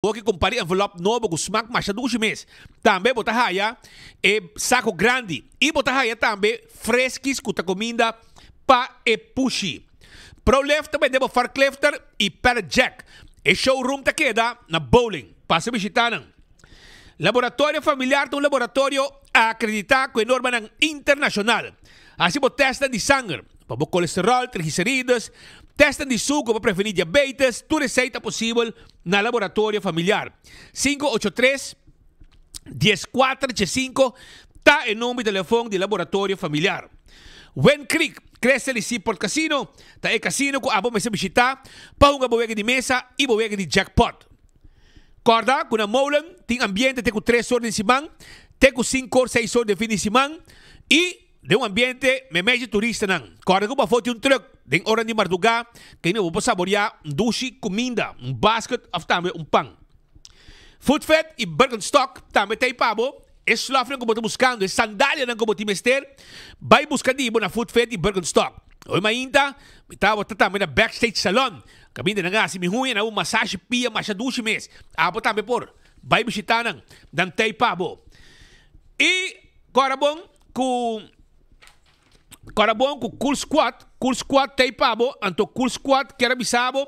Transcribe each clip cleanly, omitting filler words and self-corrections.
Bo ke kumpra e envelop nobo ku smak masha dushi mes. Tambe bo ta haya e sako grandi i bo ta haya tambe freskis ku ta kuminda pa e pushi. Prolift ta bende bo forklifter i pallet jack. E showroom ta keda na Bowling. Pasa bishita nan. Laboratorio Familiar ta un laboratorio akreditá ku e normanan internashonal. Hasi bo tèstnan di sanger pa bo kolesteròl, trigliserides, tèstnan di suku pa prevení diabetes, tur esei ta posibel na Laboratorio Familiar. Sinku ocho tres, dies kuater diesinko ta e number di telefon di Laboratorio Familiar. Wind Creek, Crystal y Seaport Casino ta e casino ku abo mester bishitá pa hunga bo wega di mesa y bo wega di jackpot. Kòrda ku na Molen tin ambiente te ku tres or den siman, te ku sinku or, seis or den fin di siman y den un ambiente meimei dje turistanan. Kòrda ku pafó tin un trùk den oran di mardugá kaminda bo por saboriá un dushi kuminda, un basket òf tambe un pan. Foodfed y Birkenstock tambe ta ei pa bo. E slòfnan ku bo ta buskando, e sandalianan ku bo tin mester, bai buska di bo na Foodfed y Birkenstock. Hoy mainta mi tabata tambe na Backstage Salon. Kaminda nan a hasi mi huña nan un masashi pia masha dushi mes. Abo tambe por bai bishita nan, nan tei pa bo. I kora bon ku kora bon ku Cool Squad, Cool Squad tei pa bo, anto Cool Squad kier a bisa bo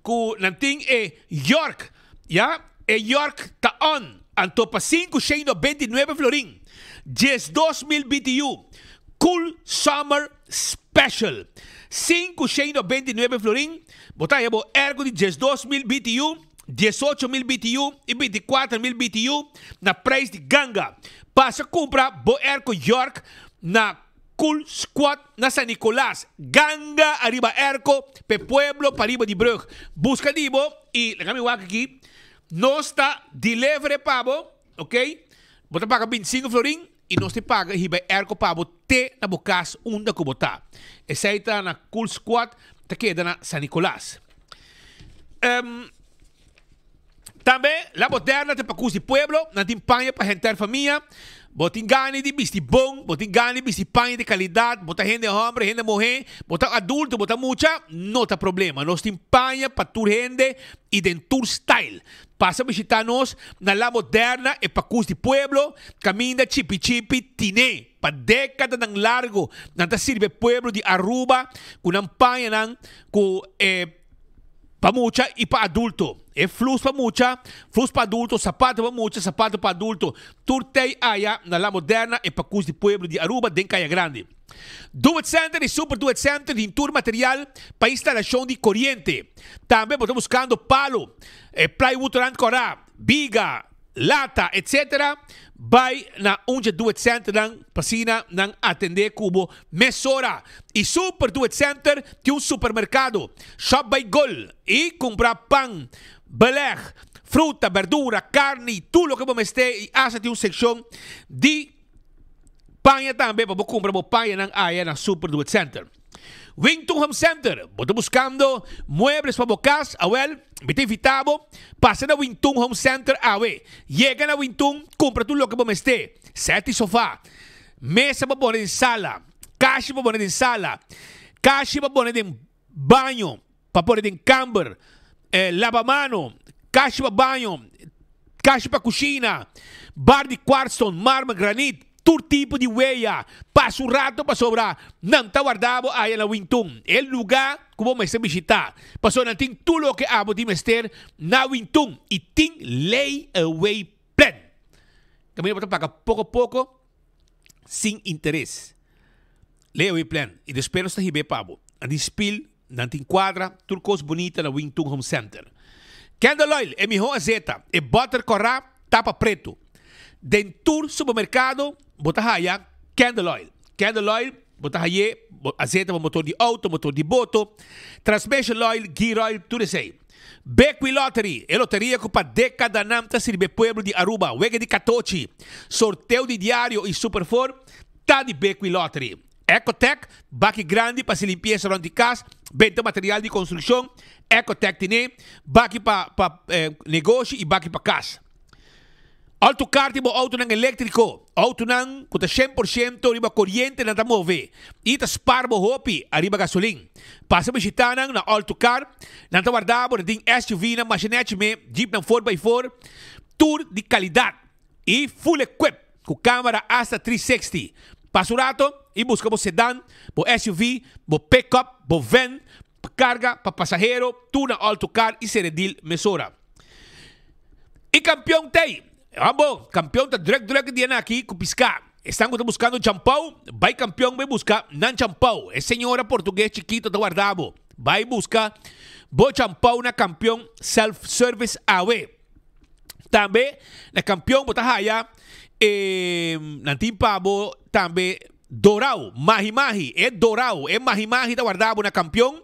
ku nan tin e York, ya, e York ta on, anto pa 599 florin, 12,000 BTU, Cool Summer Special, 599 florin, bo ta haña bo airco di 12,000 BTU, 18,000 BTU y 24,000 BTU na prijs di ganga. Pasa cumpra bo airco York na Cool Squad na San Nicolas. Ganga ariba airco p'e pueblo pariba di brug. Busca di bo y laga mi wak aki, nos ta deliver e pa bo, ok? Bo ta paga 25 florin. I nos te paga hiba e airco pa bo te na bo cas unda cu bo ta. Esey ta na Cool Squad, ta keda na San Nicolas. Tambe La Moderna ta pacus di pueblo, nan tin paña pa henter famia. Bo tin gana di bisti bon, bo tin gana di bisti paña di calidad, bo ta hende homber, hende muhe, bo ta adulto, bo ta mucha, no ta problema. Nos tin paña pa tur hende y den tur style. Pasa bishita nos na La Moderna, e pakus di pueblo, kaminda chipi chipi tine. Pa dekadanan largo nan ta sirbi e pueblo di Aruba ku nan pañanan ku e pa mucha i pa adulto. E flus pa mucha, flus pa adulto, sapato pa mucha, sapato pa adulto. Tur tei aya na La Moderna, e pakus di pueblo di Aruba den Kaya Grandi. Do It Center y Super Do It Center tin tur material pa instalashon di koriente. Tambe bo ta buskando palo, plywood rand kòrá, biga, lata, etc. Bai na un dje Do It Centernan pa asina nan atendé ku bo mesora. Y Super Do It Center tin un supermerkado. Shop bai Gol y kumpra pan, beleg, fruta, berdura, karni, tur loke bo mester y asta tin un sekshon di Paña tambe pa bo kumpra bo pañanan aya na Super Do It Center. Wington Home Center, bo ta buskando muebles pa bo kas? Awel, mi ta invita bo pasa na Wington Home Center awe. Yega na Wington, kumpra tur loke bo mester, sèt di sofa, mesa pa pone den sala, kashi pa pone den sala, kashi pa pone den baño, pa pone den kamber, labamano, kashi pa baño, kashi pa kushina, bar di kwartstone, marmer, granit, tur tipo di weya. Pasa un rato pasobra nan ta warda bo aya na Wintun, e luga ku bo mester bishita, pasobra nan tin tur loke abo tin mester na Wintun i tin layaway plan. Kaminda bo ta paga poko poko sin interes. Layaway plan i despues nos ta hib'é pa bo. Nan tin spil. Nan tin kuadra, tur kos bunita na Wing Tun Home Center. Candle Oil, e mihó azeta, e bòter kòrá, tapa pretu. Den tur supermerkado bo ta haya Candle Oil. Candle Oil, bo ta hay'é, azeta pa motor di outo, motor di boto, transmission oil, gear oil, tur esei. Bequi Lottery, e loteria ku pa dekadanan ta sirbi e pueblo di Aruba. Wega di katochi, sorteo di diario i Super Four ta di Bequi Lottery. Ecotec, baki grandi pa hasi limpiesa rond di kas, benta material di konstrukshon, Ecotec tene, baki pa pa negoshi i baki pa kas. Alto car tin bo autonan eléctrico, autonan cu ta 100% riba coriente nan ta move y ta spaar bo hopi ariba gasolin. Pasa bishita nan na Alto Car, nan ta warda bo, nan tin SUV nan masha nechi me, jeep nan four by four, tur di calidad y full equip cu camera hasta 360. Pasa un rato y busca bo sedan, bo SUV, bo pickup, bo van pa carga, pa pasahero, tur na Alto Car y Seredil mesora. E kampion t'ei. Abo, kampion ta druk druk e dianan aki ku piská. Esnan ku ta buskando champou, bai kampion bai buska nan champou. E señora portugues chikito ta warda bo. Bai buska bo champou na kampion self service awe. Tambe na kampion bo ta haya e nan tin pa bo tambe Dorau, mahi mahi, e dorau, e mahi mahi ta warda bo na kampion.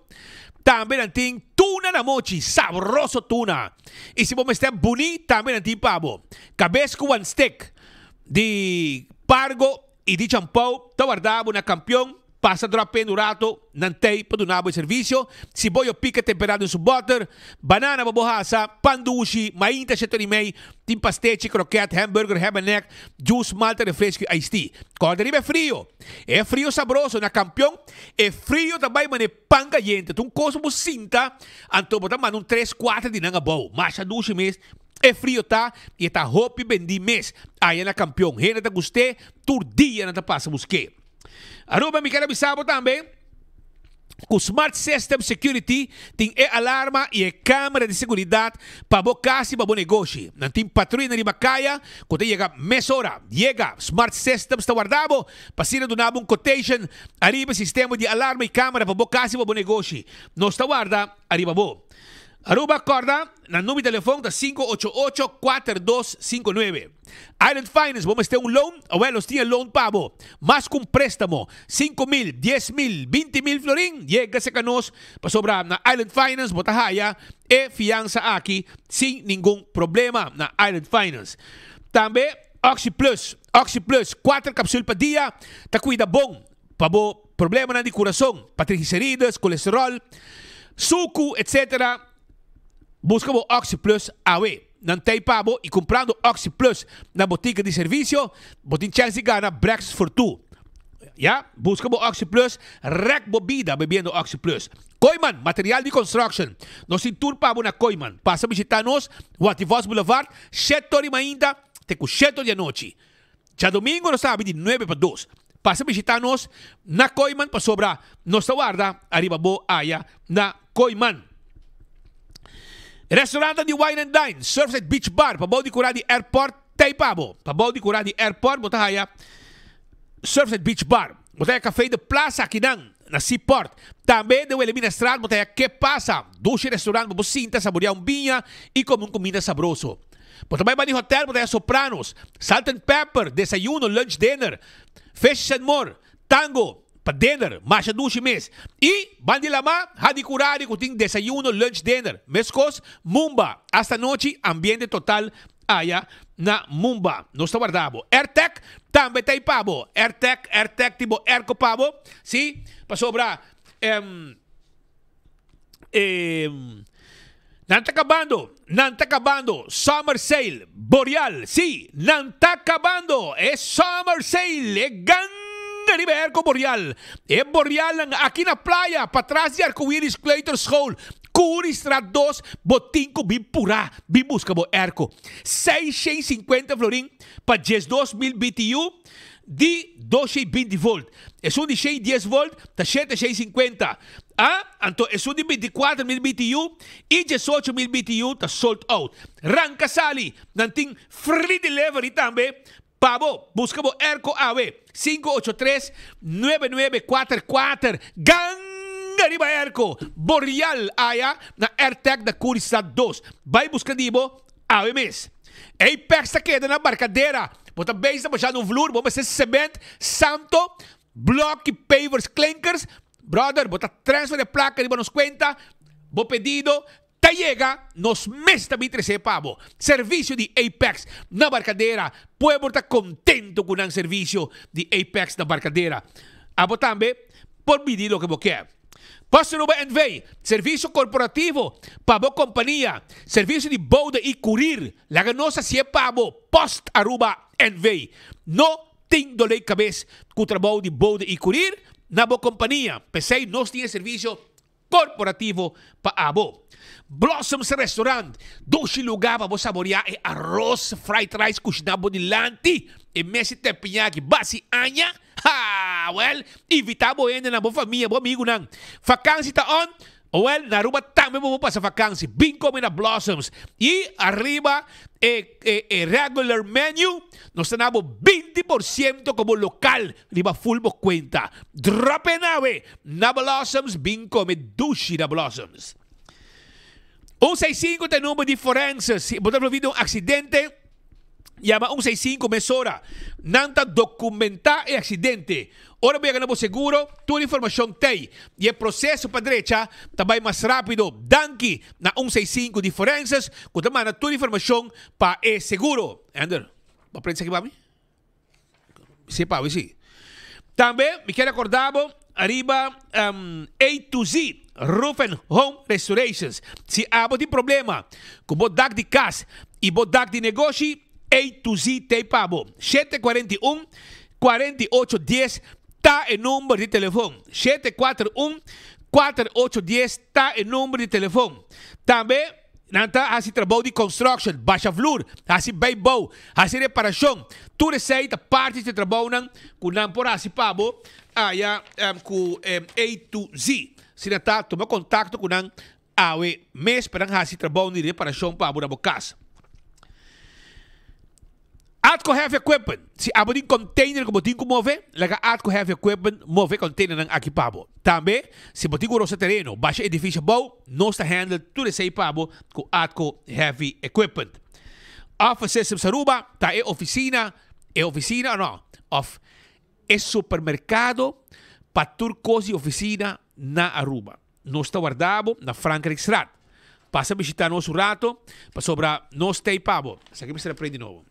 Tambe nan tin tuna na mochi, sabroso tuna. I si bo mester buni, tambe nan tin pa bo. Kabes ku wan stek di pargo i di champou ta warda bo na kampion. Pasa drop in un rato, nan tei pa duna bo e servisio. Siboyo pika tempera den su boter, banana pa bo hasa, pan dushi, mainta shetor i mei, tin pastechi, kroket, hamburger, ham-en-egg, juice, malta, refresco i iced tea. Kòrda riba e frio. E frio sabroso na Kampion, e frio ta bai manera pan kayente. Ta un kos pa bo sinta, anto bo ta manda un tres, kuater di nan abou. Masha dushi mes e frio ta i e ta hopi bendí mes aya na Kampion. Hende ta gust'é, tur dia nan ta pasa busk'é. Aruba mi ker a bisa bo tambe ku Smart System Security tin e alarma i e kamera di seguridat pa bo kas i pa bo negoshi. Nan tin patruya riba kaya ku ta yega mesora. Yega, Smart Systems ta warda bo pa asina duna bo un quotation ariba e sistema di alarma i kamera pa bo kas i pa bo negoshi. Nos ta warda ariba bo. Aruba kòrda nan number di telefon ta 588 4259. Island Finance, bo mester un loan? Awel, nos tin e loan pa bo. Mas ku un préstamo, 5000, 10,000, 20,000 florin, yega serka nos, pasobra na Island Finance bo ta haya e fiansa aki sin ningun problema na Island Finance. Tambe Oxi Plus, Oxi Plus, kuater kapsul pa dia, ta kuida bon pa bo problemanan di kurason, pa triglicerides, kolesterol, suku, etc. Buska bo Oxi Plus awe. Nan tei pa bo y cumprando Oxi Plus na botica di servicio, bo tin chance di gana Breakfast for Two. Ya, busca bo Oxi Plus, rek bo bida bebiendo Oxi Plus. Kooyman, material di construction. Nos tin tur pa bo na Kooyman. Pasa bishita nos, Wativos Boulevard, shete ora di mainta te cu shete ora di anochi. Djadomingo nos ta abi di nuebe pa dos. Pasa bishita nos na Kooyman pasobra nos ta warda ariba bo aya na Kooyman. Restaurantnan di Wine and Dine, Surfside Beach Bar, pabou di kura di airport ta ei pa bo. Pabou di kura di airport bo ta haya Surfside Beach Bar. Bo ta haya Café de Plaza akinan na Seaport. Tambe den Wilhelminastraat bo ta haya Que Pasa, dushi restaurant pa bo sinta saborea un biña y come un cuminda sabroso. Bo ta bai bani hotel bo ta haya Sopranos, Salt and Pepper, desayuno, lunch, dinner, Fishes and More, Tango, pa dinner, masha dushi mes. Y ban di lama, Hadi Curari cu tin desayuno, lunch, dinner. Mescos, Mumba, hasta anochi, ambiente total aya na Mumba. Nos ta warda bo. Airtec tambe ta ey pa bo. Airtec, Airtec tin bo airco pa bo, si, pasobra, E nan ta kabando, nan ta kabando, Summer Sale, Boreal, sí, nan ta kabando e Summer Sale, e ganga riba e airco Boreal. E Borealnan aki na playa, patras di Arcoiris Kleuterschool, Curiestraat 2, bo tin ku bin purá, bin buska bo airco. 650 florin pa 12,000 BTU di 220 volt. Esun di 110 volt ta 750. A, Anto esun di 24,000 BTU i 18,000 BTU ta sold out. Ranka sali! Nan tin free delivery tambe pa bo. Buska bo airco awe, 583 9944. Ganga riba airco! Boreal aya na Airtec na Curistad 2. Bai buska di bo awe mes. Apex ta keda na Barcadera. Bo ta bezig ta bashando un vloer, bo mester cement, santo, Bloki, pavers, klinkers, brother bo ta transfer e plaka riba nos kuenta, bo pedido ta yega, nos mes ta bin trese pa bo. Servisio di Apex na Barcadera, pueblo ta kontento ku nan servisio di Apex na Barcadera. Abo tambe por bidi loke bo ke. Post Aruba NV, Servicio corporativo pa bo compania, servicio di bode y courier, laga nos hacié pa bo, Post Aruba NV. No tin dolé cabes cu trabou di bode y courier na bo compania, p'esey nos tin e servicio corporativo pa abo. Blossoms Restaurant, dushi lugar pa bo saborea e arroz fried rice cushina bo dilanti, e mesi teppanyaki basi aña. Ha! Wel, invita bo hendenan, bo famia, bo amigunan. Vakansi ta on? Wel, na Aruba tambe bo por pasa vakansi. Bin come na Blossoms. Y ariba e e e regular menu, nos ta na bo 20% como local riba full bo cuenta. Drop in awe na Blossoms, bin come dushi na Blossoms. 165 ta e number di forense. Si bo ta envolvi den un accidente, Yama un seis sinku mesora. Nan ta dokumentá e aksidente. Ora bo yega na bo seguro, tur informashon t'ei i e proseso pa drecha ta bai mas rápido. Danki na un seis sinku di Forenses ku ta manda tur informashon pa e seguro. Ender, bo a prende esaki pa mi? Si pa mi si. Tambe mi kier recorda bo ariba A to Z Roof and Home Restorations. Si abo tin problema cu bo dak di cas y bo dak di negoshi, A to Z t'ey pa bo. 741 48 10 ta e number di telefon. 741 48 10 ta e number di telefon. Tambe. Nan ta hasi trabou di construction, basha vloer, hasi bijbouw, hasi reparacion. Tur esey ta parti di e trabounan cu nan por hasi pa bo aya cu A to Z. Si nan ta, tuma contacto cu nan awe mes pa nan hasi trabou di reparacion pa bo na bo cas. Atco Heavy Equipment, Si abo tin container cu bo tin cu move, laga Atco Heavy Equipment move e containernan aki pa bo. Tambe, si bo tin cu rosa tereno, basha edificio abou, nos ta handle tur esey pa bo cu Atco Heavy Equipment. Office Systems Aruba ta e oficina, e oficina no, of e supermercado pa tur cos di oficina na Aruba. Nos ta warda bo na Frankrijkstraat. Pasa bishita nos un rato, pasobra nos t'ei pa bo. Esaki mester a prende nobo.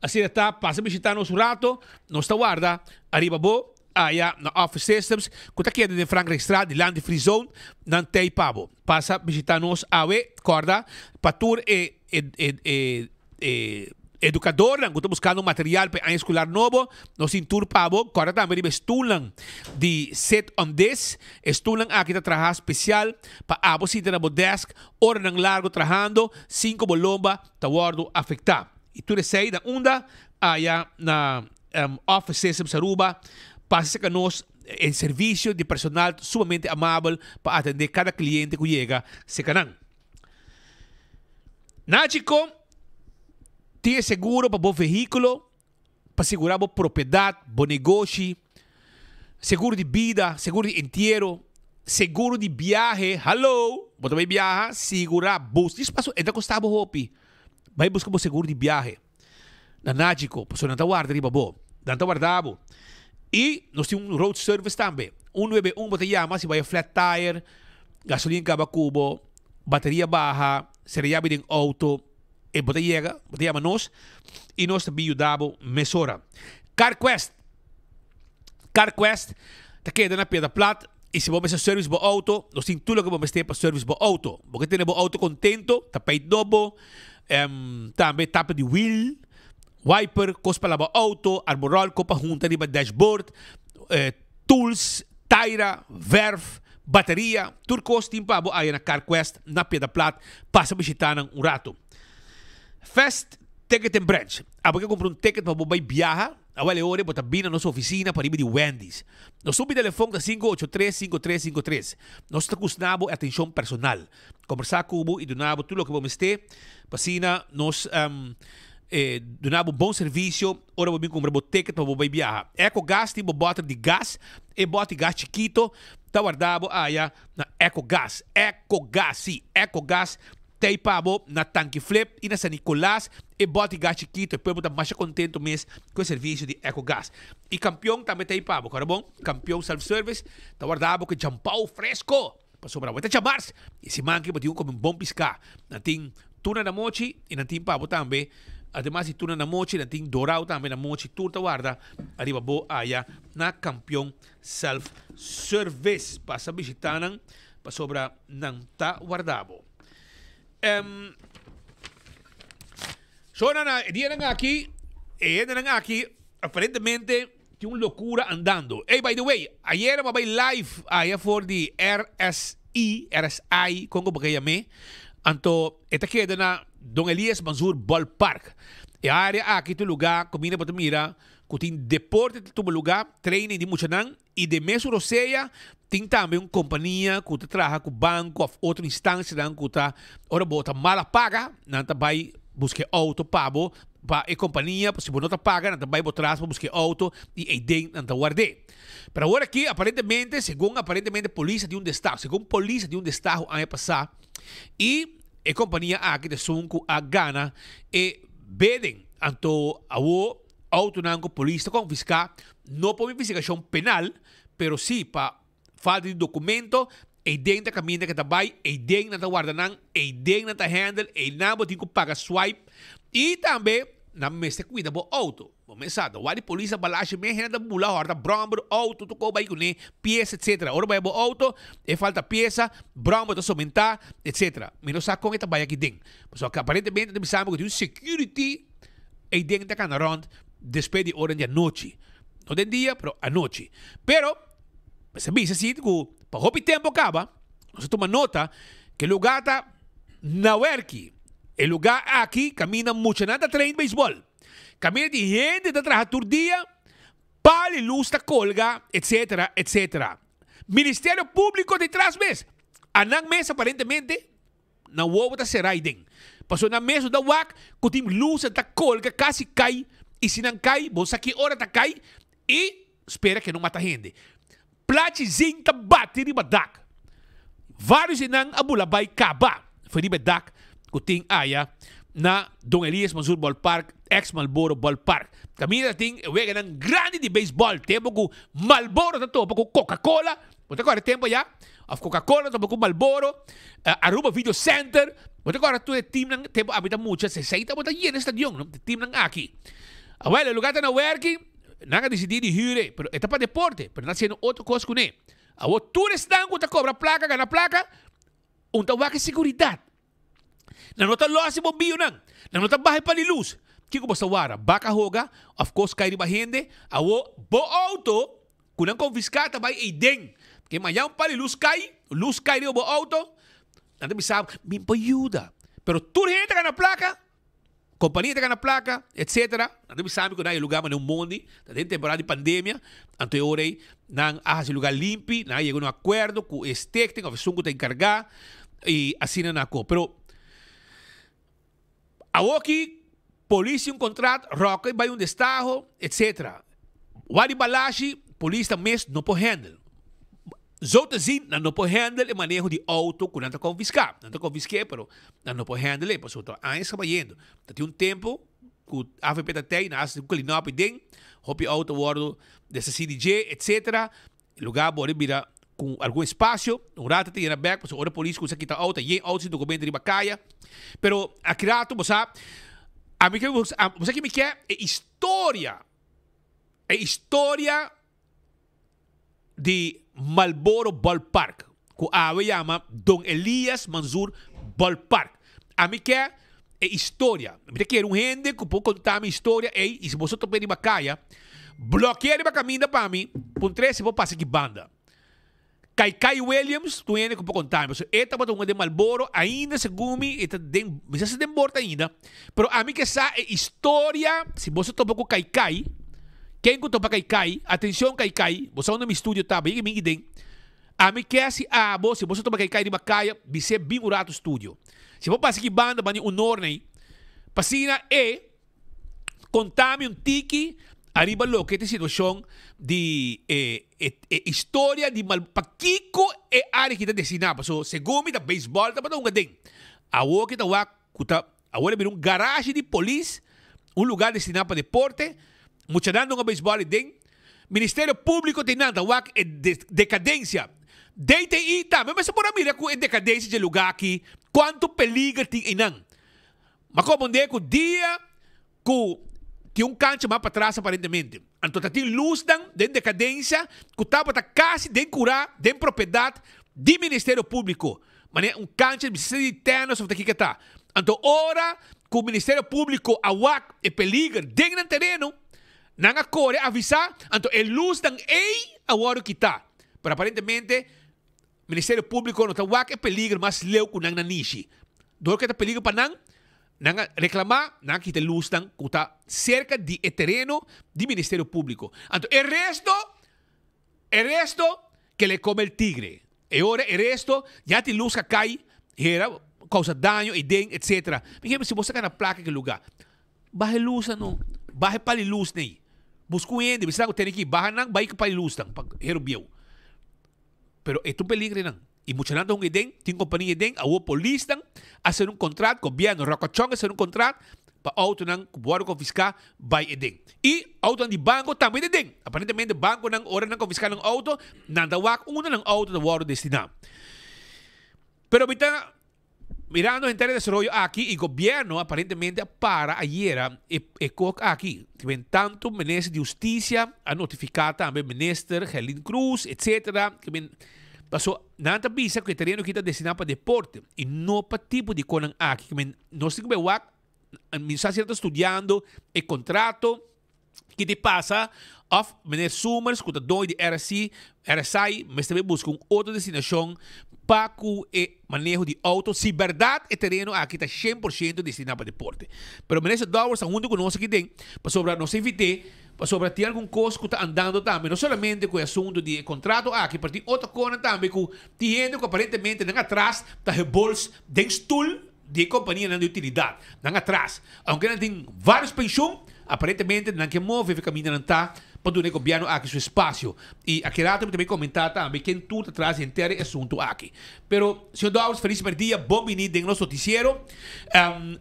Asina ta, pasa bishita nos un rato, nos ta warda ariba bo aya na Office Systems, ku ta keda den Frankrijkstraat, dilanti Free Zone, nan t'ei pa bo. Pasa bishita nos awe, kòrda pa tur e e e e E edukadornan ku ta buskando material pa e aña eskular nobo, nos tin tur pa bo. Kòrda tambe riba e stulnan di Sit on This. E stulnan aki ta traha spesial pa abo sinta na bo desk oranan largu trahando sin ku bo lomba ta wòrdu afektá. I tur esei na unda? Aya na Office Systems Aruba. Pasa serka nos, e servisio di personal ta sumamente amabel pa atendé kada kliente ku yega serka nan. Nachico tin e seguro pa bo vehículo, pa sigurá bo propiedad, bo negoshi, seguro di bida, seguro di entiero, seguro di biahe. Hallo! Bo ta bai biaha? Sigurá bus. Dis paso e ta kosta bo hopi. Bai buska bo seguro di biahe na Nachico, pasobra nan ta warda riba bo. Nan ta warda bo. I nos tin un road service tambe. Un nuebe un bo ta yama si bo haya flat tire, gasolin kaba ku bo, bateria baha, sera yabi den auto, e bo ta yega, bo ta yama nos y nos ta bin yuda bo mesora. CarQuest, CarQuest ta keda na Piedra Plat y si bo mester service bo auto, nos tin tur loke bo mester pa service bo auto. Bo ke tene bo auto contento, tapijt nobo, tambe tapa di wiel, wiper, kos pa laba auto, arborol, kos pa hunta riba dashboard, tools, taira, verf, bateria, tur kos tin pa bo aya na CarQuest na Piedra Plat. Pasa bishita nan un rato. Fast Ticketing Branch. Abo ke kumpra un ticket pa bo bai biaha? Awel e ora bo ta bin na nos oficina pariba di Wendy's. Nos number di telefon ta 583 5353. Nos ta kusna bo e atencion personal. Kombersá ku bo i duna bo tur loke bo mester pa asina nos duna bo bon servisio ora bo bin kumpra bo ticket pa bo bai biaha. Ecogas tin bo bòter di gas, e bòt di gas chikito ta warda bo aya na Ecogas. Ecogas, sí, Ecogas t'ei pa bo na Tanki Flip i na San Nicolas. E bòt di gas chikito, e pueblo ta masha kontento mes ku e servisio di Ecogas. I Kampion tambe t'ei pa bo, kòrda bon, Kampion Self Service ta warda bo ku djampou fresko. Pasobra bo ta djamars i siman ki bo tin ku kome un bon piská. Nan tin tuna na mochi i nan tin pa bo tambe. Ademas di tuna na mochi, nan tin dorao tambe na mochi. Tur ta warda ariba bo aya na Kampion Self Service. Pasa bishita nan pasobra nan ta warda bo. Um, so nan e dianan aki, e hendenan aki aparentemente tin un locura andando. Hey, by the way, ayera mi a bay live aya for di RSI, RSI, con bo ke yam'é. Anto e ta keda na Don Elias Mansur Ballpark. E area aki ta un lugar cu mina bo ta mira cu tin deporte ta tuma lugar, training di muchanan y den mesun rosea tin tambe un compania cu ta traha cu banco of otro instancianan cu ta ora bo ta mal a paga nan ta bay busca e auto pa bo pa e compania si bo no ta paga nan ta bay bo tras pa busca e auto y eyden nan ta ward'e. Pero awor aki aparentemente segun aparentemente polis a tin un destaho segun polis a tin un destaho aña pasa y e compania aki ta esun cu a gana e bidding anto awor Autonan ku polis ta konfiská no pa un investigashon penal, pero sí pa falta di dokumento, eiden ta kaminda ke ta bai, eiden nan ta warda nan, eiden nan ta handle, einan bo tin ku paga swipe i tambe nan mester kuida bo auto. Bo mes sa, ta wak di polis a balashi mes hende ta bula hòrta bròmber, auto tur kos bai kuné, piesa etsetera. Ora bo bai bo auto e falta piesa, bròmber ta somentá etsetera. Mi no sa kon e ta bai aki den, pasobra aparentemente ta bisa mi ku tin un security. Eiden ta cana rond despues di ora di anochi. No den dia, pero anochi. Pero, mester bisa si cu pa hopi tempo caba, nos a tuma nota cu e lugar ta na werki. E lugar aki caminda muchanan ta train beisbol. Caminda di hende ta traha tur dia, pal y luz ta colga, etcetera, etcetera. Ministerio Publico ta tras mes. Anan mes aparentemente Nan wowo ta será aiden. Pasobra nan mes no ta wak ku tin lusa ta kolga kasi kai i si nan kai bo sa ki ora ta kai i spera ke no mata hende. Plachi zin ta bati riba dak. Varios di nan a bula bai kaba for riba e dak ku tin aya na Don Elias Mansur Ballpark, ex Marlboro Ballpark. Kaminda tin e weganan grandi di beisbòl tempu ku Marlboro ta topa ku Coca-Cola. Bo ta kòrda e tempu aya? Of Coca-Cola topa ku Marlboro, Aruba Video Center. Bo ta kòrda tur e teamnan tempu abi ta mucha, sesei tabata yena e stadion, no? E teamnan aki. Awel, e lugar ta na werki, nan a disidí di hür e, pero e ta pa deporte, pero nan ta hasiendo otro kos kuné. Awor tur esnan ku ta kobra plaka, gana plaka, un ta wak e seguridat. Nan no ta lòs e bombionan. Nan no ta baha e pal di lus. Kiko bo sa wara? Baka hoga òf kos kai riba hende? Awor bo outo ku nan konfiská ta bai eiden. Ke mañan un pal di lus kai, lus kai riba bo outo, nan ta bisa bo, Mi por yuda. Pero tur hende ta gana plaka, kompania ta gana plaka, etsetera. Nan ta bisa mi ku nan a luga manera un mondi, ta den temporada di pandemia, anto e ora ei nan a hasi luga limpi, nan a yega un akuerdo ku e stichting òf esun ku ta enkargá. Y asina na ko. Pero awoki polis tin un contrat, Rocky bay un destaho, etc. Wadi Balashi, polis ta mes no por handle. Zo te zien, nan no por handle e maneho di auto cu nan ta confisca. Nan ta confisque, pero nan no por handle e, pasobra ta añas ta bayendo. Ta tin un tempo cu avp ta tey, nan haci un clean up den, hopi auto wordo deshaci di dje, etc. E lugar bo a bira cu algun espacio, un rato ta yena bek, pasobra ora polis cuminsa kita auto, ta yen auto sin documento riba caya. Pero aki rato bo sa, ami ke bo sa ki mi ke? E historia, e historia di Marlboro Ballpark, cu awe yama Don Elias Mansur Ballpark. Ami ke e historia. Mi ta kere un hende ku por konta mi historia ei i si boso topa riba kaya, blòkea riba kaminda pa mi, puntr'é si por pasa ki banda. Kaikai Williams ta un hende ku por konta mi, pasobra e tabata hunga den Marlboro, ainda segun mi e ta den, mi sa si den bord ainda, pero ami ke sa e historia, si boso topa ku Kaikai, ken ku topa Kaikai, atenshon Kaikai, bo sa unda mi studio ta, bo yega mi den, ami ke si abo, si boso topa Kaikai riba kaya, bis'é bin un ratu studio. Si bo pasa ki banda bani honor nei, p'asina e kontami un tiki ariba loke ta e situashon di e e historia di mal pakiko e área aki ta destiná. Pasobra segun mi ta beisbòl tabata hunga den. Awor ki ta wak ku ta awor a bira un garashi di polis, un lugá destiná pa deporte, muchanan ta hunga beisbòl ei den. Ministerio Públiko tin nan ta wak e dekadensia. DTI tambe mester por a mira ku e dekadensia dje lugá aki, kuantu peliger tin einan. M'a komprondé ku dia. ku tin un kancha mas patras aparentemente. Anto ta tin lusnan den dekadensia ku tabata kasi den kurá den propiedat di Ministerio Públiko. Manera un kancha di bisisa di tènis òf ta kiko ta. Anto ora ku Ministerio Públiko a wak e peliger den nan tereno, nan a kore avisá, anto e lusnan ei a wòrdu kitá. Pero aparentemente Ministerio Públiko no ta wak e peliger mas leu ku nan na nishi. Dor ku e ta peliger pa nan, nan a reklamá, nan a kita e lusnan ku ta serka di e tereno di Ministerio Públiko. Anto e resto, e resto ke le kome el tigre. E ora e resto ya tin lus ka kai, hera, kousa daño eiden, etsetera. Mi hende, si bo sa gana plaka ki lugá, baha e lusnan no, baha e pal di lusnan ei. Buska un hende, bisa nan ku tene aki, baha nan bai ku pal di lusnan pa hera bieu. Pero e ta un peligro nan. Y muchanan ta hunga eden, tin compania eden, awor polisnan a hacer un contrat, gobierno Rocochon a hacer un contrat pa autonan cu worde confisca bay eden. Y autonan di banco tambe ta eden. Aparentemente banconan ora nan confisca nan auto, nan ta wak unda nan auto ta worde destina. Pero mi ta Mirando henter e desaroyo aki y gobierno aparentemente a para ayera e e kok aki. Kiben tanto minister di husticia a notifica tambe minister Gerlin Cruz etc. Kiben paso nan ta bisa cu e tereno aki ta destina pa deporte y no pa tipo di konan aki. Kiben nos tin cu bay wak mi sa si nan ta studiando e contrato. Ki di pasa of meneer Soemers ku ta doño di RSC, RSI mester bay buska un otro destinacion pa ku e maneho di auto si berdad e tereno aki ta 100% destina pa deporte. Pero minister Dowers ta hunto ku nos aki den pasobra nos a invite pasobra tin algun kos ku ta andando tambe no solamente ku e asunto di e contrato aki pero tin otro konan tambe ku tin hende ku aparentemente nan atras ta hebols den stoel di e kompanianan di utilidat nan atras. Aunke nan tin vários penshun, aparentemente nan ke move e kaminda nan ta pa duna e gobièrnu aki su espasio. I aki rato mi ta bay komentá tambe ken tur ta tras di henter e asuntu aki. Pero, señor Dowers, felis merdia, bon bini den nos notisiero.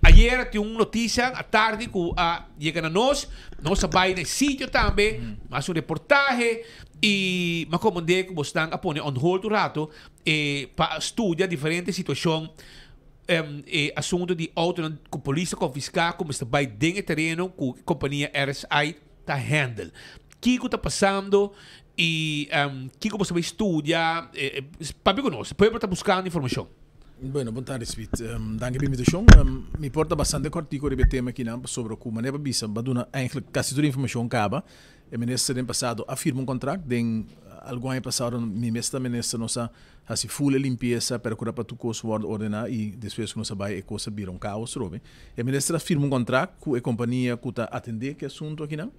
Ayer tin un notisia atardi ku a yega na nos. Nos a bay na e sitio tambe, mas un reportahe i mi a komand'é ku bosnan a pone on hold un rato e pa studia diferente situacion e asunto di autonan cu polis a confisca cu mester bay den e tereno cu e compania RSI ta handle. Kico ta pasando y kico boso bay studia? Papia cu nos, pueblo ta buscando informacion. Bueno, bon tardi Smith. Danki pa invitacion. Mi por ta bastante cortico riba e tema akinan pasobra cu manera pa bisa bo a duna eigenlijk casi tur e informacion caba. E minister den pasado a firma un contract den algun aña pasado mi mes ta minister nos a haci full e limpieza percura pa tur cos wordo ordena y despues cu nos a bay e cos a bira un caos trobe. E minister a firma un contract cu e compania cu ta atende cu e asunto akinan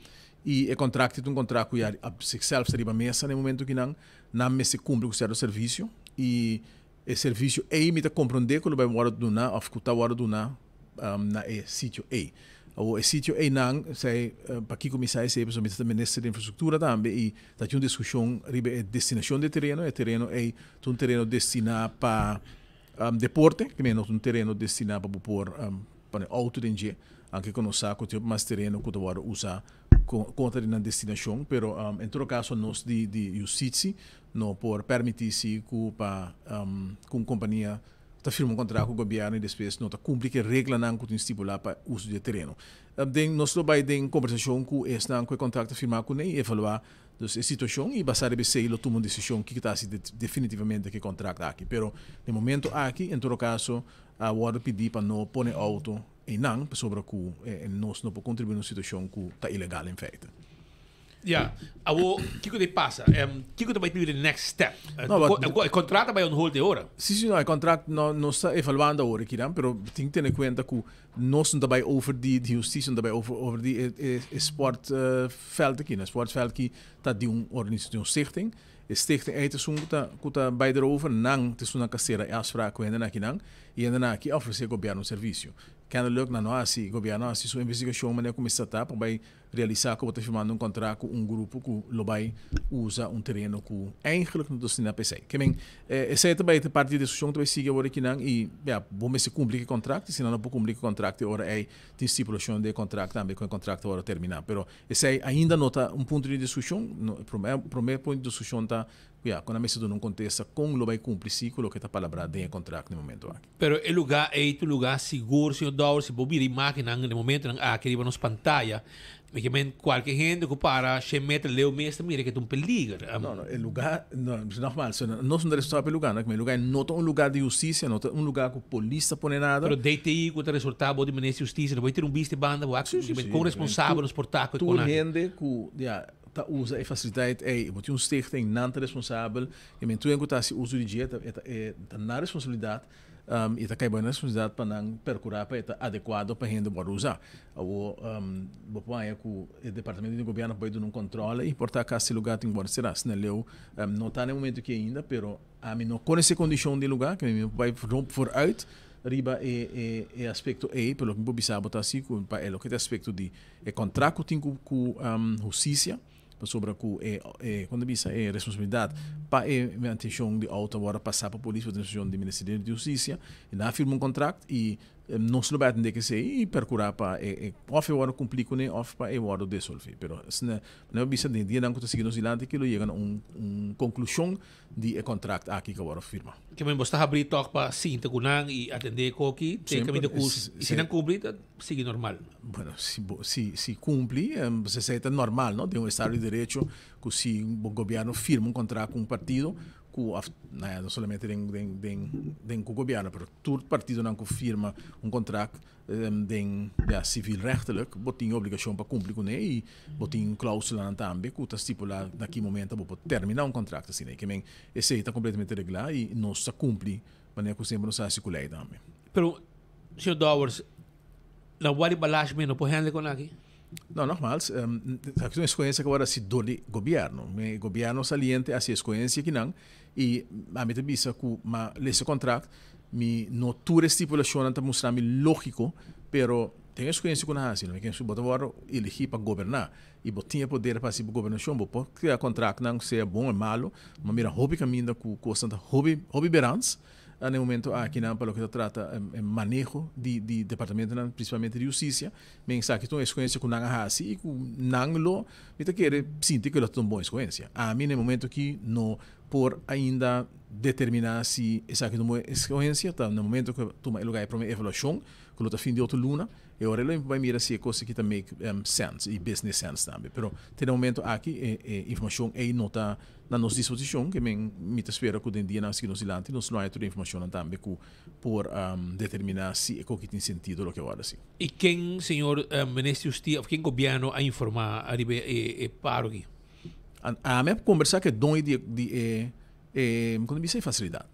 y e contract ta un contract cu ya op zichzelf ta riba mesa na e momento akinan nan mester cumpli cu cierto servicio y e servicio ey mi ta comprende cu lo bay wordo duna of cu ta wordo duna na e sitio ei. Awor e sitio einan, esei pakiko mi sa esei pasobra mi ta minister di infrastruktura tambe i ta tin un diskushon riba e destinashon di e tereno. E tereno ei ta un tereno destiná pa deporte, ke men no ta un tereno destiná pa bo por pone outo den dje, anke ku nos sa ku tin hopi mas tereno ku ta wòrdu usá kontra di nan destinashon, pero en todo kaso nos di di yustitsi no por pèrmití si ku pa ku un kompania ta firma un kontrato ku gobièrnu i despues no ta kumpli ku e reglanan ku tin stipulá pa uso di e tereno. Den nos lo bai den kombersashon ku esnan ku e kontrakt ta firmá kuné i evaluá dus e situashon i basá riba esei lo tuma un desishon kiko ta hasi definitivamente ku e kontrakt aki. Pero den momento aki en todo kaso a wòrdu pidí pa no pone outo einan pasobra ku nos no por kontribuí na un situashon ku ta ilegal in feite. Ya, awo kiko ta pasa? Kiko ta bai bira e next step? No, but E contract ta bai on hold e ora. Si, si, no, e contract no, nos ta evaluando awor aki, pero tin tene cuenta cu nos no ta bai over di, di husticia, no ta bai over, over di e, e, e sport uh, veld aki. No, sportveld aki ta di un organisatie, di un stichting. E stichting ei ta esun cu ta, cu ta bai erover, nan ta esun nan casera e afspraak cu hendenan akinan, y hendenan aki a ofrece gobierno un servicio. Kennelijk nan no a haci, gobierno a haci su investigacion manera cu mester ta pa bai. Realisá ku bo ta firmando un kontrakt ku un grupo ku lo bai usa un tereno ku eigenlijk no ta destinado pa esei. Ke men, esei ta bai ta parti di e diskushon ku ta bai sigui awor akinan i ya, bo mester kumpli ku e kontrakt i si nan no por kumpli ku e kontrakt e ora ei tin stipulashon den e kontrakt tambe ku e kontrakt ta wòrdu terminá. Pero esei ainda no ta un punto di diskushon. No, e promé promé punto di diskushon ta ku ya, ku nan mester duna un kontesta kon lo bai kumpli si ku loke ta palabrá den e kontrakt na e momento aki. Pero e lugá ei ta un lugá sigur, señor Dowers, si bo mira imágennan na e momentonan aki riba nos pantaya, mi ke men kualke hende ku para shen meter leu mes ta mira ke ta un peliger. No, no, e lugá, no, nogmaals, nos no ta resultá pa e lugá, no, e lugá ei no ta un lugá di hustisia, no ta un lugá ku polis ta pone nada. Pero DTI ku ta resortá bo di Minister di Hustisia, no bo tira un bista e banda, bo wak kon responsabel nos por ta ku e Tur hende ku, ya, ta usa e fasilitait ei, bo tin un stichting, nan ta responsabel. E mentunan ku ta hasi uso di dje e ta e ta nan responsabilidat i ta kai bo nan responsabilidat pa nan perkurá pa e ta adekuado pa hende wòrdu usá. Awor bo por haña ku e departamento di gobièrnu por bai duna un kòntròle i por ta kasi lugá tin ku wòrdu será. Asina leu no ta na e momentu aki ainda pero ami no konosé kondishon di e lugá ke mi por bai vooruit riba e e e aspekto ei pero loke mi por bisa bo ta si ku pa e loke ta e aspekto di e kontrakt ku tin ku ku hustisia. Pasobra ku e e kon ta bisa e responsabilidat pa e mantenshon di outo a wòrdu pasá pa polis pa administrashon di Ministerio di Hustisia i nan a firma un kontrakt i nos lo bai atendé ku esei i perkurá pa e e òf e wòrdu kumplí kuné òf pa e wòrdu desolví. Pero asina nan a bisa den dianan ku ta sigui nos dilanti ki lo yega na un un konklushon di e kontrakt aki ku a wòrdu firma. Ke men bo sta habrí tòg pa sinta ku nan i atendé e koki te kaminda ku i si nan kumpli ta sigui normal. Bueno, si bo si si kumpli esei ta normal no den un estado di derecho ku si bo gobièrnu firma un kontrakt ku un partido ku òf no solamente den den den den ku gobièrnu pero tur partidonan ku firma un kontrakt Den ya civilrechtelijk bo tin e obligacion pa cumpli cune y bo tin clausulanan tambe cu ta stipula na ki momento bo por termina un contract asina. Y ke men esey ta completamente regla y nos ta cumpli manera cu semper nos a haci cu ley tambe. Pero, señor Dowers, na wari balash men no por handle con aki? No, nogmaals, esaki ta un escogencia cu a worde haci door di gobierno. E gobierno saliente a haci escogencia akinan y ami ta bisa cu ma lesa contract Mi no tur e stipulashonnan ta mustra mi lógiko, pero den e skuensia ku nan hasi, no mi bo ta wòrdu eligí pa goberná i bo tin e poder pa hasi bo gobernashon, bo por krea kontraktnan sea bon o malu. Mi a mira hopi kaminda ku kosnan ta hopi hopi berans na e momento akinan pa loke ta trata e maneho di di departamentonan, prinsipalmente di hustisia. Mi esaki ta un eskuensia ku nan a hasi i ku nan lo mi ta kere sinti ku lo ta un bon eskuensia. Ami na e momento aki no por ainda determiná si esaki ta un bon escogencia, ta na momento cu tuma e lugar e prome evaluacion, cu lo ta fin di otro luna, e ora lo bay mira si e cos aki ta make sense y business sense tambe. Pero te na momento aki e e informacion ey no ta na nos disposicion, ke men mi ta spera cu den dianan sigui nos dilanti nos lo haya tur e informacionnan tambe cu por determiná si e koki tin sentido loke wòrdu hasi. Y ken señor Minister Justicia of ken gobierno a informa ariba e paro aki? Ami a kombersá ku e doño di di e e kon ta bisa e fasilidat.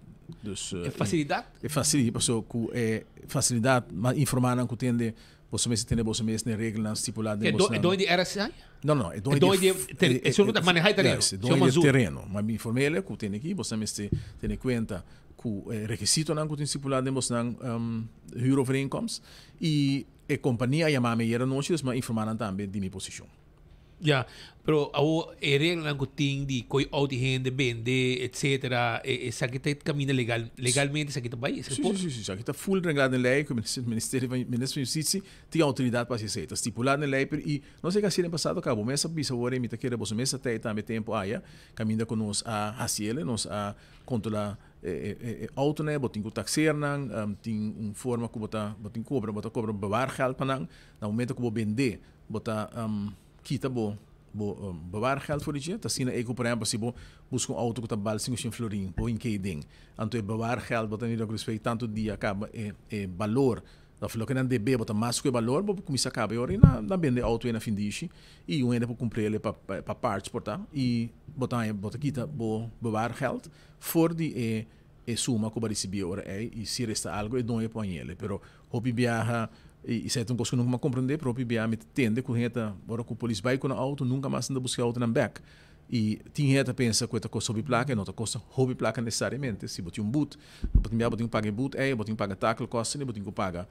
Dus e fasilidat? E fasilidat pasobra ku e fasilidat mas informá nan ku tende boso mester tene boso mes na e regelnan stipulá den boso E doño di RSI? No no e doño di esun ku ta manehá e tereno. E doño di e tereno. Ma mi inform'é el ku tene aki boso mester tene kuenta ku e rekisitonan ku tin stipulá den bosonan huurovereenkomst i e kompania a yama mi ayer anochi dus mi a informá nan tambe di mi posishon. Ya, pero awo e reglanan ku tin di koi out di hende, bende, etcetera, e esaki ta kaminda legal, legalmente esaki ta bai? Esaki por? Si, si, si, esaki ta full reglá den lei ku Ministerio van, Minister van Justitie tin outoridat pa hasi esei. Ta stipulá den lei pero i nos a hasi den pasado kaba. Bo mes a bisa wor ei mi ta kere boso mes a tei tambe tempu aya kaminda ku nos a hasi el, nos a kontrolá e e e outonan, bo tin ku takseer nan, tin un forma ku bo ta bo tin kobra, bo ta kobra bewaargeld pa nan na momento ku bo bende. Bo ta kita bo bo bewaargeld for di dje. Ta asina ei ku por ehempel si bo buska un outo ku ta bal sinku shen florin, bo hink'é den. Anto e bewaargeld bo ta mira ku despues di tantu dia kaba e e balor òf loke nan debe bo ta mas ku e balor, bo por kuminsá kaba e ora i nan nan bende e outo ei na findishi i un hende por kumpr'el pa pa parts por ta i bo ta haña bo ta kita bo bewaargeld for di e e suma ku bo a risibí e ora ei i si resta algu e doño por hañ'el. Pero hopi biaha, i esei ta un kos ku nunka mi a komprendé, pero hopi biaha mi ta tende ku hende ta, ora ku polis bai ku nan outo, nunka mas nan ta buska e outonan bèk. I tin hende ta pensa ku e ta kosta hopi plaka, e no ta kosta hopi plaka nesesariamente. Si bo tin un but, bo tin bia bo tin ku paga e but ei, bo tin ku paga takelkosten i bo tin ku paga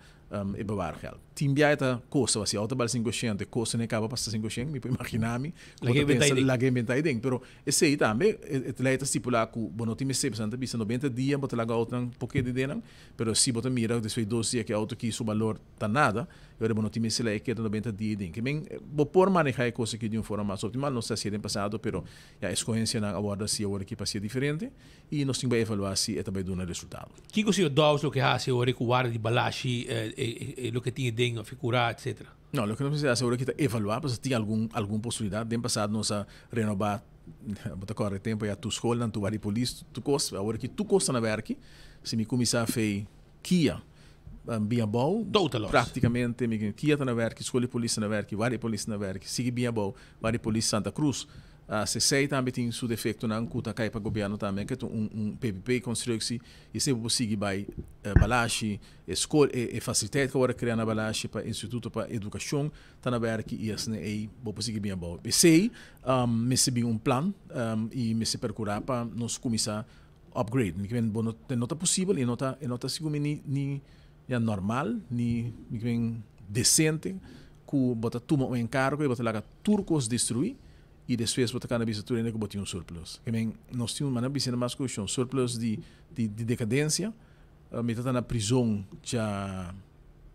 e bewaargeld. Tin bia e ta kosta, si outo bal sinkoshent, e kosten e kaba pasa sinkoshent, mi por imagina mi ku bo ta pensa laga e benta aden. Pero esei tambe e lei ta stipulá ku bo no tin mester, pasobra nan ta bisa nobenta dia bo ta laga outonan por keda aden, pero si bo ta mira despues di dos dia ku e outo aki su balor ta nada, e ora bo no tin mester laga e keda nobenta dia aden. Ke men bo por maneha e kos aki di un forma mas optimal, nos ta hasié den pasado, pero ya e skohensianan a wòrdu hasié awor aki pa hasié diferente. I nos tin bai evaluá si e ta bai duna resultado. Kiko señor Dowers loke hasi ora ku warda di Balashi e loke tin e den of e kurá etcetera? No, loke nos mester hasi ora ki ta evaluá pasobra tin algun algun posibilidat. Den pasado nos a renobá, bo ta kòrda e tempu ya, tur skolnan, tur warda di polis, tur kos. Awor ki tur kos ta na wèrki. Si mi kuminsá fei Kia bin abou, Total loss. praktikamente mi Kia ta na wèrki, skol di polis ta na wèrki, warda di polis ta na wèrki, sigui bin abou, warda di polis Santa Cruz. Sesei tambe tin su defectonan cu ta cay pa gobierno tambe ke ta un un PPP constructie y esey bo por sigui bay Balashi, e scol e e faciliteit cu a worde crea na Balashi pa instituto pa educacion ta na werki y asina ey bo por sigui bin abao. Esey mester bin un plan y mester percura pa nos cuminsa upgrade. Mi kimen bo no no ta posibel y no ta e no ta sigur mi ni ni ya normal ni mi kimen decente ku bo ta tuma un enkargo i bo ta laga tur kos destruí i despues bo ta kana bisa tur hende ku bo tin un surplus. Ke men nos tin un manera bisa mas ku un surplus di di di dekadensia. Mi ta ta na prizon dja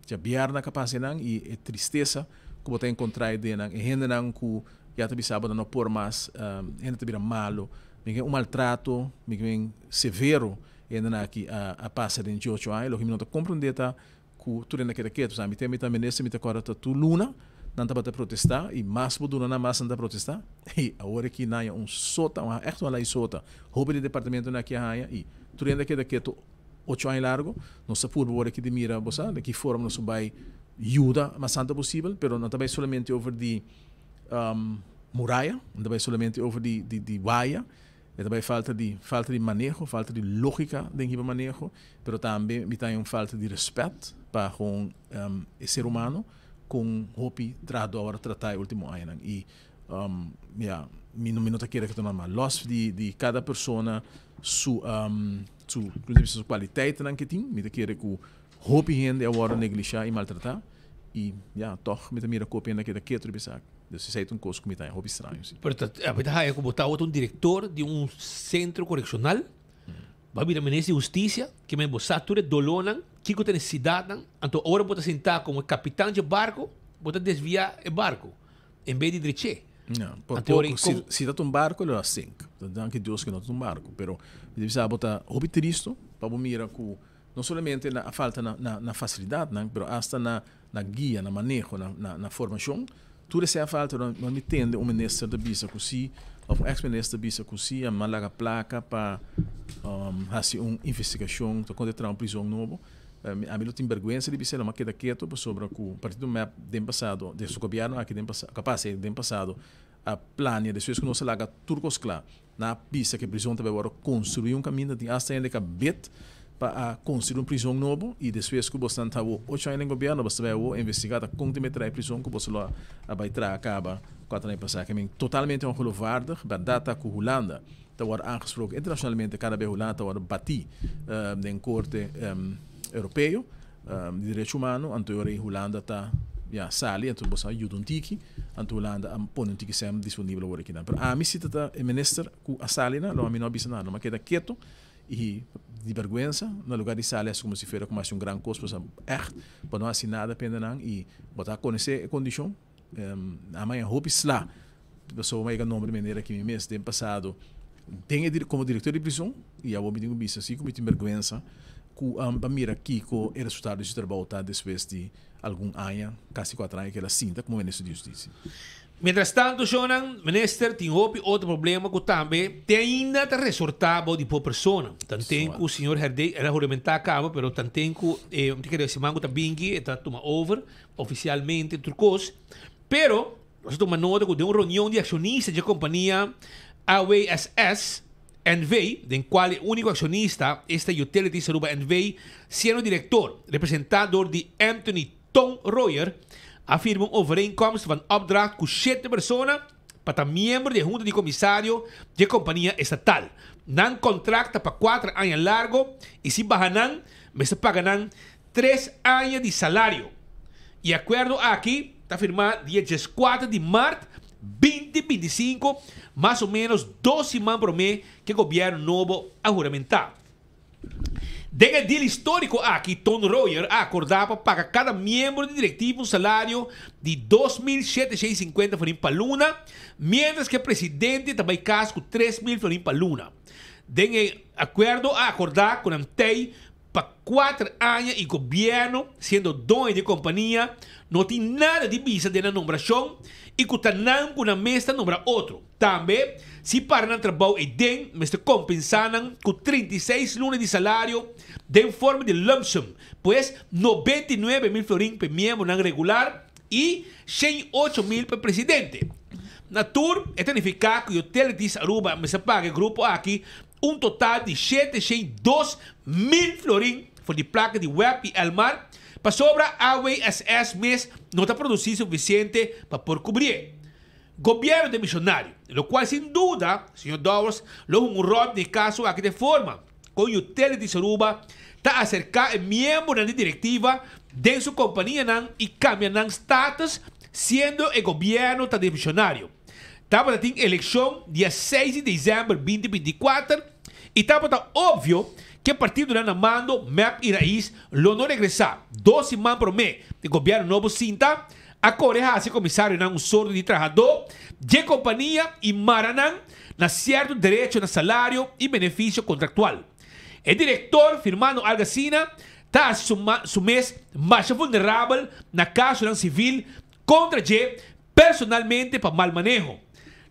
dja bierna ka pasa einan i e tristesa ku bo ta enkontrá ei den nan, e hendenan ku ya ta bisa bo nan no por mas, hende ta bira malu, mi ke un maltrato mi ke men severo e hendenan aki a a pasa den diocho aña. Loke mi no ta komprondé ta ku tur hende a keda ketu. Sa mi te mi ta minister mi ta kòrda ta tur luna nan tabata protestá i mas bo duna nan mas nan ta protestá i awor aki nan haña un sota un ègt un alai sota hopi di departamentonan aki a haña i tur hende a keda ketu ocho aña largu. Nos ta purba awor aki di mira bo sa di ki forma nos por bai yuda mas tantu posibel pero no ta bai solamente over di muraya no ta bai solamente over di di waya. E ta bai falta di falta di maneho, falta di lógika den hiba maneho, pero tambe mi ta haña un falta di rèspèt pa kon e ser humano kon hopi trahadó a wòrdu tratá e último añanan. I ya, mi no mi no ta kere ku ta normal. Lòs di di kada persona su su su kualiteitnan ke tin, mi ta kere ku hopi hende a wòrdu neglishá i maltratá. I ya, tòg mi ta mira ku hopi hende a keda ketu riba esaki. Dus esei ta un kos ku mi ta haña hopi straño si. Pero ta, mi ta haña ku bo tabata un direktor di un sentro korekshonal, bo a bira minister di hustisia, ke men bo sa tur e dolónan, kiko ta e nesesidatnan, anto ora bo ta sintá komo e kapitan dje barko, bo ta desviá e barko en bes di drech'é. Ya, por poko, si, si ta un barko lo a sink. Danki Dios ku no ta un barko, pero mi ta bisa bo ta hopi tristu pa bo mira ku No solamente na falta na na na facilidadnan, pero hasta na na guia, na maneho, na na na formacion. Tur esei a falta. No no mi tende un minister ta bisa cu si, of un ex minister ta bisa cu si a man laga placa pa haci un investigacion tocante traha un prison nobo. Ami lo tin berguensa di bisa, lo mi a keda keto pasobra cu partido mep den pasado, den su gobierno aki den pasado, capaz den pasado a plania despues cu nos a laga tur cos cla. Nan a bisa ku e prizon ta bai wòrdu konstruí un kaminda. Tin asta hende ku a bid pa a konstruí un prizon nobo i despues ku bosnan ta awor ocho aña den gobièrnu bos ta bai awor investigá ta kon ta mester traha e prizon ku boso lo a bai traha kaba kuater aña pasá. Ke men totalmente ongeloofwaardig. Bèrdat ta ku Hulanda ta wòrdu aangesproken internashonalmente kada bes Hulanda ta wòrdu batí den korte europeo di derecho humano anto e ora ei Hulanda ta ya sali anto boso a yuda un tiki anto Hulanda a pone un tiki sèm disponibel awor akinan pero ami si ta ta e minister ku a sali nan lo ami no a bisa nada lo mi a keda keto i di bèrgwensa na lugar di sali hasi komo si fuera komo hasi un gran kos pasobra ègt bo no hasi nada p'e nan i bo ta konosé e kondishon ami a hopi sla pasobra mi a yega nomber di manera ki mi mes den pasado den e komo direktor di prison i awor mi tin ku bisa si ku mi tin bèrgwensa ku pa mira kiko e resultado di su trabou ta despues di algun aña, kasi kuater aña ku el a sinta komo minister di hustisia. Mientras tanto, shownan, minister tin hopi otro problema ku tambe te ainda ta resortá bou di por persona. Tanten ku señor Herdé, el a huramentá kaba, pero tanten ku e, mi ta kere siman ku ta bingi, e ta tuma over ofisialmente tur kos. Pero, nos a tuma nota ku den un reunion di akshonista dje kompania AWSS NV, den kual e úniko akshonista, esta Utilities Aruba NV, siendo direktor, representá dor di Anthony Ton Royer, a firma un overeenkomst van opdracht ku shete persona. pa ta miembro di e hunta di komisario di e kompania estatal. Nan kontrakt ta pa kuater aña largo i si baha nan, mester paga nan tres aña di salario. E akuerdo aki ta firmá dia dieskuater di mart 2025, mas o ménos dos siman promé ku e gobièrnu nobo a huramentá. Den e deal históriko aki, Ton Royer a akordá pa paga kada miembro di direktiva un salario di 2750 florin pa luna, miéntras ku e presidente ta bai kas ku 3000 florin pa luna. Den e akuerdo a akordá ku nan tei pa kuater aña i gobièrnu, siendo doño di e kompania, no tin nada di bisa den nan nombrashon i ku ta nan ku nan mes ta nombra otro. Tambe, si para nan trabou eiden, mester kompensá nan ku 36 luna di salario den forma di lump sum, pues 99 mil florin pa e miembronan regular i 108 mil pa e presidente. Na tur, e ta nifiká ku Utilities Aruba mester paga e grupo aki un total di 702 mil florin for di plaka di WEB i Elmar, pasobra AWSS mes no ta produsí sufisiente pa por kubri. Gobièrnu demisionario, lokual sin duda, señor Dowers, lo hunga un ròl den e kaso aki di forma kon Utilities Aruba ta aserká e miembronan di direktiva den su kompanianan i kambia nan status siendo e gobièrnu ta demisionario. Tabata tin elekshon dia 6 di desèmber 2024 i tabata obvio ku e partidonan na mando, MEP i RAIZ, lo no regresá. 2 siman promé di gobièrnu nobo sinta, a kore hasi komisarionan un sorto di trahadó dje kompania i mara nan na sierto derecho na salario i benefisio kontraktual. E direktor, firmando algu asina, ta hasi su, su mes masha vulnerabel na kasonan sivil kontra dje personalmente pa mal maneho.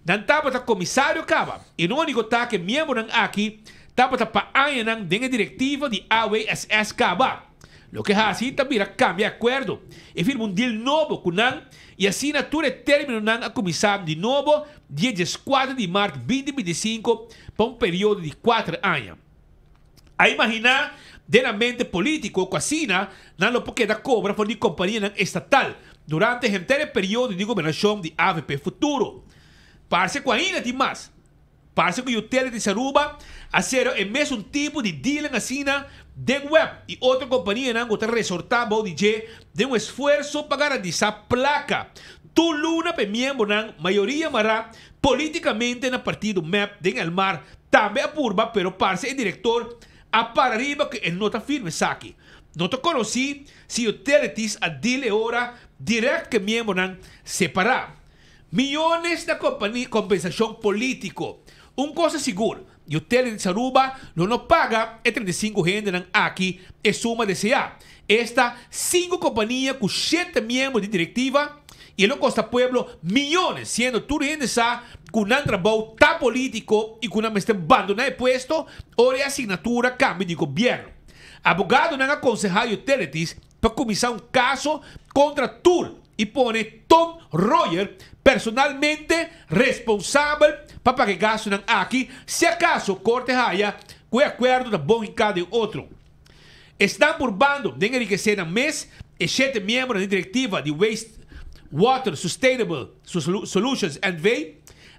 Nan tabata komisario kaba. Iróniko ta ku e miembronan aki tabata pa añanan den e direktiva di AWSS kaba. Loke hasi ta bira kambia akuerdo i firma un deal nobo ku nan i asina tur e términonan a kuminsá di nobo dia 14 di mart 2025 pa un periodo di 4 aña. A imaginá den ambiente polítiko ku asina nan lo por keda kobra for di kompanianan estatal durante henter e periodo di gobernashon di AVP Futuro. Parse ku ainda tin mas. Parse ku Utilities Aruba a sera e mesun tipo di dealing asina den WEB i otro kompanianan ku ta resortá bou di dje den un esfuerso pa garantisá plaka tur luna pa e miembronan, mayoria mará polítikamente na partido MEP den Elmar, tambe a purba, pero parse e direktor a para riba ku e no ta firma esaki. No ta konosí si Utilities a deal e ora dirèkt ku e miembronan separá. Miyones na kompensashon polítiko. Un kos ta sigur, Utilities Aruba lo no paga e 35 hendenan aki e suma deseá. Esta sinku kompania ku shete miembro di direktiva i lo kosta pueblo miyones, siendo tur hende sa ku nan trabou ta polítiko i ku nan mester bandoná e puesto ora e asignatura kambia di gobièrnu. Abogadonan a konsehá Utilities pa kuminsá un kaso kontra tur i pone Ton Royer personalmente responsabel pa paga e gastunan aki si akaso korte haya ku e akuerdo ta bon hinká den otro. Esnan purbando den enrikesé nan mes, e shete miembronan di direktiva di Waste Water Sustainable Solutions NV,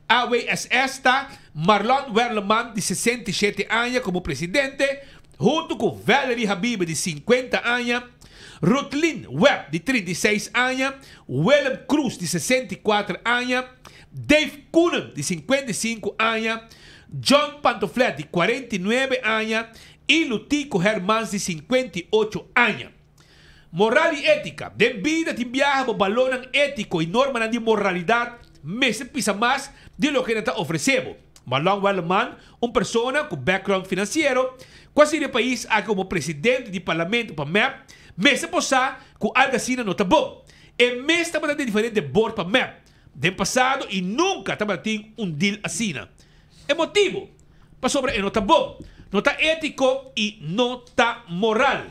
AWSS, ta Marlon Werleman di 67 aña komo presidente, huntu ku Valerie Habibe di 50 aña, Rutlin Webb di 36 aña, Willem Cruz di 64 aña, Dave Koenen di 55 aña, John Pantoflet di 49 aña i Lutico Hermans di 58 aña. Moral i étika. Den bida tin biaha bo balornan étiko i normanan di moralidat mester pisa mas di loke nan ta ofresé bo. Marlon Werleman, un persona ku background finansiero, ku a sirbi e pais aki komo presidente di parlamento pa MEP, mester por sa ku algu asina no ta bon. E mes tabata den diferente board pa MEP den pasado i nunka tabata tin un deal asina. E motibu? Pasobra e no ta bon, no ta étiko i no ta moral.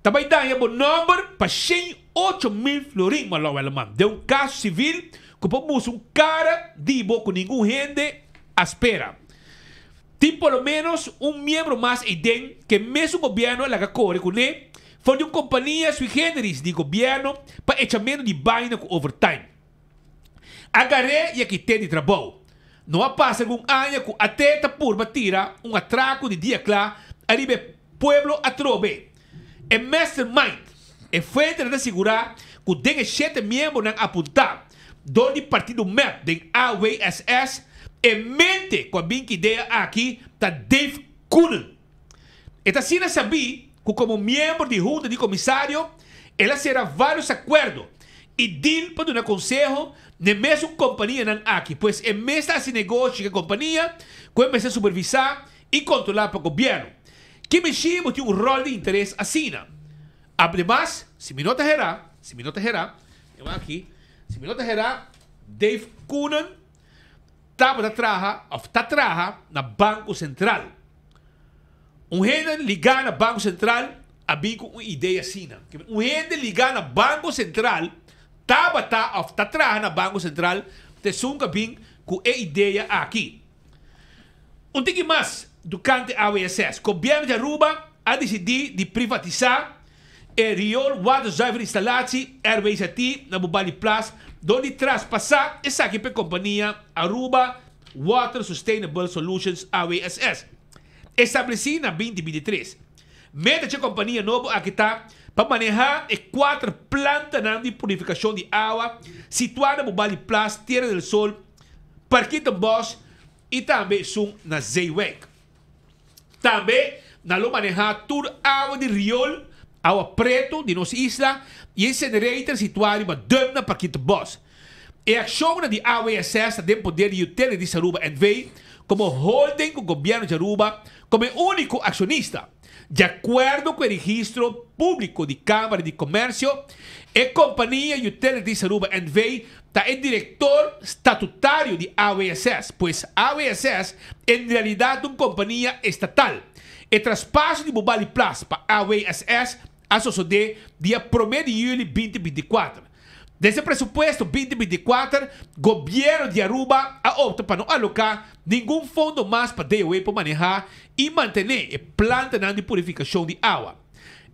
Ta bai daña bo nòmber pa 108 mil florin, Marlon Werleman, den un kaso sivil ku por mustra un kara di bo ku ningun hende a spera. Tin por lo ménos un miembro mas eiden ku e mesun gobièrnu a laga kore kuné for di un kompania sui generis di gobièrnu pa echamentu di baina ku overtime. A gar'é i a kit'é di trabou. No a pasa algun aña ku AT ta purba tira un atrako di dia kla ariba e pueblo atrobe. E mastermind, e fuentenan ta sigurá ku den e shete miembronan apuntá dor di partido mep den AWSS, e mente ku a bin ku idea aki ta Dave Koenen. E ta asina sabí ku komo miembro di hunta di komisario el a sera vários akuerdo i deal pa duna konseho n'e mesun kompanianan aki, pues e mes ta hasi negoshi ku e kompania ku e mester supervisá i kontrolá pa gobièrnu. Ki mishi bo tin un ròl di interes asina? Ademas, si mi no ta herá, si mi no ta herá, e wak aki, si mi no ta herá, Dave Koenen tabata traha òf ta traha na Banko Sentral. Un hende ligá na Banko Sentral a bin ku un idea asina. Un hende ligá na Banko Sentral tabata òf ta traha na Banko Sentral ta esun ku a bin ku e idea aki. Un tiki mas tokante AWSS, Gobièrnu di Aruba a disidí di privatisá e Riool Waterzuiverinstallatie, RWZI, na Bubali Plas dor di traspasá esaki pa e kompania Aruba Water Sustainable Solutions, AWSS, establesí na 2023. Meta dje kompania nobo aki ta pa manehá e kuater plantanan di purifikashon di awa situá na Bubali Plas, Tierra del Sol, Parkietenbos i tambe esun na Zeewijk. Tambe nan lo manehá tur awa di riol, awa pretu, di nos isla i e incinerator situá riba dump na Parkietenbos. E akshonnan di AWSS ta den poder di Utilities Aruba NV. komo holding ku gobièrnu di Aruba komo e úniko akshonista. Di akuerdo ku e registro públiko di Kámara di Komèrsio, e kompania Utilities Aruba NV. ta e direktor statutario di AWSS, pues AWSS en realidat ta un kompania estatal. E traspaso di Bubali Plas pa AWSS a sosodé dia promé di yüli 2024. Desde presupuesto 2024, Gobierno di Aruba a opta pa no aloca ningun fondo mas pa DOW por maneha y mantene e plantanan di purificacion di awa.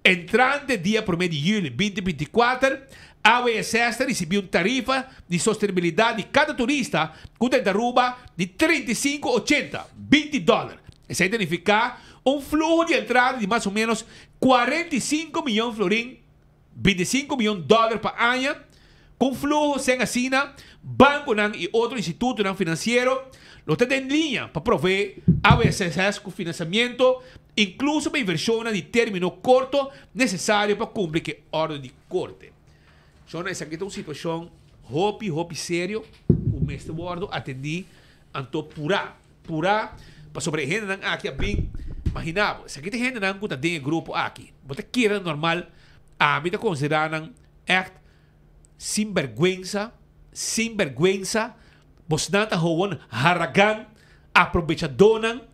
Entrante dia prome di juli 2024, AWSS ta ricibi un tarifa di sostenibilidad di cada turista cu ta entra Aruba di 35 80, 20 dollar. Esey ta nifica un fluho di entrada di mas o menos 45 miyon florin, 25 miyon dòler pa aña, ku un fluho sen asina, bankonan i otro institutonan finansiero lo ta den liña pa proveé AWSS ku finansiamentu, inkluso pa invershonnan di término korto nesesario pa kumpli ku e òrdu di korte. Shona, esaki ta un situashon hopi, hopi serio ku mester wòrdu atendí anto purá. Purá, pasobra e hendenan aki a bin, Maginá bo, esaki ta e hendenan ku ta den e grupo aki. Bo ta kere nan normal? Ami ta konsiderá nan ègt sinbèrgwensa, sinbèrgwensa. Bosnan ta howon haragan, aprobechadónan.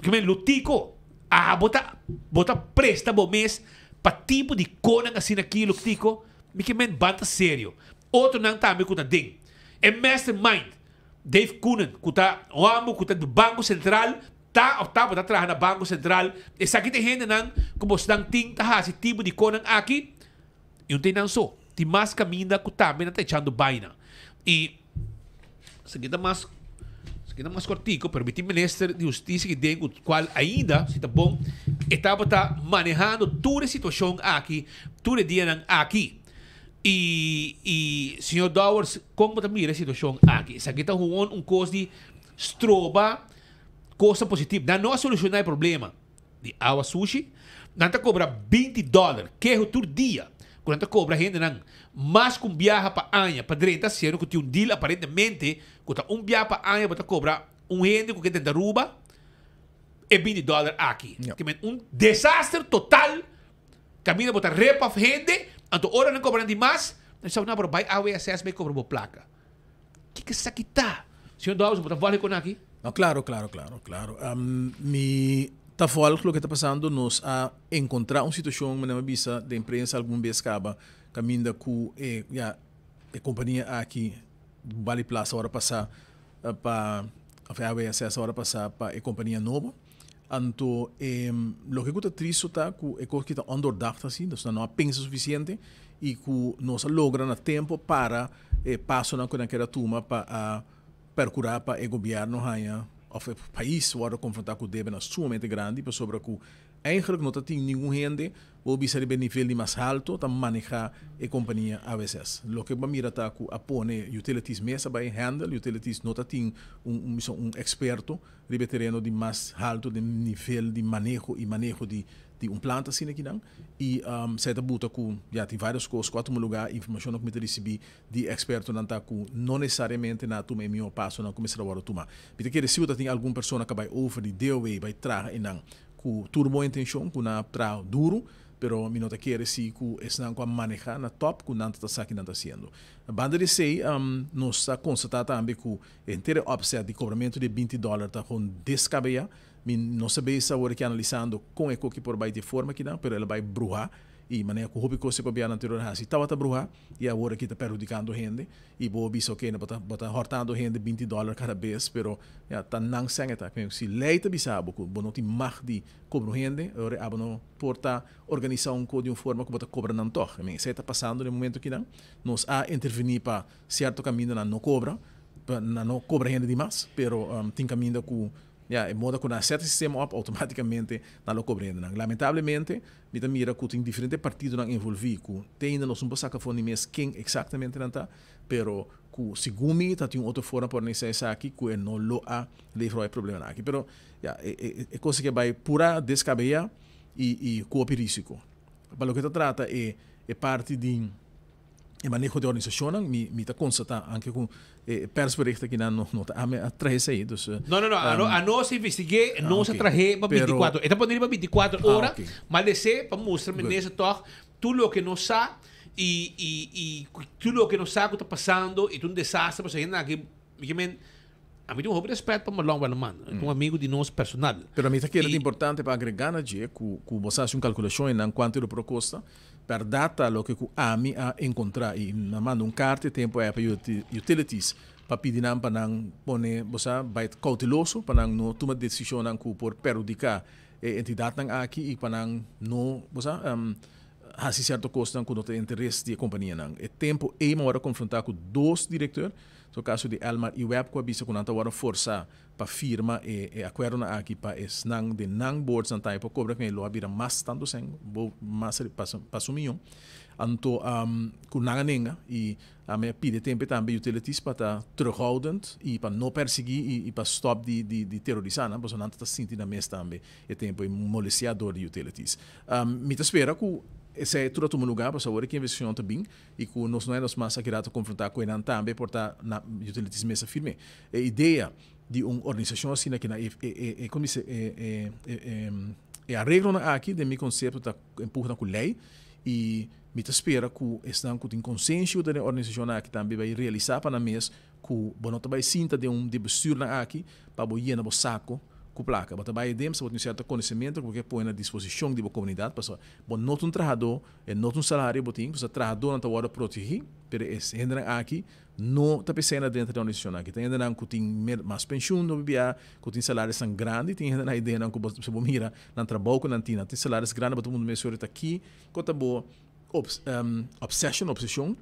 Ke men lutiko, abo ta, bo ta presta bo mes pa tipo di konan asina aki, lutiko. Mi ke men ban ta serio. Otronan tambe ku ta den e mastermind. Dave Koenen, ku ta un hòmber ku ta di Banko Sentral, ta òf tabata traha na Banko Sentral. Esaki ta e hendenan ku bosnan tin ta hasi tipo di konan aki. I no ta einan so. Tin mas kaminda ku tambe nan ta echando baina. I esaki ta mas esaki ta mas kòrtiku, pero mi tin minister di hustisia aki den ku kual ainda, si ta bon, e tabata manehando tur e situashon aki tur e dianan aki. I i señor Dowers, kon bo ta mira e situashon aki? Esaki ta gewoon un kos di stroba kosnan positivo. Nan no a solushoná e problema di awa sushi. Nan ta kobra 20 dòler keho tur dia ku nan ta kobra hendenan mas ku un biaha pa aña pa drenta siendo ku tin un deal aparentemente ku ta un biaha pa aña bo ta kobra un hende ku ke drenta Aruba e 20 dòler aki. Ke men un desaster total. Caminda bo ta rip off hende, anto ora nan cobra nan di mas, nan bisa bo, no, pero bay AWSS bay cobra bo placa. Kiko esaki ta? Señor Dowers, bo ta volg con aki? No, claro, claro, claro, claro. Mi ta volg loke ta pasando. Nos a encontra un situacion, manera mi a bisa den prensa algun bes caba, caminda cu e, ya, e compania aki, Bali Plaza ora pasa pa, of e AWSS ora pasa pa e compania nobo. Anto e loke ku ta tristu ta ku e kos ki ta ondoordacht asi, nos nan no a pensa sufisiente i ku nos a logra na tempu para e pasonan ku nan ker a tuma pa a perkurá pa e gobièrnu haña òf e pais wòrdu konfrontá ku debenan sumamente grandi pasobra ku Eigenlijk no ta tin ningun hende bo bisa riba e nivel di mas halto ta maneha e kompania AWS. Loke bo a mira ta ku a pone utilities mes a bai handle, utilities no ta tin un un un eksperto riba e tereno di mas halto den nivel di maneho i maneho di di un planta asina kinan i esei ta buta ku ya tin varios kos ku a tuma luga informashonnan ku mi ta risibí di ekspertonan ta ku no nesesariamente nan a tuma e mihó pasonan ku mester a wòrdu tuma. Mi ta kere si bo ta tin algun persona ku a bai over di DOW bai traha einan Ku tur bon intenshon ku nan a traha duru, pero mi no ta kere si ku esnan ku a maneha na top ku nan ta ta sa ki nan ta hasiendo. Banda di esei, nos ta konstatá tambe ku henter e opzet di kobramentu di e 20 dòler ta gewoon deskabeyá. Mi no sa bes awor aki analisando kon e koki por bai di e forma akinan, pero el a bai bruhá i manera ku hopi kos e gobièrnu anterior a hasi tabata bruhá i awor aki ta perhudikando hende. I bo a bisa oke bo ta bo ta hortando hende 20 dòler kada bes pero ya ta nan sèn e ta. Si lei ta bisa bo ku bo no tin mag di kobra un hende ora abo no por ta organisá un ko di un forma ku bo ta kobra nan tòg. I mean esei ta pasando den momento kinan. Nos a intervení pa sierto kaminda nan no kobra pa nan no kobra hende di mas pero tin kaminda ku ya e moda ku nan a sèt e sistema òp outomátikamente nan lo kobra hendenan. Lamentablemente Mi ta mira ku tin diferente partidonan envolví ku te ainda nos no por saka for di mes ken eksaktamente nan ta, pero ku segun mi ta tin un otro forma pa organisá esaki ku e no lo a levra e problemanan aki. Pero ya, e e kos aki a bai pura deskabeyá i i ku hopi risiko. Pa loke ta trata e e parti di e maneho di organisashonnan, mi mi ta konstatá anke ku e persbericht aki nan no no ta ami a traha esei, dus. No, no, no, ano anos a investig'é, nos a trah'é pa 24, e ta pone riba 24 ora, ma des'é pa mustra minister tòg tur loke nos sa i i i tur loke nos sa ku ta pasando i ta un desaster pasobra hende aki, mi ke men. Ami tin un hopi respet pa Marlon Werleman, e ta un amigu di nos personal. Pero mi ta kere ta importante pa agrega na dje ku ku bo sa hasi un kalkulashon einan kuantu e lo por kosta. Bèrdat ta loke ku ami a enkontrá i mi a manda un karta e tempu ei pa utilities pa pidi nan pa nan pone bo sa bai kouteloso pa nan no tuma desishonnan ku por perhudiká e entidatnan aki i pa nan no bo sa hasi sierto kosnan ku no ta interes di e kompanianan. E tempu ei mi a wòrdu konfrontá ku dos direkteur. So kaso di Elmar i Webb ku a bisa ku nan ta wòrdu forsá pa firma e e akuerdonan aki pa esnan den nan boardsnan tambe por kobra ku e lo a bira mas tantu sèn bo mas pasa pasa un miyon. Anto ku nan a nenga i ami a pidi tempe tambe utilities pa ta terughoudend i pa no persiguí i i pa stòp di di di terorisá nan pasobra nan ta sinti nan mes tambe e tempu e molestiá dor di utilities. Mi ta spera ku esei tur a tuma lugá pasobra awor ki investigashon ta bin i ku nos no nos mas aki rato konfrontá ku enan tambe por ta na utilities mester firm'é. E idea di un organisashon asina ki na e e e komo dice e e e e areglonan aki den mi konsepto ta empuha ku lei i mi ta spera ku esnan ku tin konsenshi ku ta den e organisashonnan aki tambe bai realisá pa nan mes ku bo no ta bai sinta den un di bestuurnan aki pa bo yena bo sako ku plaka. Bo ta bai aden pasobra bo tin un sierto konosementu ku bo ke pone na disposishon di bo komunidat pasobra bo no ta un trahadó. E no ta un salario bo tin, pasobra trahadónan ta wòrdu protegí, pero e hendenan aki no ta p'esei na drenta den organisashonnan aki. Tin hendenan ku tin mas penshun no bibia, ku tin salarionan grandi, tin hendenan ideanan ku bo si bo mira nan trabou ku nan tin, nan tin salarios grandi, bo ta puntra mes ora ta kiko ta bo obsession, obseshon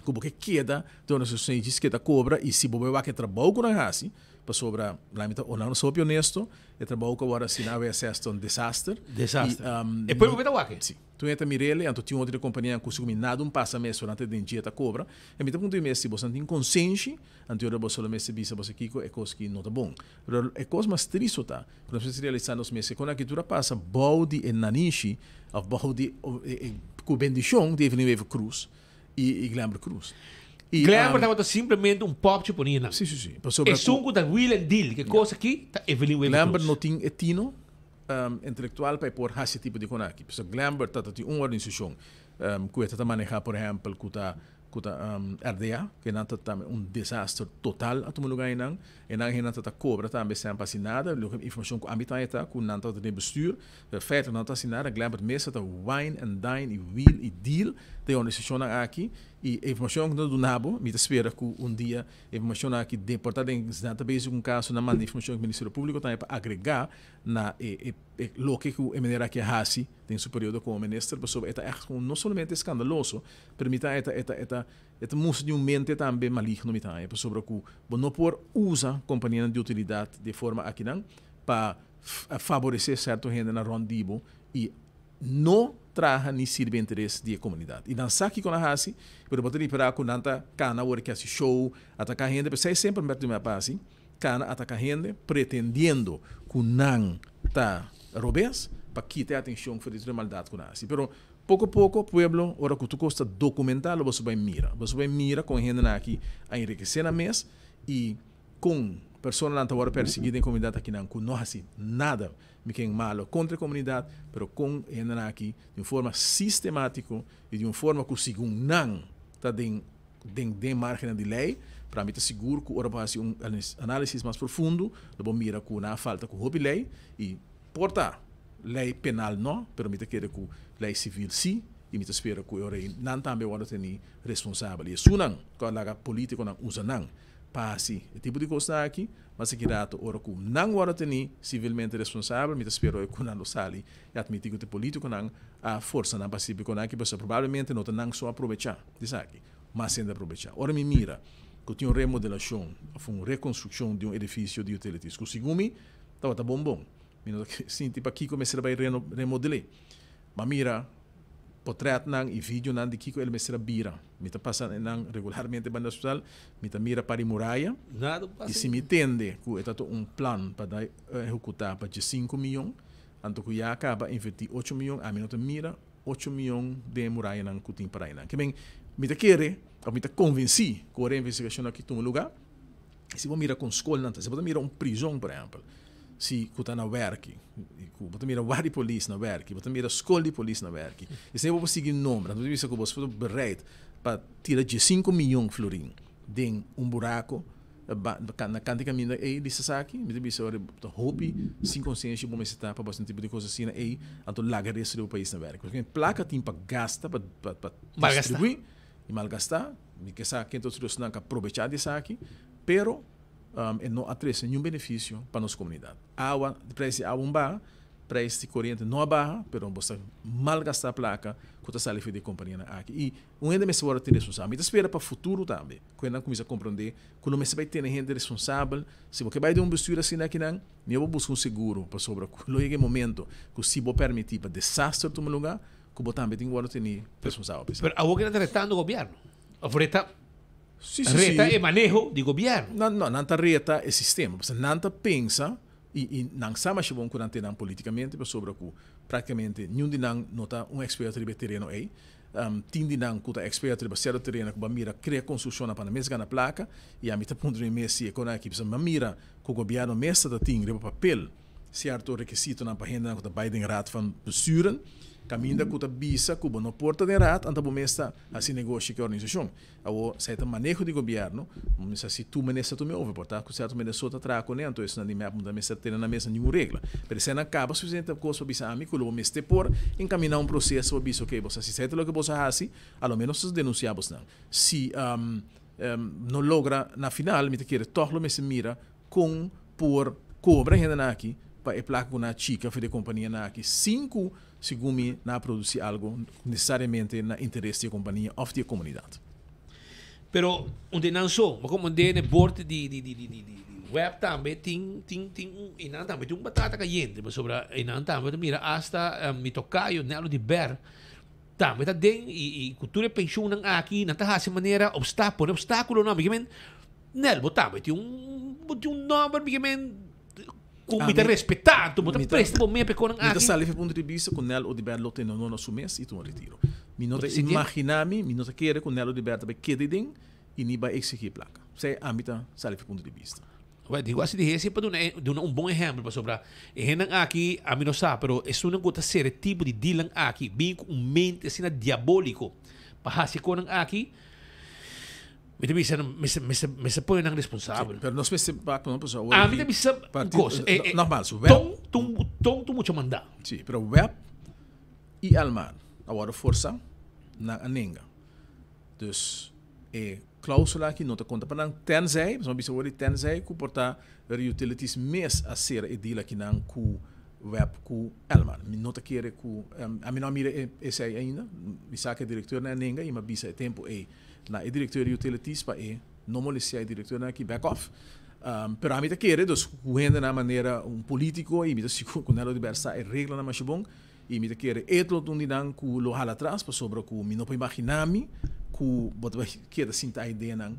ku bo ke keda den organisashon ei djis keda kobra i si bo bai wak e trabou ku nan hasi, pasobra laat mi ta nan nos hopi honesto, e trabou ku a wòrdu hasi na AWSS ta un desaster. Desaster. E pueblo bo ta wak e? Si. Tur hende ta mir'el anto tin otro kompanianan ku si ku mi nada un pasa mes durante den dje ta kobra. E mi ta puntra mi mes si boso nan tin konsenshi, anto ora boso lo mester bisa boso kiko e kos ki no ta bon. Pero e kos mas tristu ta ku nos mester realisá nos mes e kon aki tur a pasa bou di e nanishi òf bou di e ku bendishon di Evelyn Wever Croes i Glenbert Croes. I, Glenbert tabata simplemente un popchi poni nan. Si, si, si. Pasobra Esun ku ta wheel and deal, ke kos aki ta Evelyn Wever Croes. Glenbert no tin e tino intelectual pa e por hasi e tipo di kon aki. Pasobra Glenbert ta tin un organisashon ku e ta ta maneha por ehempel ku ta ku ta RDA, ku nan ta tambe un desaster total a tuma luga einan. E nan hendenan ta ta kobra tambe sem pa hasi nada. Loke informashon ku ami ta haña ta ku nan tabata den bestuur, pero feitelijk nan no ta hasi nada. Glenbert mes ta ta wine and dine i wheel i deal. den organisashonnan aki i e informashon ku nan ta duna bo, mi ta spera ku un dia e informashonnan aki den por ta den nan ta bezig ku un kaso nan manda informashon ku Ministerio Públiko tambe pa agregá na e e loke ku e meneer aki a hasi den su periodo komo minister pasobra e ta ègt no solamente eskandaloso pero mi ta e ta e ta e ta E ta mustra di un mente tambe maligno mi ta haña, pasobra ku bo no por usa kompanianan di utilidat di e forma akinan pa faboresé sèrto hendenan rònt di bo i no traha ni sirbi interes di e komunidat. I nan sa kiko nan hasi, pero bo ta ripará ku nan ta kana awor ke hasi show, ataká hende, p'esei semper mi a hasi, kana ataká hende pretendiendo ku nan ta robes pa kita e atenshon for di tur e maldat ku nan hasi. Pero Poko poko, pueblo, ora ku tur kos ta dokumentá lo boso bai mira. Boso bai mira kon e hendenan aki a enrikesé nan mes i kon personanan ta wòrdu persiguí den komunidat akinan ku no hasi nada miken malo kontra e komunidat, pero kon e hendenan aki di un forma sistemátiko i di un forma ku segun nan ta den den den márgennan di lei. Pero ami ta sigur ku ora bo hasi un análisis mas profundo lo bo mira ku nan a falta ku hopi lei i por ta. Lei penal no, pero mi ta kere ku lei sivil si, i mi ta spera ku e ora ei nan tambe wòrdu tení responsabel. I esunnan ku a laga polítikonan usa nan pa hasi e tipo di kosnan aki, mas aki rato ora ku nan wòrdu tení sivilmente responsabel, mi ta spera ora ku nan lo sali i atmití ku ta e polítikonan a forsa nan pa hasi tipo di kosnan aki, pasobra probablemente no ta nan so a probechá di esaki, mas hende a probechá. Ora mi mira ku tin un remodelashon òf un rekonstrukshon di un edifisio di utilities ku segun mi tabata bon bon, Mi no ta sinti pakiko mester a bai remodel'é. M'a mira potrètnan i videonan di kiko el mester a bira. Mi ta pasa nan regularmente banda hospital, mi ta mira par di muraya. I si mi tende ku e ta ta un plan pa dai ehekutá pa diesinku miyon, anto ku ya a kaba invertí ocho miyon, ami no ta mira ocho miyon den e murayanan ku tin para einan. Ke men, mi ta kere òf mi ta konvensí ku ora e investigashon aki tuma lugá, si bo mira kon skolnan ta, si bo ta mira un prizon por ehèmpel, si ku ta na wèrki, ku bo ta mira wak di polis na wèrki, bo ta mira skol di polis na wèrki, esei bo por sigui nombra. Anto bo ta bisa ku bo ta bereid pa tira diesinku miyon florin den un burako na kant di kaminda ei di Sasaki. Mi ta bisa ora ta hopi sin konsiensia bo mester ta pa bo hasi un tipo di kos asina ei, anto laga resto di bo pais na wèrki. Pasobra plaka tin pa gasta, pa distribuí i malgastá. Mi ke sa ken ta otro esnan ku a probechá di esaki, pero e no a trese niun benefisio pa nos komunidat. Awa, preis di awa un baha, preis di koriente no a baha, pero bo sta malgastá plaka ku ta sali for di e kompanianan aki. I un hende mester wòrdu tene responsabel. Mi ta spera pa futuro tambe ku hendenan kuminsá komprondé ku lo mester bai tene hende responsabel. Si bo ke bai den un bestuur asina akinan, mihó bo buska un seguro pasobra ku lo yega e momento ku si bo permití pa desaster tuma lugá, ku bo tambe tin ku wòrdu tene responsabel pa esaki. Pero awor ke nan ta retando gobièrnu? Òf reta Sí, sí, Reta sí. e maneho di gobierno. Nan, no, nan ta reta e sistema. Pasobra nan ta pensa, i, i nan sa masha bon ku nan te nan politikamente, pasobra ku praktikamente niun di nan no ta un eksperto riba e tereno ei. Tin di nan ku ta eksperto riba sierto tereno ku bo a mira krea konstrukshonnan pa nan mes gana plaka, i ami ta puntra mi mes si e konan aki, pasobra mi a mira ku gobierno mes ta ta tin riba papel sierto rekisitonan pa hendenan ku ta bai den raad van besturen, kaminda ku ta bisa ku bo no por ta den raad, anto bo mes ta hasi negoshi ku e organisashon. Awor, sa e ta maneho di gobièrnu, bo mester hasi tur minister tuma e over, por ta ku sèrto minister so ta traha kuné, anto esnan di mep no ta mester tene nan mes na ningun regla. Pero esei nan kaba sufisiente kos pa bisa ami ku lo bo mester por enkaminá un proseso pa bisa, okey, bo sa si esei ta loke boso a hasi, a lo ménos nos denunsiá bosnan. Si no logra na final, mi ta kere tòg lo mester mira kon por kobra e hendenan aki pa e plaka ku nan a chika for di e kompanianan aki sin ku segun mi nan a produsi algu nesesariamente na interes di e kompania òf di e komunidat. Pero un di nan so, bo komprendé na e bord di di di di di di web tambe tin tin tin un e nan tambe tin un batata kayente pasobra e nan tambe ta mira asta mi tokayo Nello di Ber tambe ta den i i ku tur e penshunnan aki nan ta hasi manera obsta pone obstakulonan mi ke men Nel bo tambe tin un bo tin un nòmber mi ke men ku mi ta respetá anto bo ta presta bo mes pa e konan Mi ta aki. sali for punto di bista ku Nel Oduber lo tene honor na su mes i tuma retiro. Mi no Bo ta ta sintié? imaginá mi, mi no ta kere ku Nel Oduber ta bai keda den i ni bai eksigí plaka. Esei ami ta sali for punto di bista. Wè, digo asi di hesi pa duna e duna un bon ehèmpel pasobra e hendenan aki ami no sa pero esunnan ku ta ser e tipo di dealnan aki bin ku un mente asina diabóliko pa hasi e konan aki. Mi ta bisa mester mester mester pone nan responsabel. Sí, pero nos mester wak no pasobra awor Ami ta bisa un kos. E, e, Nogmaals, web. Ton, ton, ton tu mucha manda. Sí, pero web i Almar a wòrdu forsa. Nan a nenga. Dus e klausula aki no ta konta pa nan tenzij, pasobra mi bisa wor di tenzij ku por ta Utilities mes a sera e deal akinan ku web ku Elmar. Mi no ta kere ku, ami no a mira esei ainda. Mi sa ku e direktornan a nenga i mi a bisa e tempu ei na e direktor di Utilities pa e no molestia e direktornan aki back off. Pero ami ta kere dus ku hendenan manera un politiko i mi ta sigur ku Nel Oduber sa e reglanan masha bon i mi ta kere e lo ta un di nan ku lo hala atras pasobra ku mi no por imagina mi ku bo ta bai keda sinta ideanan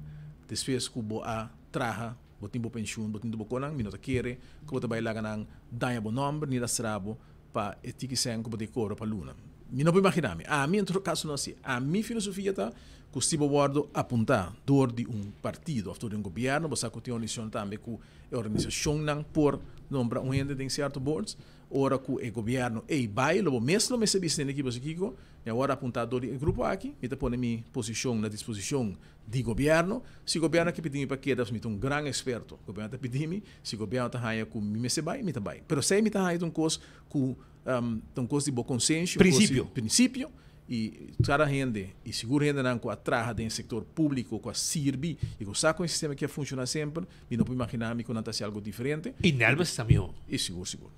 despues ku bo a traha. Bo tin bo penshun, bo tin tur bo konan, mi no ta kere ku bo ta bai laga nan daña bo nòmber ni lastra bo pa e tiki sèn ku bo ta kobra pa luna. Mi no por imaginá mi. Ami en todo kaso no hasi. Ami filosofia ta ku si bo wòrdu apuntá dor di un partido òf dor di un gobièrnu, bo sa ku tin organisashon tambe ku e organisashonnan por nombra un hende den sierto boards. Ora ku e gobièrnu ei bai, lo bo mes lo mester bisa den ekipo si kiko, mi a wòrdu apuntá dor di e grupo aki, mi ta pone mi posishon na disposishon di gobièrnu. Si gobièrnu a ke pidi mi pa keda, mi ta un gran eksperto. Gobièrnu ta pidi mi, si gobièrnu ta haña ku mi mester bai, mi ta bai. Pero esei mi ta haña ta un kos ku ta un kos di bo konsenshi, un kos di Prinsipio. prinsipio. I kada hende, i sigur hendenan ku a traha den sektor públiko, ku a sirbi i ku sa kon e sistema aki a funshoná semper, mi no por imaginá mi ku nan ta hasi algu diferente. I Nelmer sa mihó. I sigur, sigur.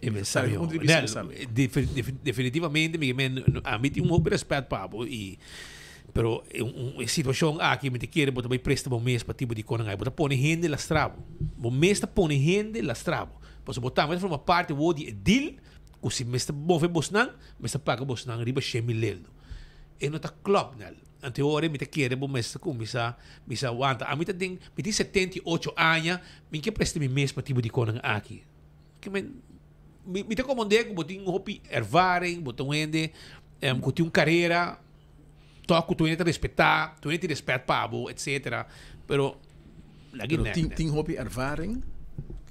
E men sa mihó. Nel, definitivamente mi men ami tin un hopi respet pa bo i pero e situacion aki mi ta kere bo ta bay presta bo mes pa tipo di konan ai. Bo ta pone hende lastra bo. Bo mes ta pone hende lastra bo. Pasobra bo tambe ta forma parti awor di e deal ku si mester move bosnan, mester paga bosnan riba shen mil leldo. E no ta klop, Nel. Anto e ora mi ta kere bo mester kuminsá bisa wanta. Ami ta den, mi tin 78 aña, mi ke presta mi mes pa tipo di konan aki. Ke men, mi, mi ta komprendé ku bo tin hopi ervaring, bo ta un hende em, ku tin un karera, tòg ku tur hende ta respetá, tur hende tin rèspèt pa bo, etsetera. Pero, lag'i Pero nèk, tin, nèk. tin hopi ervaring,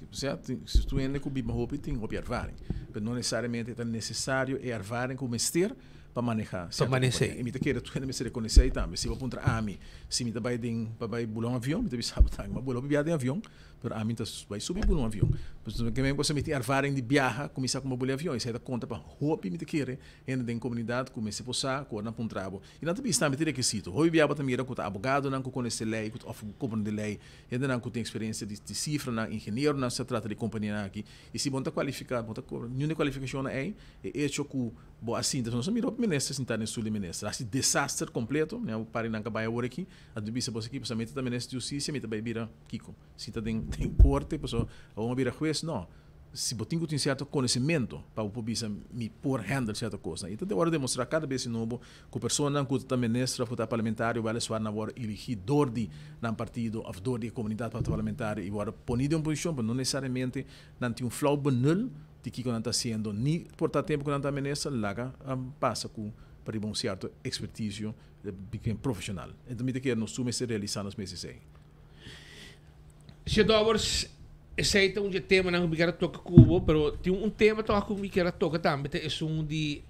osea, tin, si tur hende ku biba hopi tin hopi ervaring, pero no nesesariamente ta nesesario e ervaring ku mester pa maneha Pa sierto manesé. kompania. I mi ta kere tur hende mester rekonosé tambe. Si bo puntra ami si mi ta bai den pa bai bula un avion, mi ta bisa bo tambe, mi a bula hopi bia den avion, Pero ami ta bai subi bula un avion. Pasobra ke men cosa mi tin ervaring di biaha, kuminsá kuma bula avion. Esei ta konta pa hopi mi ta kere hende den komunidat ku mester por sa ku ora nan puntra bo. I nan ta bisa tambe tin rekisito. Hopi biaha bo ta mira ku ta abogadonan ku konosé lei ku òf ku komprondé lei, hendenan ku tin eksperensia di di sifranan, ingenieronan si ta trata di kompanianan aki. I si bo no ta kualifiká, bo no ta niun di e kualifikashonnan ei, e echo ku bo a sinta, nos a mira hopi minister sintá den stul di minister. Hasi desaster kompleto. Mi a pari nan ka bai awor aki. A bisa bo esaki pasobra mi ta ta minister di hustisia, mi ta bai bira. Kiko? Si ta den den korte pasobra awor mi a bira hues? No. Si bo tin ku tin sierto konosementu pa bo por bisa mi por handle sierto kosnan. I ta wòrdu demostrá kada bes di nobo ku personanan ku ta minister òf ku ta parlamentario wèliswar nan wòrdu eligí dor di nan partido òf dor di e komunidat pa ta parlamentario i wòrdu poní den un posishon pero no nesesariamente nan tin un flou benul di kiko nan ta hasiendo ni por ta tempu ku nan ta minister laga pasa ku pa riba un sierto ekspertisio profeshonal. Enton mi ta kere nos tur mester realisá nos mes esei. Señor Dowers, esey ta un dje temanan ku mi kier a toka ku bo, pero tin un tema tòg ku mi kier a toka tambe ta esun di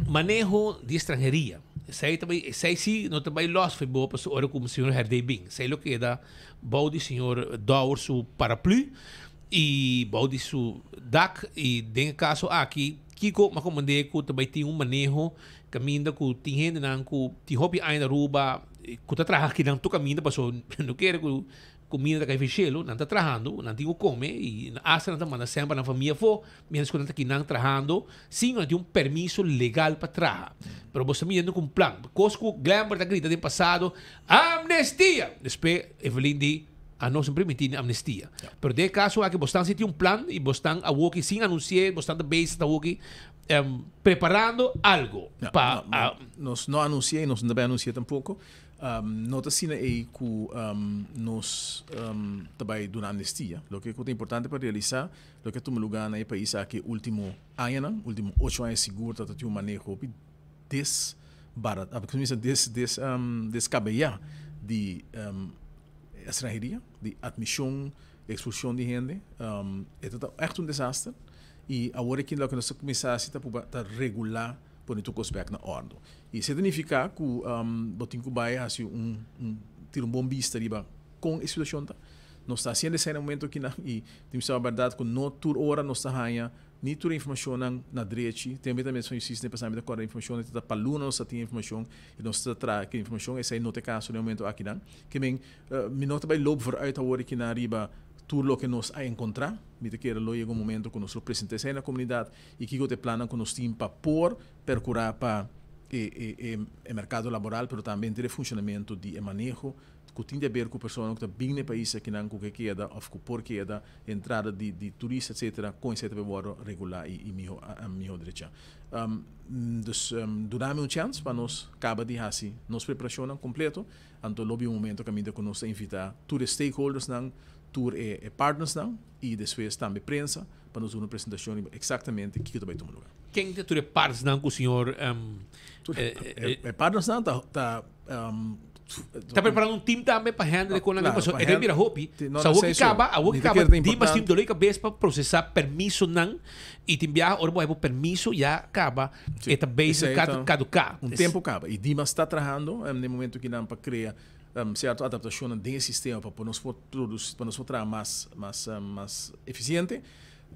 maneho di estranheria. Esey ta bai, esey si no ta bai lòs for bo pasobra ora ku señor Herdey bin. Esey lo keda bou di señor Dowers su paraplu i bou di su dak i den e kaso aki kiko mi a komprende ku ta bai tin un maneho kaminda ku tin hendenan ku tin hopi aña na Aruba ku ta traha aki nan tur kaminda paso no kere ku kumida ta kai for shelu, nan ta trahando, nan tin ku kome i asta nan ta manda sèn pa nan famia afó mientras ku nan ta aki nan trahando sin ku nan tin un permiso legal pa traha. Pero bo sta mirando ku un plan. Kos ku Glenbert a grita den pasado, Amnestia! Despues Evelyn di, Anos no permití ni amnestia. Pero den e kaso aki bo stan si tin un plan i bo stan awoki sin anunsi'é, bo stan ta bezig ta awoki preparando algo pa. Nos no anuncia y nos no ta bay anuncia tampoco. No ta asina ey cu nos ta bay duna amnestia. Loke cu ta importante pa realisa, loke a tuma lugar na e pais aki e ultimo añanan, ultimo ocho aña sigur ta tin un maneho hopi descabeya di estranheria, di admision, expulsion di hende. E ta echt un desaster. I awor aki loke nos ta kuminsá hasi ta pruba ta regulá pone tur kos bèk na òrdu. I esei ta nifiká ku bo tin ku bai hasi un un tira un bon bista riba kon e situashon ta. Nos ta hasiendo esei na momento akinan i tin bisa bèrdat ku no tur ora nos ta haña ni tur e informashonnan na drechi. Tin bia tambe Minister van Justisia pasá mi ta kòrda informashon ta pa luna nos ta tin informashon i nos ta traha ki informashon. Esei no ta e kaso den momento akinan. Ke men mi no ta bai loop vooruit awor akinan riba tur loke nos a enkontrá. Mi ta kere lo yega un momento ku nos lo presentá esei na komunidat i kiko ta e plannan ku nos tin pa por perkurá pa e e merkado laboral pero tambe henter e funshonamentu di e maneho ku tin di aber ku personanan ku ta bin na e pais akinan ku ke keda òf ku por keda, entrada di di turista etsetera, kon esei ta bai wòrdu regulá i i mihó mihó drechá. Dus duna mi un chèns pa nos kaba di hasi nos preparashonnan kompleto, anto lo bin un momento kaminda ku nos ta invitá tur e stakeholdersnan, tur e e partnersnan i despues tambe prensa pa nos duna un presentashon riba eksaktamente kiko ta bai tuma lugá. Ken ta tur e partnersnan ku señor Tur e partnersnan ta ta Ta preparando un team tambe pa handle con nan pasobra e ta mira hopi. So awor ki caba, awor ki caba Dimas tin dolor di cabes pa procesa permisonan y tin biaha ora bo hay bo permiso ya caba e ta bezig caduca. Un tempo caba y Dimas ta trahando den momento ki nan pa crea cierto adaptacionnan den e sistema pa nos por produci, pa nos por traha mas mas mas eficiente.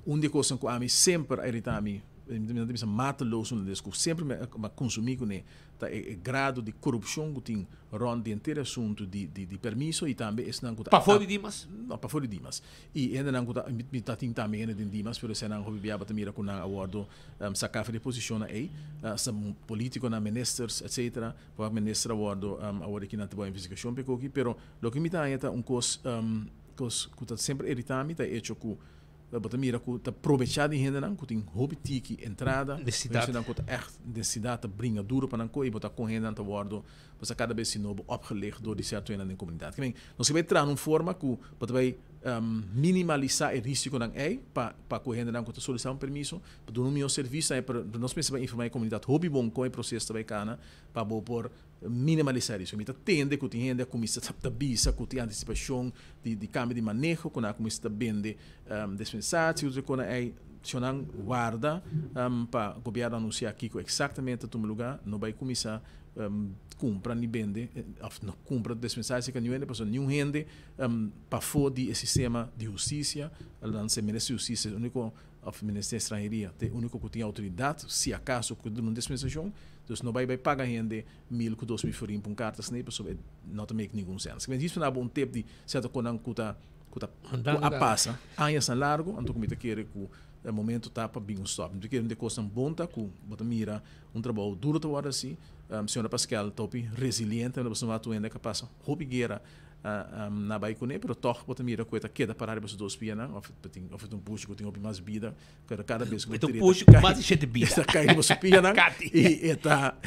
Un di e cosnan cu ami semper a irita mi, mi ta bisa mateloos un di cu semper mi a consumi cune Ta e grado di korupshon ku tin rònt di henter e asuntu di di permiso i tambe esnan ku ta. Pafó di Dimas? No, pafó di Dimas. I hendenan ku ta, mi ta tin tambe hende den Dimas, pero eseinan hopi bia bo ta mira ku nan a wòrdu saká for di e posishonnan ei. Asta polítikonan, ministers, etsetera. Por wak minister a wòrdu awor aki nan ta bai investigashon pa e koki. Pero loke mi ta haña ta un kos kos ku ta semper iritá mi ta e echo ku Bo ta mira ku ta probechá di hendenan ku tin hopi tiki entrada, Necesidad. hendenan ku ta ègt necesidad ta bringa duro pa nan koe i bo ta kon hendenan ta wòrdu pasá kada bes si nobo opgelicht dor di sierto hendenan den komunidat. Ke men, nos ke bai traha na un forma ku bo ta bai minimalisá e risikonan ei pa pa ku hendenan ku ta solisitá un permiso, pa duna un mihó servisio tambe, pero nos mester bai informá e komunidat hopi bon kon e proseso ta bai kana pa bo por Minimalisá riesgo. Mi ta tende ku tin hende a kuminsá ta bisa ku tin antisipashon di di kambio di maneho, ku nan a kuminsá ta bende dispensatie otro kos. Ei shonnan warda pa gobièrnu anunsiá kiko eksaktamente ta tuma lugá. No bai kuminsá kumpra ni bende òf no kumpra dispensatie ka niun hende pasobra niun hende pafó di e sistema di hustisia, alnan se minister di hustisia e úniko Of Ministerio di Estranheria ta e unico cu tin autoridad si acaso cu duna un dispensacion. Dus no bay bay paga hende mil cu 2000 florin pa un carta asina pasobra e no ta make ningun sense. Mi a djis bo un tip di cierto conan cu ta cu ta cu a pasa añasnan largo anto cu mi ta kere cu e momento ta pa bin un stop. Mi ta kere un di e cosnan bon ta cu bo ta mira un trabou duro ta worde haci. Señora Paskel ta hopi resiliente, pasobra tur hende a pasa hopi guera Na bai kuné, pero tòg bo ta mira ku e ta keda pará riba su dos pianan, òf e tin òf e ta un pushi ku tin hopi mas bida, pero kada bes ku E ta un pushi ku mas di shete bida. E ta kai riba su pianan i e ta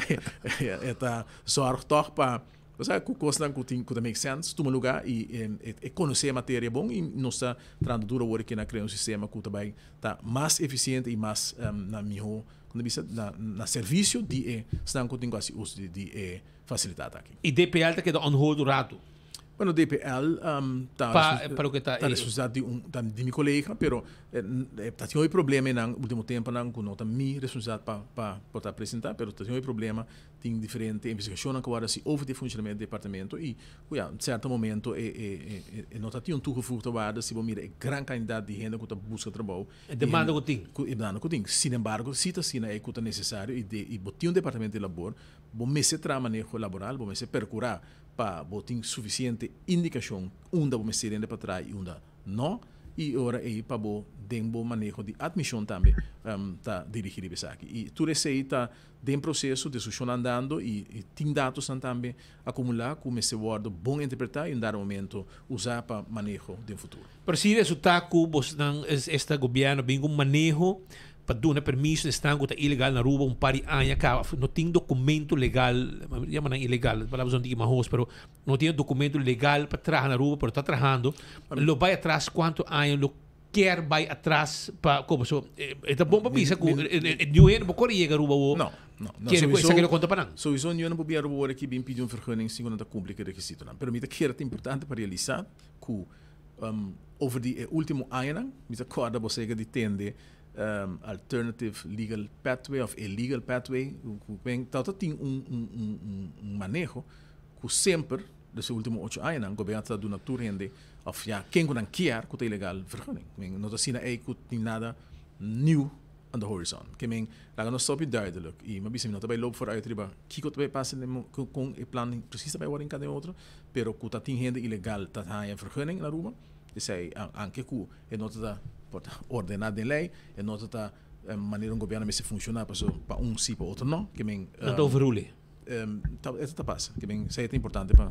e ta sòrg tòg pa bo sa ku kosnan ku tin ku ta make sense tuma lugá i e konosé e materia bon i nos ta trahando duro awor aki na krea un sistema ku ta bai ta mas efisiente i mas na mihó ku ta bisa na na servisio di e esnan ku tin ku hasi uso di e fasilitat aki. I DPL ta keda on hold un ratu? Bueno, DPL ta Pa, pa loke ta ta e. responsabilidat di un ta di mi kolega, pero ta tin hopi problemanan ultimo temponan ku no ta mi responsabilidat pa pa por ta presenta, pero ta tin hopi problema, tin diferente investigashonnan ku a wòrdu hasi over di e funshonamento di departamento i ku ya sierto momento e e e no ta tin un toegevoegde waarde si bo mira e gran kantidat di hende ku ta buska trabou. E demanda ku tin. Ku e demanda ku tin. Sinembargo, si ta asina e ku ta nesesario i de i bo tin un departamento di labor, Bo mester traha maneho laboral, bo mester percura pa bo tin suficiente indicacion unda bo mester rende pa traha y unda no, y e ora ey pa bo den bo maneho di admision tambe ta dirigi riba esaki. Y tur esey ta den proceso, discusionnan andando y tin datosnan tambe acumula cu mester wordo bon interpreta y un dado momento usa pa maneho den futuro. Pero si resulta cu bosnan, esta gobierno bin cu un maneho pa duna permiso na esnan ku ta ilegal na Aruba un par di aña kaba of no tin documento legal, yama nan ilegal, e palabra son tiki mahos, pero no tin e documento legal pa traha na Aruba pero ta trahando, lo bai atras cuanto aña lo kier bai atras pa como so e ta bon pa bisa ku niun hende por kore yega Aruba awo No, no, no. kere ku esaki lo konta pa nan. Sowieso niun hende por bin Aruba awor aki bin pidi un vergunning sin ku nan ta kumpli ku e rekisitonan. Pero mi ta kere ta importante pa realisa ku over di e ultimo añanan mi ta kòrda bo sega di tende alternative legal pathway of illegal pathway ku men ta tin un maneho ku semper. Dus e ultimo 8 añanan gobierno ta duna tur hende of ya ken ku nan kier ku ta ilegal vergunning. Men no ta asina ey ku tin nada nieuw on the horizon. Ke men laga nos stop duidelijk y mi a bisa mi no ta bay loop vooruit riba kiko ta bay pasa den kon e plan precies ta bay worde hinca den otro pero ku ta tin hende ilegal ta haya vergunning na Aruba esey anke ku e no ta por ta ordena den ley e no ta manera un gobierno mester funciona paso pa un si pa otro no ke men Nan ta overrule. Ta e ta pasa. Ke men esei ta importante pa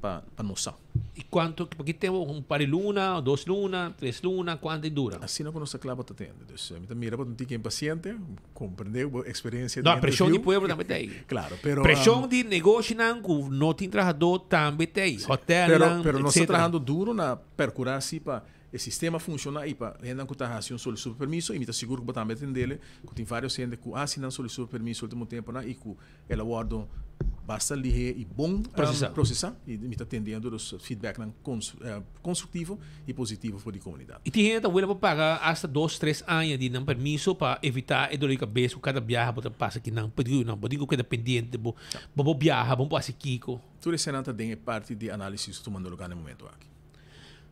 pa pa nos sa. I kuantu pa ki tempu? Un par di luna, dos luna, tres luna, kuantu e dura? Asina ku nos ta kla pa ta tende. Dus mi ta mira pa ta un tiki impaciente, komprende bo eksperensia di No, preshon di pueblo tambe ta ei. Klaro, pero Preshon di negoshinan ku no tin trahadó tambe ta ei. Hotelnan, Pero pero nos ta trahando duro na perkurá si pa E sistema funciona y pa hendenan cu ta haci un solicitud pa permiso y mi ta sigur cu bo tambe a tendele cu tin varios hende cu haci nan solicitud pa permiso ultimo temponan y cu el a wordo basta lihe y bon procesa y mi ta tendiendo dus feedbacknan constructivo y positivo for di comunidad. Y tin hende ta wele pa paga hasta dos tres aña di nan permiso pa evita e dolor di cabes cu cada biaha bo ta pasa kinan pedido nan bo tin cu keda pendiente bo bo biaha bo por haci kico. Tur esena ta den e parti di analisis cu tumando lugar na e momento aki.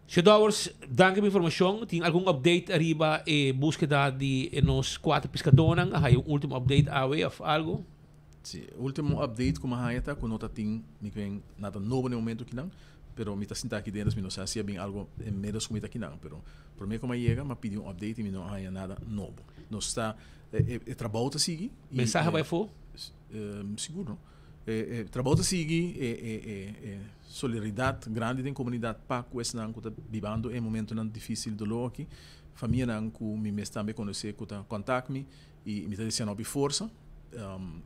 Señor Dowers, danki pa informacion. Tin algun update ariba e buskeda di e nos cuater piscadornan? A haya un ultimo update awe of algo? Si, ultimo update cu mi a haya ta cu no ta tin mi kwen nada nobo na e momento kinan, pero mi ta sinta aki den, dus mi no sa si a bin algo inmiddels cu mi ta kinan, pero prome cu mi a yega mi a pidi un update y mi no a haya nada nobo. Nos ta, e trabou ta sigui y. Mensahe bai afo? Sigur no. E trabou ta sigui, e solidaridat grandi den komunidat pa ku esnan ku ta bibando e momentonan difísil doló aki. Famianan ku mi mes tambe konosé ku ta kontak mi i mi ta desea nan hopi forsa.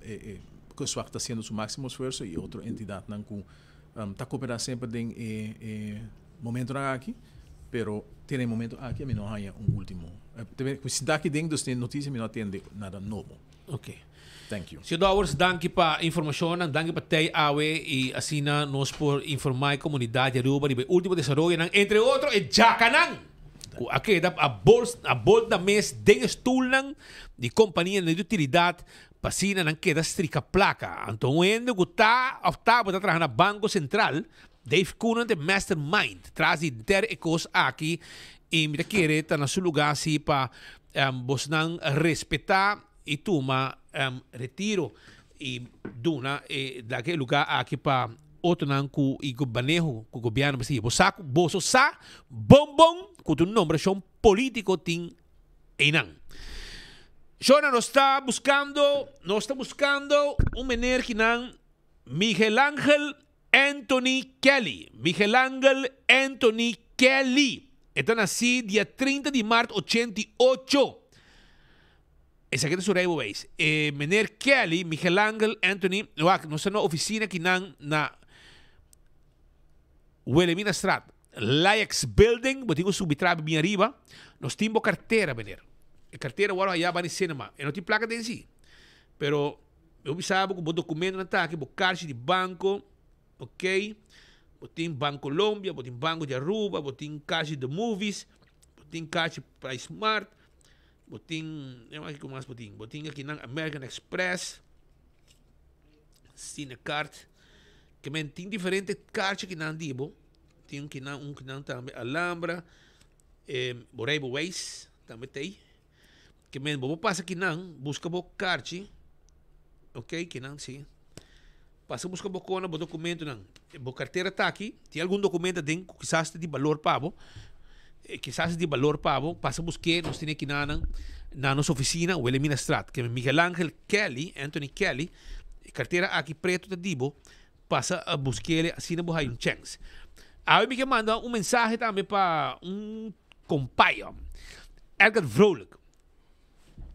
E Kustwacht ta hasiendo su máksimo esfuerso i otro entidatnan ku ta koperá semper den e momentonan aki, pero te na e momento aki mi no haña un último. Mi sinta aki den dus den notisia mi no a tende nada nobo. Ok. Thank you. Señor Dowers, danki pa informacionnan, danki pa tey awe y asina nos por informa e comunidad di Aruba riba e ultimo desaroyonan, entre otro e djacanan cu a keda a bols a bol na mes den e stoelnan di companianan di utilidad pa asina nan keda strika placa. Anto un hende cu ta of tabata traha na Banco Central, Dave Coonan ta e mastermind tras di henter e cos aki y mi ta kere ta na su lugar si pa bosnan respeta y tuma retiro y duna e daki e lugar aki pa otronan cu y cu maneho cu gobierno mester bo sa cu boso sa bon bon cu ta un nombracion politico tin eynan. Shona nos ta buscando nos ta buscando un meneer kinan Miguel Angel Anthony Kelly Miguel Angel Anthony Kelly e ta naci dia 30 di maart 88. Esaki ta su rijbewijs. E meneer Kelly, Miguel Angel Anthony, wak, nos ta na oficina kinan na Wilhelminastraat, Laex Building, bo tin cu subi trabi bien ariba. Nos tin bo cartera, meneer. E cartera worde haya bani cinema. E no tin placa den si. Pero, mi bisa bo cu bo documentonan ta aki, bo carchi di banco, ok. Bo tin Bancolombia, bo tin Banco di Aruba, bo tin carchi The Movies, bo tin carchi PriceSmart. Bo tin, kiko mas bo tin? Bo tin akinan American Express, Cinecard. Ke men tin diferente kaartje kinan di bo. Tin kinan, un kinan tambe Alhambra, eh, bo rijbewijs tambe t'ei. Ke men bo por pasa kinan, buska bo kaartje. Ok, kinan si. Pasa buska bo kona, bo dokumentonan. Bo kartera ta aki, tin algun dokumento aden ku kisas ta di balor pa bo, kisas ta di balor pa bo, pasa busk'é, nos tene kinanan na nos ofisina, Wilhelminastraat. Ke Miguel Angel Kelly, Anthony Kelly, e kartera aki pretu ta di bo, pasa a busk'é asina bo haña un chèns. Awe mi ke manda un mensahe tambe pa un kompaya, Edgar Vrolijk.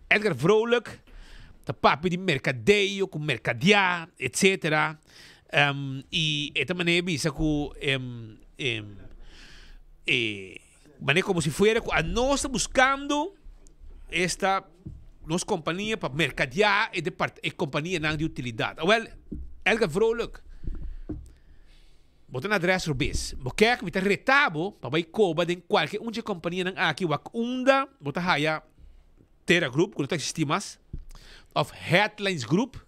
Edgar Vrolijk ta papia di merkadeo ku merkadiá etsetera i e ta manera bisa ku e manera komo si fuera ku anos ta buskando esta nos kompania pa merkadiá e depart e kompanianan di utilidat. Awel Edgar Vrolijk bo ta na adres robes. Bo kek mi ta reta bo pa bai koba den kualke un dje kompanianan aki wak unda bo ta haya Terra Group ku no ta eksistí mas òf Headlines Group.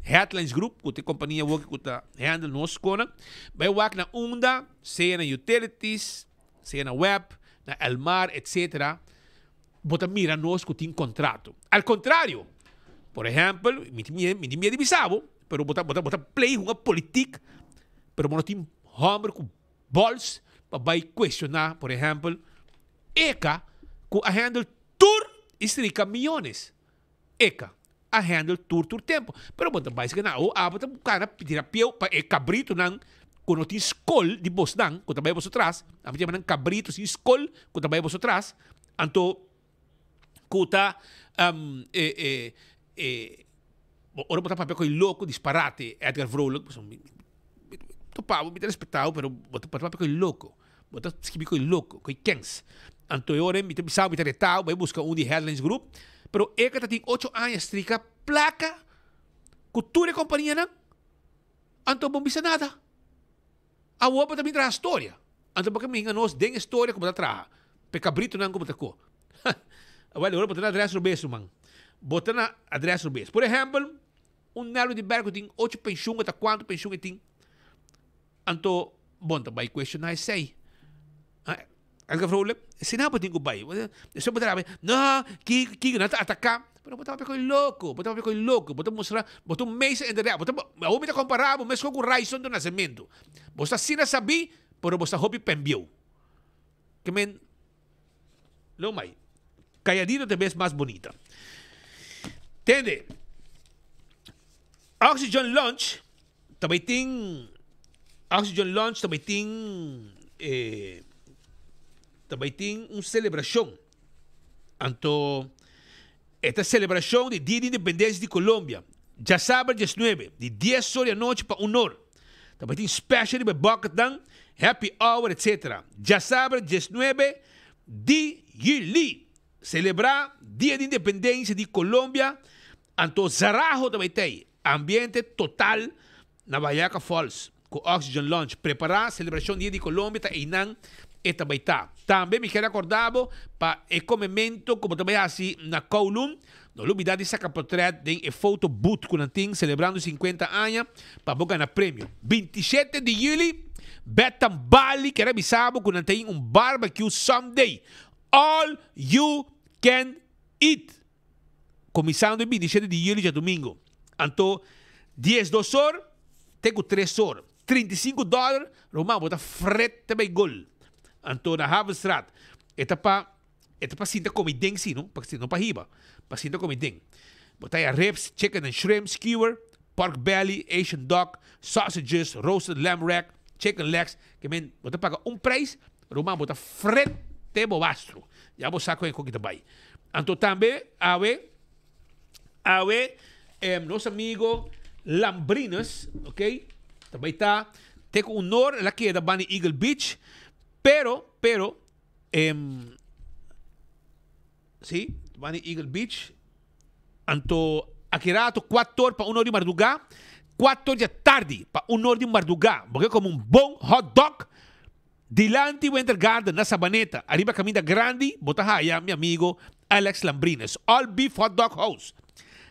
Headlines Group, ku ta e kompania awor ku ta handle nos konan. Bai wak na unda, sea na utilities, sea na web, na Elmar, etc. Bo ta mira nos ku tin kontrato. Al kontrario, por ehèmpel, mi tin mi tin miedu di bisa bo, pero bo ta bo ta bo ta play hunga politik, pero bo no tin hòmber ku bòls pa bai kuestioná, por ehèmpel, Eka ku a handle tur i strika miyones. Eka a handle tur tur tempo. Pero bo ta bai sigi na o abo ta kana tira pieu pa e kabritonan ku no tin skol di bosnan ku ta bai boso tras. Ami ta yama nan kabrito sin skol ku ta bai boso tras. Anto ku ta e e e ora bo ta papia ku e loko disparate Edgar Vrolijk pasobra mi topa bo mi ta respeta bo pero bo ta papia ku e loko. Bo ta skibi ku e loko, ku e kens. Anto e ora mi ta bisa bo, mi ta reta bo, bai buska un di Headlines Group. Pero e ka ta tin ocho aña strika plaka ku tur e kompanianan, anto bo no bisa nada. Awor bo ta bin traha storia. Anto bo ke minga nos den e storia ku bo ta traha, pa e kabritonan ku bo ta ko. Awel, e ora bo ta na adres robes, ruman. Bo ta na adres robes. Por ehèmpel, un Nello di Berg ku tin ocho penshun, ota kuantu penshun e tin. Anto bon ta bai cuestiona esey. Edgar Vrolijk, esey bo tin cu bai. Despues bo ta rabia, no, kico, kico, nan ta ataca. Pero bo ta papia cu e loco, bo ta papia cu e loco, bo ta mustra, bo ta un meester in de rep. Bo ta, awor mi ta compara bo mescos cu Ryson do Nascimento. Bo sta asina sabi, pero bo sta hopi pembieu. Ke men, lo mai, calladito te ves mas bonita. Tende, Oxygen Lunch. Ta bai tin Oxygen Lunch ta bai tin e ta bai tin un celebracion. Anto e ta celebracion di Dia di Independencia di Colombia. Djasabra diesnuebe di dies or di anochi pa un or. Ta bai tin special riba e bucketnan, happy hour etc. Djasabra diesnuebe di juli. Celebra Dia di Independencia di Colombia. Anto Zaraho ta bai tei. Ambiente total na Wayaca Falls cu Oxygen Lounge. Prepara celebracion Dia di Colombia ta eynan e ta bay ta. Tambe mi kier acorda bo pa e comemento cu bo ta bay haci na Kowloon, no lubida di saca potret den e photo booth cu nan tin celebrando 50 aña pa bo gana premio. 27 di juli Beth Bali kier a bisa bo cu nan tin un barbecue Sunday all you can eat. Kuminsando e bintishete di juli djadumingu. Anto diesdos or te ku tres or. 35 dòler, ruman bo ta fret te bai gol. Anto na Havenstraat e ta pa e ta pa sinta komi den si no, pa no pa hiba, pa sinta komi den. Bo ta haya ribs, chicken and shrimp skewer, pork belly, Asian dog, sausages, roasted lamb rack, chicken legs. Ke men bo ta paga un prijs, ruman bo ta fret te bo bastro. Ya bo sa kon e koki ta bai. Anto tambe awe, awe nos amigo Lambrinus, ok, ta bai ta te ku honor el a keda banda Eagle Beach, pero, pero, si, banda Eagle Beach, anto aki rato kuator pa un or di marduga, kuator di atardi pa un or di marduga, bo ke kome un bon hot dog. Dilanti Winter Garden na Sabaneta, ariba caminda grandi, bo ta haya mi amigo Alex Lambrines, All Beef Hot Dog House.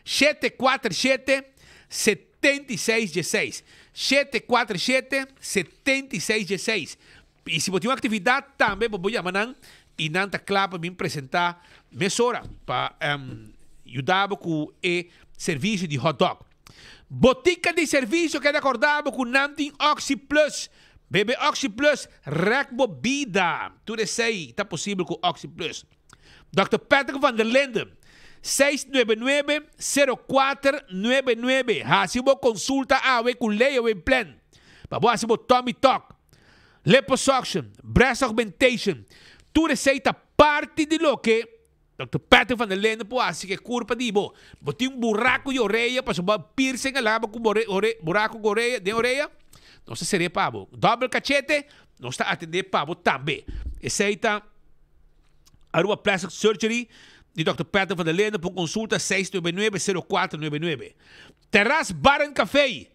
747 7616, 747 7616. Y si bo tin un actividad tambe bo por yama nan y nan ta cla pa bin presenta mesora pa yuda bo cu e servicio di hot dog. Botica di servicio keda corda bo cu nan tin Oxi Plus. Bebe Oxi Plus, rek bo bida! Tur esei ta posibel ku Oxi Plus. Dòkter Patrick van der Linden, 699 0499 Hasi bo konsulta awe ku Layaway Plan pa bo hasi bo tummy tuck, liposuction, breast augmentation. Tur esei ta parti di loke Dòkter Patrick van der Linden por hasi ku e kurpa di bo. Bo tin un buraku di orea pasobra bo a piercing a laga bo ku buraku ku orea den orea, nos ta ser'é pa bo. Dòbel kachete, nos ta atendé pa bo tambe. Esei ta Aruba Plastic Surgery di Dòkter Patrick van der Linden. Por konsulta 699 0499. Terras Bar and Café,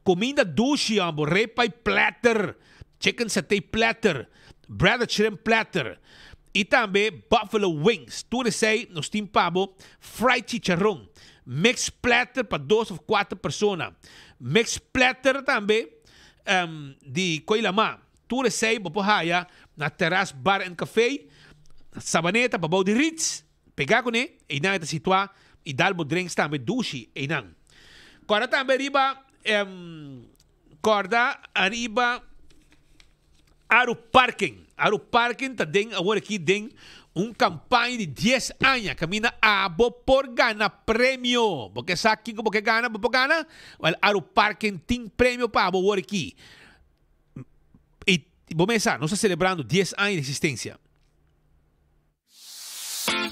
Kuminda dushi ambo, repa i platter, chicken satay platter, breaded shrimp platter i tambe buffalo wings. Tur esei nos tin pa bo, fried chicharron. Mix platter pa dos of kuater persona. Mix platter tambe di Koy Lamá. Tur esei bo por haya na Terras Bar and Café, Sabaneta, pabou di Ritz. Pegá kuné, einan e ta situá i dal bo drinks tambe dushi einan. Kòrda tambe riba kòrda ariba Aru Parking. Aru Parking ta den awor aki den un kampaña di dies aña kaminda abo por gana premio. Bo ke sa kiko bo ke gana? Bo por gana? Wèl Aru Parking tin premio pa abo awor aki. I bo mesa nos ta selebrando dies aña di eksistensia.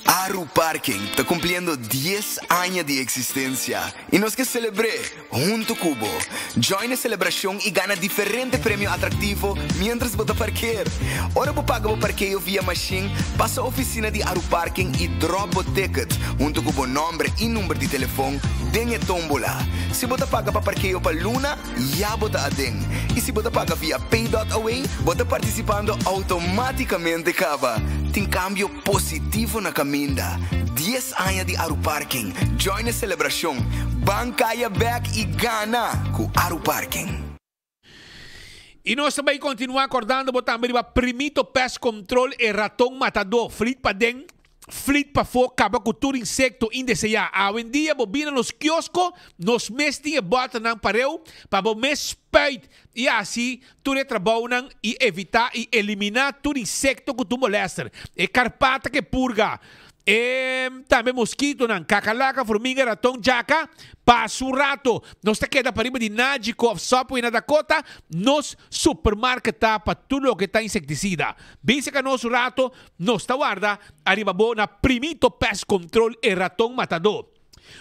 Aru Parking ta cumpliendo dies aña di existencia y nos ke celebr'é hunto cu bo. Join e celebracion y gana diferente premio atractivo mientras bo ta parkeer. Ora bo paga bo parkeo via machine, pasa oficina di Aru Parking y drop bo ticket hunto cu bo nomber y number di telefon den e tombola. Si bo ta paga pa parkeo pa luna, ya bo ta aden. Y si bo ta paga via Pay.away, bo ta participando automaticamente caba. Tin cambio positivo na caminda. Dies aña di Aruparking. Join e celebracion. Ban caya bek y gana cu Aruparking. Y nos ta bay continua cordando bo tambe riba Primito Pest Control e raton matador. Flit paden. Flit pafó kaba ku tur insekto indeseá. Awendia bo bira nos kiosko, nos mes tin e bòternan pareu pa bo mes spuit i hasi tur e trabounan i evitá i eliminá tur insekto ku tur molèster. E karpata ku e purga, e tambe moskitonan, kakalaka, furminga, raton, djaka. Pasa un rato, nos ta keda pariba di Nagico òf Subway na Dakota, nos supermarket ta pa tur loke ta insektisida. Bin seka nos un rato. Nos ta warda ariba bo na Primito Pest Control e raton matadó.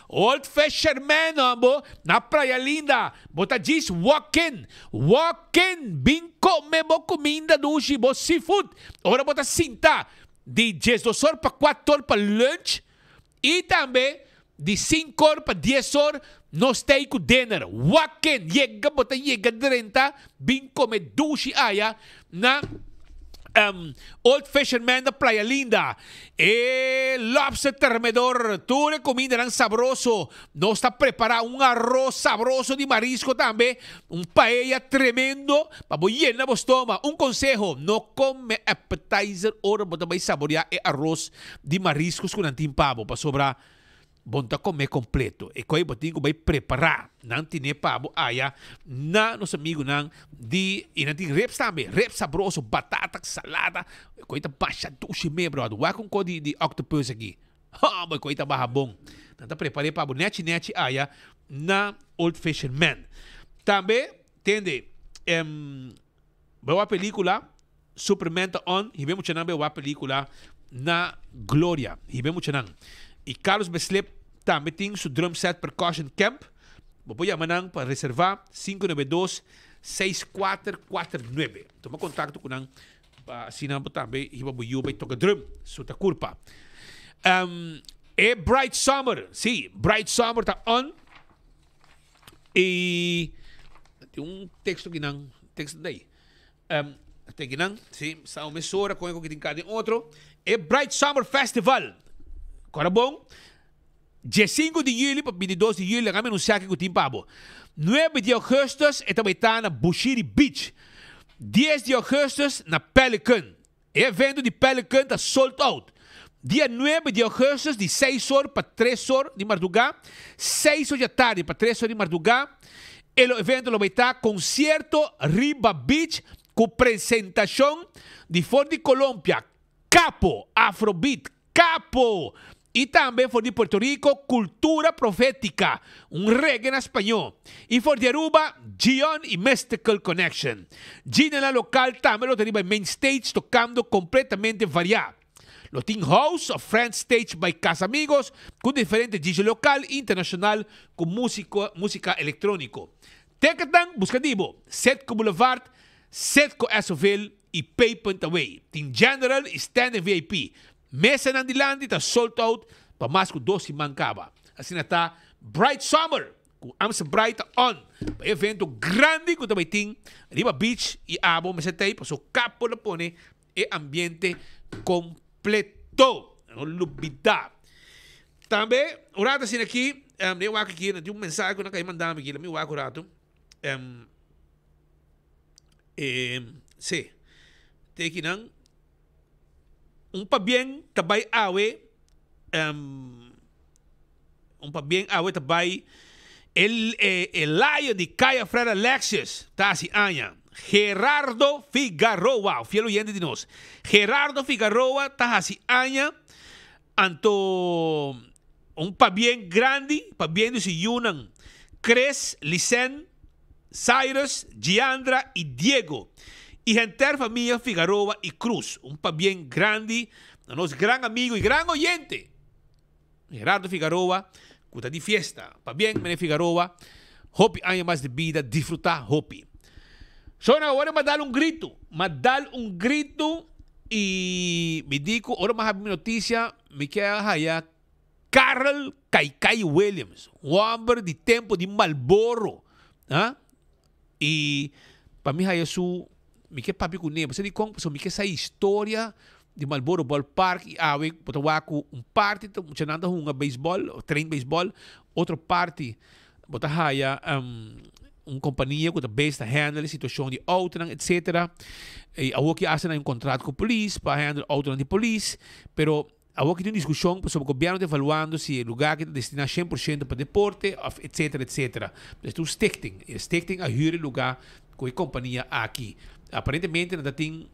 Old Fisherman bo na Playa Linda bo ta djis walk in, walk in bin come bo cuminda dushi bo seafood ora bo ta sinta di diesdos or pa cuator pa lunch y tambe di cincor pa dies or nos ta ey cu dinner. Walk in yega bo ta yega drenta bin come dushi aya na Old Fisherman na Playa Linda. E lobster thermidor, tur e cumindanan sabroso. Nos ta prepara un arroz sabroso di marisco tambe, un paella tremendo pa bo yena bo stoma. Un conseho, no come appetizer ora bo ta bay saborea e arroz di mariscos cu nan tin pa bo, pasobra Bon ta come completo. E koe bo tin cu bay prepara. Nan tine pa bo aya na nos amigunan di y nan tin ribs tambe. Ribs sabroso, batata, salada. E koe ta basha dushi me brother. Wak un koe di di octopus aki. Homber e koe ta baha bon. Nan ta prepare pa bo nechi nechi aya na Old Fisherman. Tambe tende em bay wak pelicula Superman ta on, hibe muchanan bay wak pelicula na Gloria. Hibe muchanan. Y Carlos Beslip tambe tin su drum set percussion camp. Bo por yama nan pa reserva 592 6449. Tuma contacto cu nan pa asina bo tambe hiba bo yu bay toca drum. Su ta curpa. Um, e Bright Summer, si, Bright Summer ta on. Y tin un texto kinan, texto day. Te kinan, si, sa un mesora con e tin cada otro. E Bright Summer Festival. Cora bon. 15 di juli pa 22 di juli, laga mi anuncia ki ku tin pa bo. 9 di augustus e ta bai ta na Bushiri Beach. 10 di augustus na Pelican. E evento di Pelican ta sold out. Dia 9 di augustus di 6 or pa 3 or di marduga, 6 or di atardi pa 3 or di marduga, e lo evento lo bay ta concierto riba beach cu presentacion di for di Colompia, Capo, Afrobeat, Capo! Y tambe for di Puerto Rico, Cultura Profética, un reggae na spañó. Y for di Aruba, Gion y Mystical Connection. Ginanan local tambe lo ta riba e main stage tocando completamente variá. Lo tin House of Friends Stage by Casamigos cu diferente DJ local y internacional cu musico musica electronico. Ticketnan busca di bo, Citgo Boulevard, Citgo Esoville y Pay Away. Tin General y Standing VIP. Mesanan dilanti ta sold out pa mas ku dos siman kaba. Asina ta Bright Summer ku Amstel Bright ta on pa e evento grandi ku ta bai tin riba beach i abo mester ta ei paso kap por lo pone e ambiente kompleto. No lubida. Tambe un rato asina aki. Um, den wak aki, tin un mensahe ku nan kai manda mi aki, mi wak un rato. Um, eh, sí. Te aki nan, un pabien ta bai awe, um, un pabien awe ta bai el, eh, el layo di Kaya Fred Alexis ta hasi aña. Gerardo Figaroa, fiel oyente di nos. Gerardo Figaroa ta hasi aña. Anto un pabien grandi pabien di su yunan Chris, Lisen, Cyrus, Giandra y Diego y henter famia Figaroa y Cruz. Un pabien grandi na nos gran amigo y gran oyente Gerardo Figaroa cu ta di fiesta. Pabien meneer Figaroa, hopi aña mas di bida, disfruta hopi. Shona awor m'a dal un grito, m'a dal un grito y mi di cu ora m'a habi mi noticia mi ke a haya Carl Kaikai Williams, un homber di tempo di Marlboro, ha, y pa mi haya su, mi ke papia cu ne, pasobra dicon? Pasobra mi ke sa historia di Marlboro Ballpark y awe bo ta wak cu un parti ta muchanan ta hunga baseball o train baseball, otro parti bo ta haya un compania cu ta bes ta handle e situacion di autonan etcetera y awoki hasta nan un contrato cu polis pa handle autonan di polis pero awoki tin un discusion pasobra gobierno ta evaluando si e lugar aki ta destina 100% pa deporte of etcetera etcetera pues ta un stichting y e stichting a huur e lugar cu e compania aki aparentemente nan ta tin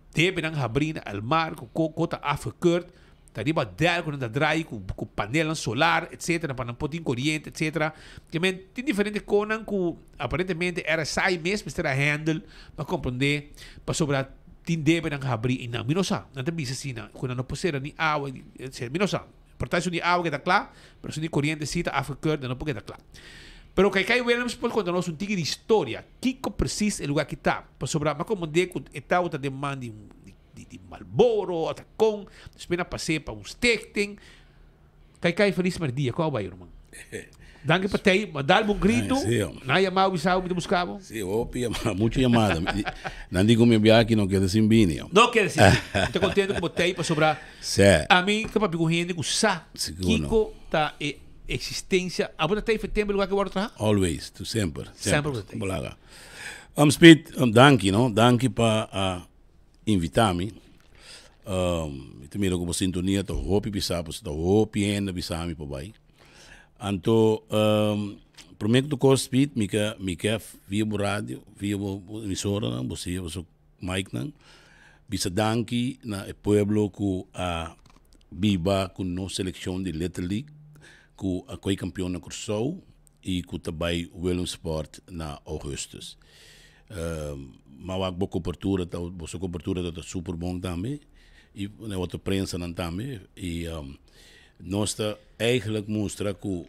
Debenan habrí na el mar ku koko ta afgekeurd, ta riba del ku nan ta draai ku ku panelnan solar etcetera pa nan por tin koriente etcetera. Ke men tin diferente konan ku aparentemente RSI mes mester a handle pa komprondé pasobra tin debenan habrí einan. Mi no sa, nan ta bisa asina ku nan no por sera ni awa etcetera. Mi no sa. Por ta esun di awa keda kla, pero esun di koriente si ta afgekeurd nan no por keda kla. Pero Kaikai Williams por konta nos un tiki di historia. Kiko precies e lugar ki ta? Pasobra mi a comprende cu e tabata den man di di di Marlboro, ota con, despues na pas'é pa un stichting. Kai Kai feliz merdia, con a bay ruman? Danki pa tei, ma dal bo un grito, nan a yama bo bisa bo mi ta busca bo. Si, hopi yamada, mucho yamada. Nan di cu mi a biaha aki no keda sin bini. No keda sin bini. Mi ta contento cu bo tei pasobra ami ta papia cu hende cu sa kico ta e Existencia, abo ta tei tempo lugar ki wòrdu traha? Always, tu semper. Semper bo ta tei. Bolaga. Um, Speed, um, danki, no? Danki pa a invita mi. Um, mi ta mira ku bo sintonia ta hopi bisa, pues ta hopi hende bisa mi pa bai. Anto, um, prome ku tu kos, Speed, mi ke, mi ke via bo radio, via bo, bo emisoranan, bo sia, bo mic nan, bisa danki na e pueblo ku a biba ku nos selekshon di Little League ku a koi kampion na Kòrsou i ku ta bai Willemsport na ougùstùs. Ma wak bo kobertura ta boso kobertura ta super bon tambe i na e otro prensanan tambe i nos ta eigentlik mustra ku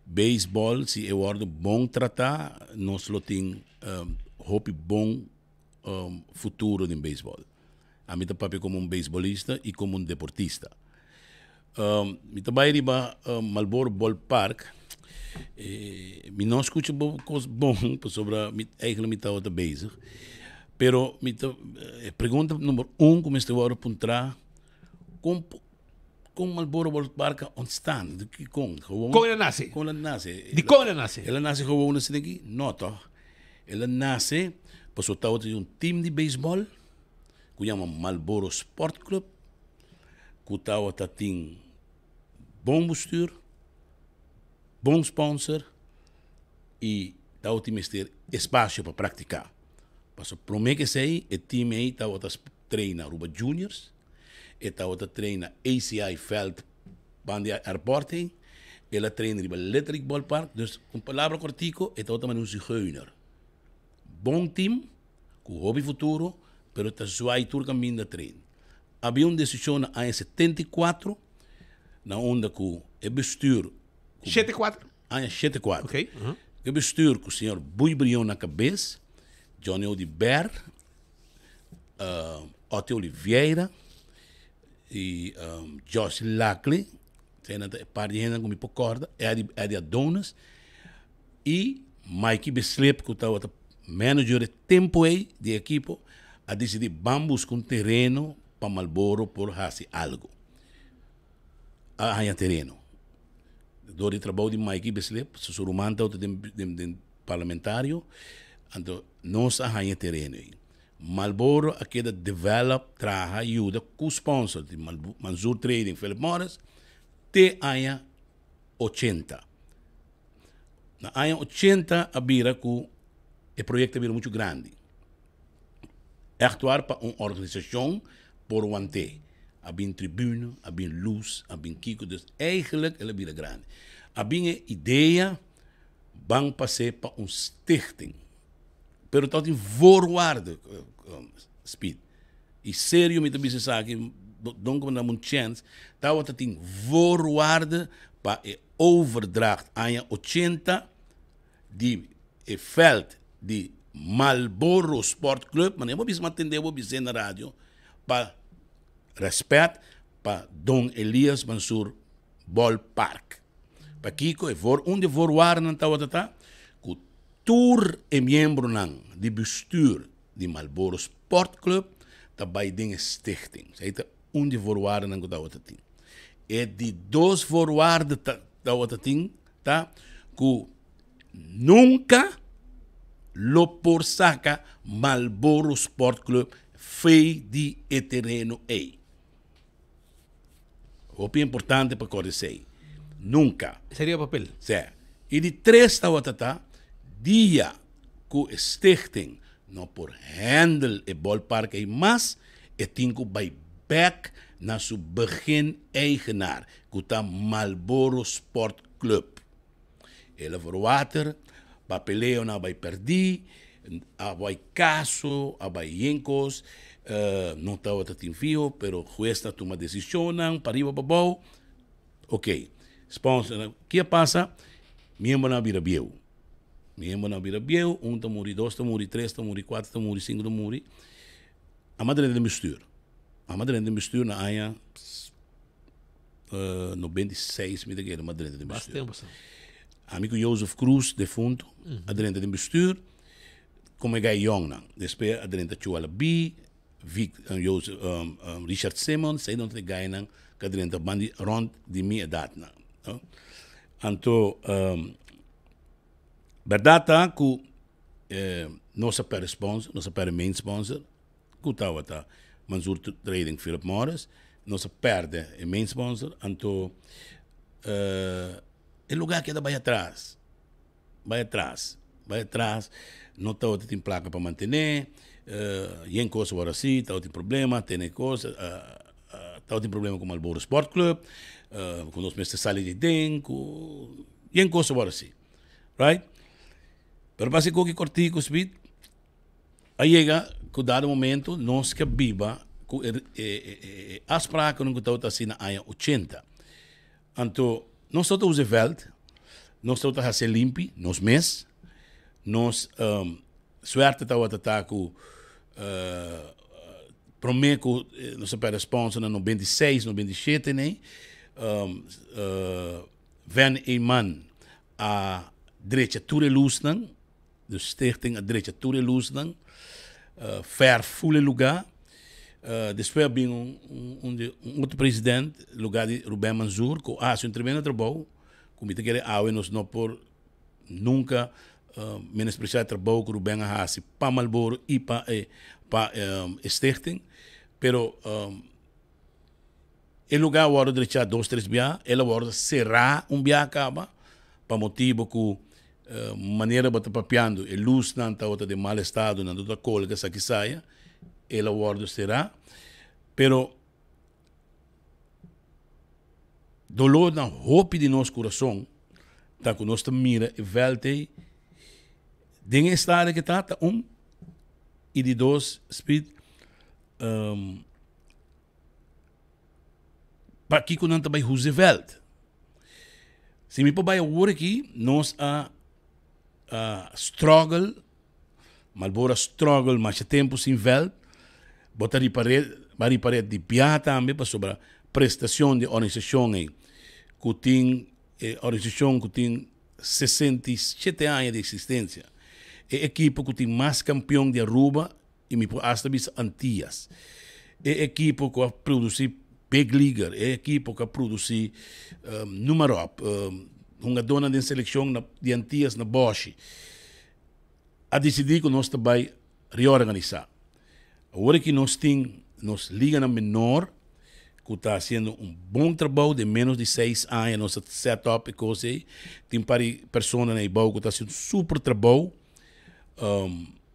beisbòl si e wòrdu bon tratá nos lo tin hopi bon futuro den beisbòl. Ami ta papia komo un beisbolista i komo un deportista. Mi ta bai riba Marlboro Ballpark, mi no skucha bo kos bon pasobra mi eigentlik mi tabata bezig, pero mi ta e pregunta number un ku mester wòrdu puntrá kon kon Marlboro Ballpark a ontstaan? Kon? Gewoon Kon el a nase? Kon el a nase? Dikon el a nase? El a nase gewoon asina aki? No tòg. El a nase pasobra tabata tin un team di beisbòl ku yama Marlboro Sport Club ku tabata tin bon bestuur, bon sponsor i tabata tin mester espasio pa praktiká. Pasobra promé ku esei e team ei tabata traina Aruba Juniors, e tabata traina ACI Veld banda di airport ei, el a traina riba Little League Ballpark, dus un palabra kortiko e tabata manera un zigeuner. Bon team ku hopi futuro pero ta zwaai tur kaminda train. Habia un desishon na aña 74 na unda ku e bestuur ku 74? Aña 74. Ok. E bestuur ku señor Boei Brion na kabes, Johnny Oduber, Otty Oliveira y Josh Lackley, esei ta e par di hendenan ku mi por kòrda, Eddie Eddie Adonis y Mikey Bislip ku tabata manager e tempu ei di e ekipo a disidí ban buska un tereno pa Marlboro por hasi algu. A haña tereno. Door di trabou di Mikey Bislip, su su ruman ta den, den, den parlamentario, anto nos a haña tereno ei. Marlboro a keda develop, traha, yuda ku sponsor di Manzoor Trading, Philip Morris, te aña 80. Na aña 80 a bira ku e proyekto a bira muchu grandi. Ègt waar pa un organisashon por want'é. A bin tribune, a bin lus, a bin kiko, dus eigenlijk el a bira grandi. A bin e idea ban pas'é pa un stichting. Pero tabatin voorwaarden, Speed. I serio mi ta bisa esaki, don ku mi dam un chèns, tabata tin voorwaarden pa e overdracht aña 80 di e veld di Marlboro Sport Club, manera bo bisa mi a tende bo bis'é na radio, pa rèspèt pa Don Elias Mansur Ballpark. Pakiko e voor un di e voorwaardennan tabata ta ku tur e miembronan di bestuur di Marlboro Sport Club ta bai den e stichting. Esei ta un di e voorwaardennan ku tabata tin. E di dos voorwaarde ta tabata tin ta ku nunka lo por saka Marlboro Sport Club fei di e tereno ei. Hopi importante pa kòrda esei. Nunka. Seria papel. Sè. I di tres tabata ta dia ku e stichting no por handle e ballpark ei mas, e tin ku bai bèk na su begin eigenaar, ku ta Marlboro Sport Club. El a verwater, papeleonan a bai pèrdí, a bai kaso, a bai yen kos, no tabata tin fiho, pero hues ta tuma desishonnan pariba pabou. Ok, sponsornan, ke a pasa? Miembronan a bira bieu. Miembronan a bira bieu, un ta muri, dos ta muri, tres ta muri, kuater ta muri, sinku ta muri. A madrina den bestuur. A madrina den bestuur na aña 96 mi ta kere m'a drenta den Basta bestuur. tempo sa. Ami ku Jozef Cruz, defunto, a drenta den bestuur como e gai yongnan. Despues a drenta Chuala B, Vic, Jozef, Richard Simmons, esei nan ta e gainan ku a drenta bandi rond di mi edatnan, no. Anto bèrdat ta ku nos a pèrdè sponsor, nos a pèrdè main sponsor, ku tabata Mansour Trading Philip Morris, nos a pèrdè e main sponsor, anto e lugá keda bai atras, bai atras, bai atras, no tabata tin plaka pa mantené, yen kos awor asi, tabatin problema, tene kos, tabatin problema ku Marlboro Sport Club, ku nos mester sali di den, ku yen kos awor asi, right? Pero pasa e koki kòrtiku, Speed. A yega ku dado momento nos ke biba ku e e afsprakennan ku tabata hasi na aña ochenta. Anto nos tabata usa e vèlt, nos tabata hasi limpi nos mes, nos suerte tabata ta ku prome ku nos a pèrdè sponsor na 96, 97 nei, Van Eman a drecha tur e lusnan. De stichting a drecha tur e lusnan, verf ful e lugá. Despues a bin un un di un otro president lugá di Ruben Manzoor ku a hasi un tremendo trabou ku mi ta kere awe nos no por nunka menospresiá e trabou ku Ruben a hasi pa Marlboro i pa e pa e stichting. Pero e lugá a wòrdu drechá dos tres bia, el a wòrdu será un bia kaba pa motibu ku Manera bo ta papiando e lusnan tabata den mal estado, nan ta kolga esaki saya, el a wordo sera, pero dolor na hopi di nos kurason ta ku nos ta mira e vèlt ei den e estado ke ta, ta un i di dos Speed Pakiko nan ta bai huze veld? Si mi por bai awor aki, nos a a struggle, Marlboro a struggle masha tempu sin veld. Bo ta ripar'é, bo a ripar'é di bia tambe pasobra prestacion di organisacion ei cu tin e organisacion cu tin 67 aña di existencia, e ekipo cu tin mas campeon di Aruba i mi por hasta bisa Antillas. E ekipo ku a produsí Big Leaguer, e ekipo ku a produsí um, noem maar op. Um, Hungadónan den selekshon na di Antias na Bòshi. A disidí ku nos ta bai reorganisá. Awor aki nos tin nos liganan menor ku ta hasiendo un bon trabou. Den ménos di seis aña nos a set up e kos ei. Tin par di persona na e bou ku ta hasi un super trabou,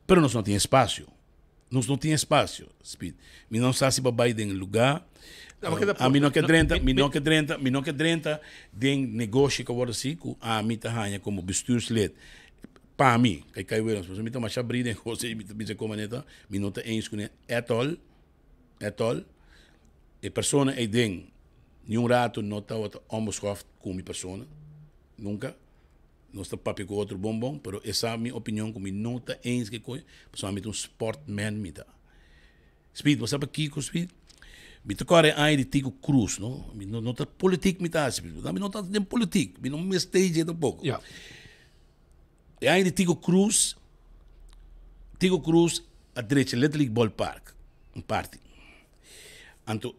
pero nos no tin espasio. Nos no tin espasio, Speed. Mi no sa si bo bai den lugá. Ami no ke drenta, mi no ke drenta, mi no ke drenta den negoshi ku awor si ku ami ta haña komo bestuurslid. Pa mi, kai kai Williams, pasobra mi ta masha abrí den kos ei, mi ta bisa kon manera ta, mi no ta eens kuné at all, at all. E persona ei den niun rato no tabata onbeschoft ku mi persona, nunka. Nos ta papia ku otro bon bon, pero e sa mi opinion ku mi no ta eens ku e kos, pasobra mi ta un sportman mi ta. Speed, bo sa pakiko Speed? Mi ta kòrda e aña di Tico Cruz, no? Mi no ta politik mi ta hasi, mi no ta den politik, mi no mester dje tampoko. E aña di Tico Cruz, Tico Cruz a drecha Little League Ballpark, un parti. Anto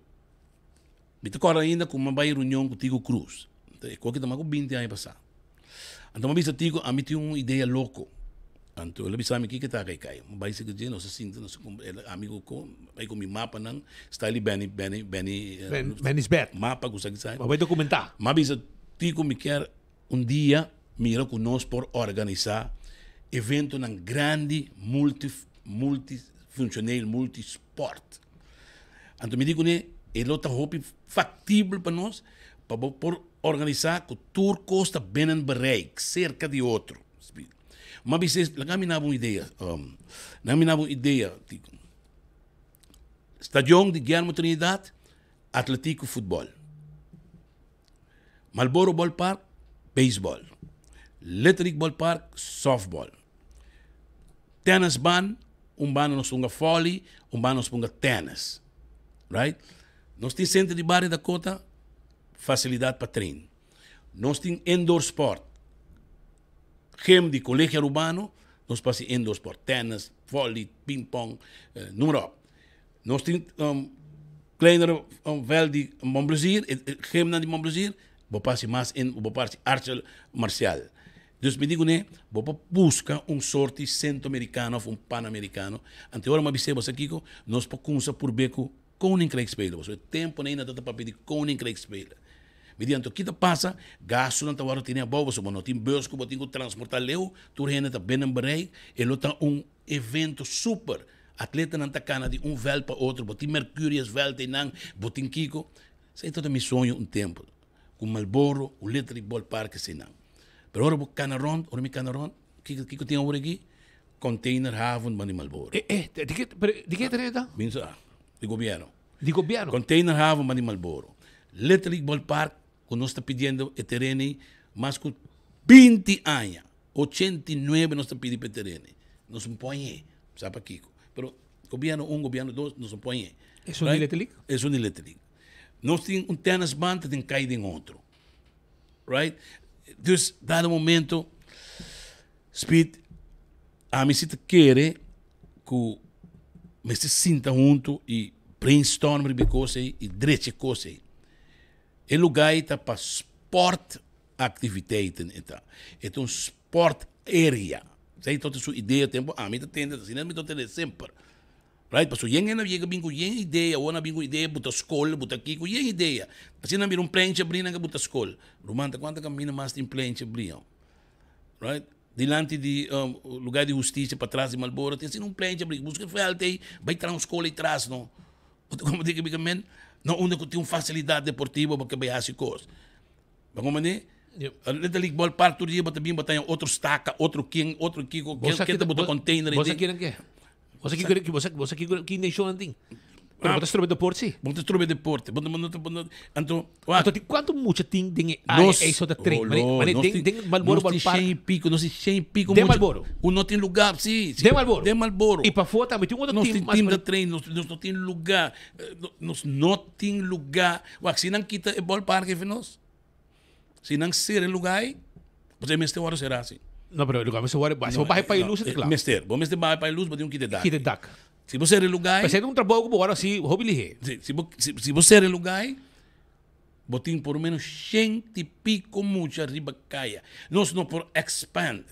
Mi ta kòrda ainda ku mi a bai reunion ku Tico Cruz. E koki ta mas ku binti aña pasá. Anto mi a bisa Tico, ami tin un idea loko. Anto el a bisa mi kiko ta kai kai. Mi bai seki dje, nos a sinta, nos a ami ku bai ku mi mapanan, style di Benny, Benny, Benny, Benny's bed. Mapa ku esaki esaki. Bo bai dokumentá. Mi a bisa Tico mi kier un dia mira ku nos por organisá eventonan grandi multi multifuncioneel, multisport. Anto mi di kuné e lo ta hopi faktibel pa nos pa bo por organisá ku tur kos ta binnen bereik, serka di otro. Ma bisa laga mi naba un idea, laga mi naba un idea, Stadion di Guillermo Trinidad, atletiek ku futbòl. Marlboro Ballpark, beisbòl. Little League Ballpark, sòftbòl. Tennisbaan, un banda nos ponga vòli, un banda nos ponga tènis. Right? Nos tin sentro di bario Dakota, fasilidat pa train. Nos tin indoor sport. Gym di Colegio Arubano, nos por hasi indoor sport, tènis, vòli, ping-pong, noem maar op. Nos tin kleinere veld di Mon Plezier, e gymnan di Mon Plezier, bo por hasi mas in, bo por hasi arte marcial. Dus mi di kuné, bo por buska un sorti Centro Americano of un Panamericano. Anto e ora mi a bis'é bo sa kiko, nos por kumsa purbe ku Koninkrijksspelen. Pasobra e tempu nei nan ta papia di Koninkrijksspelen. Mi di anto ki ta pasa, gastunan ta wòrdu tene abou pasobra bo no tin bus ku bo tin ku transportá leu, tur hende ta binnen bereik, e lo ta un evento super. Atletanan ta kana di un vèlt pa otro, bo tin Mercurius vèlt einan, bo tin kiko. Esei tabata mi soño un tempu, ku Marlboro, ku Little League Ballpark eseinan. Pero ora bo kana rònt, ora mi kana rònt, kiko kiko tin awor aki? Container haven ban di Marlboro. Eh, eh, di ke, pero di ke tereno ta? Bin sa, di gobièrnu. Di gobièrnu? Container haven ban di Marlboro. Little League Ballpark, ku nos ta pidiendo e tereno ei mas ku binti aña. 89 nos ta pidi pa e tereno. Nos no por hañ'é, sa pakiko. Pero gobierno un, gobierno dos, nos no por hañ'é. Esun di Little League? Esun di Little League. Nos tin un tennisbaan ta den kai den otro. Right? Dus dado momento, Speed, ami si ta kere ku mester sinta huntu i brainstorm riba e kos ei i drecha e kos ei. E lugá ei ta pa sport activiteiten e ta. E ta un sport area. Esei tabata su idea tempo ami ta tende, asina mi ta tende semper. Right? Pasobra yen hende a yega bin ku yen idea, awor nan a bin ku idea buta skol, buta kiko, yen idea. Asina nan bira un plenchi abri nan ke buta skol. Ruman ta kuantu kaminda mas tin plenchi abri awo. Right? Dilanti di lugar di hustisia patras di Marlboro tin asina un plenchi abri. Buska e veld ei, bai traha un skol ei tras no. Bo ta komprende ke mi ke men? No unda ku tin un fasilidat deportivo bo ke bai hasi kos. Bo komprende? Little League Ballpark tur dia bo ta bin bo ta haña otro staka, otro ken, otro kiko, Bo sa ken ta buta container Bo sa ei den. kinan ke? Bo sa kiko bo sa bo sa kiko ki intenshon nan tin? Pero bo ta strobe deporte si. Bo ta strobe deporte. Bo ta bo ta bo ta anto wak. Anto tin kuantu mucha tin den e área Nos ei so ta train? Mane Olo, mane nos den tin den Marlboro nos tin Ballpark. shen y pico, nos tin shen y pico Den mucha Marlboro. ku no tin lugar, si, si. Den Marlboro. Den Marlboro. I pafó tambe tin un otro Nos team tin mas team ta mane. train, nos nos no tin lugar. Nos no tin lugar. Wak, si nan kita e ballpark ei for nos, si nan sera e lugar ei, pasobra e mester wòrdu será si. No, pero e lugar mester wòrdu, si bo baha e pa e lus e ta kla. Mester, bo mester baha e pa e lus, bo tin ku kita e dak. Kita e dak. Si bo sera e lugar ei. Pasobra e ta un trabou ku bo wòrdu hasi hopi lihé. Si, si bo, si bo sera e lugar ei. Bo tin por lo menos shenti pico mucha riba caya. Nos no por expand.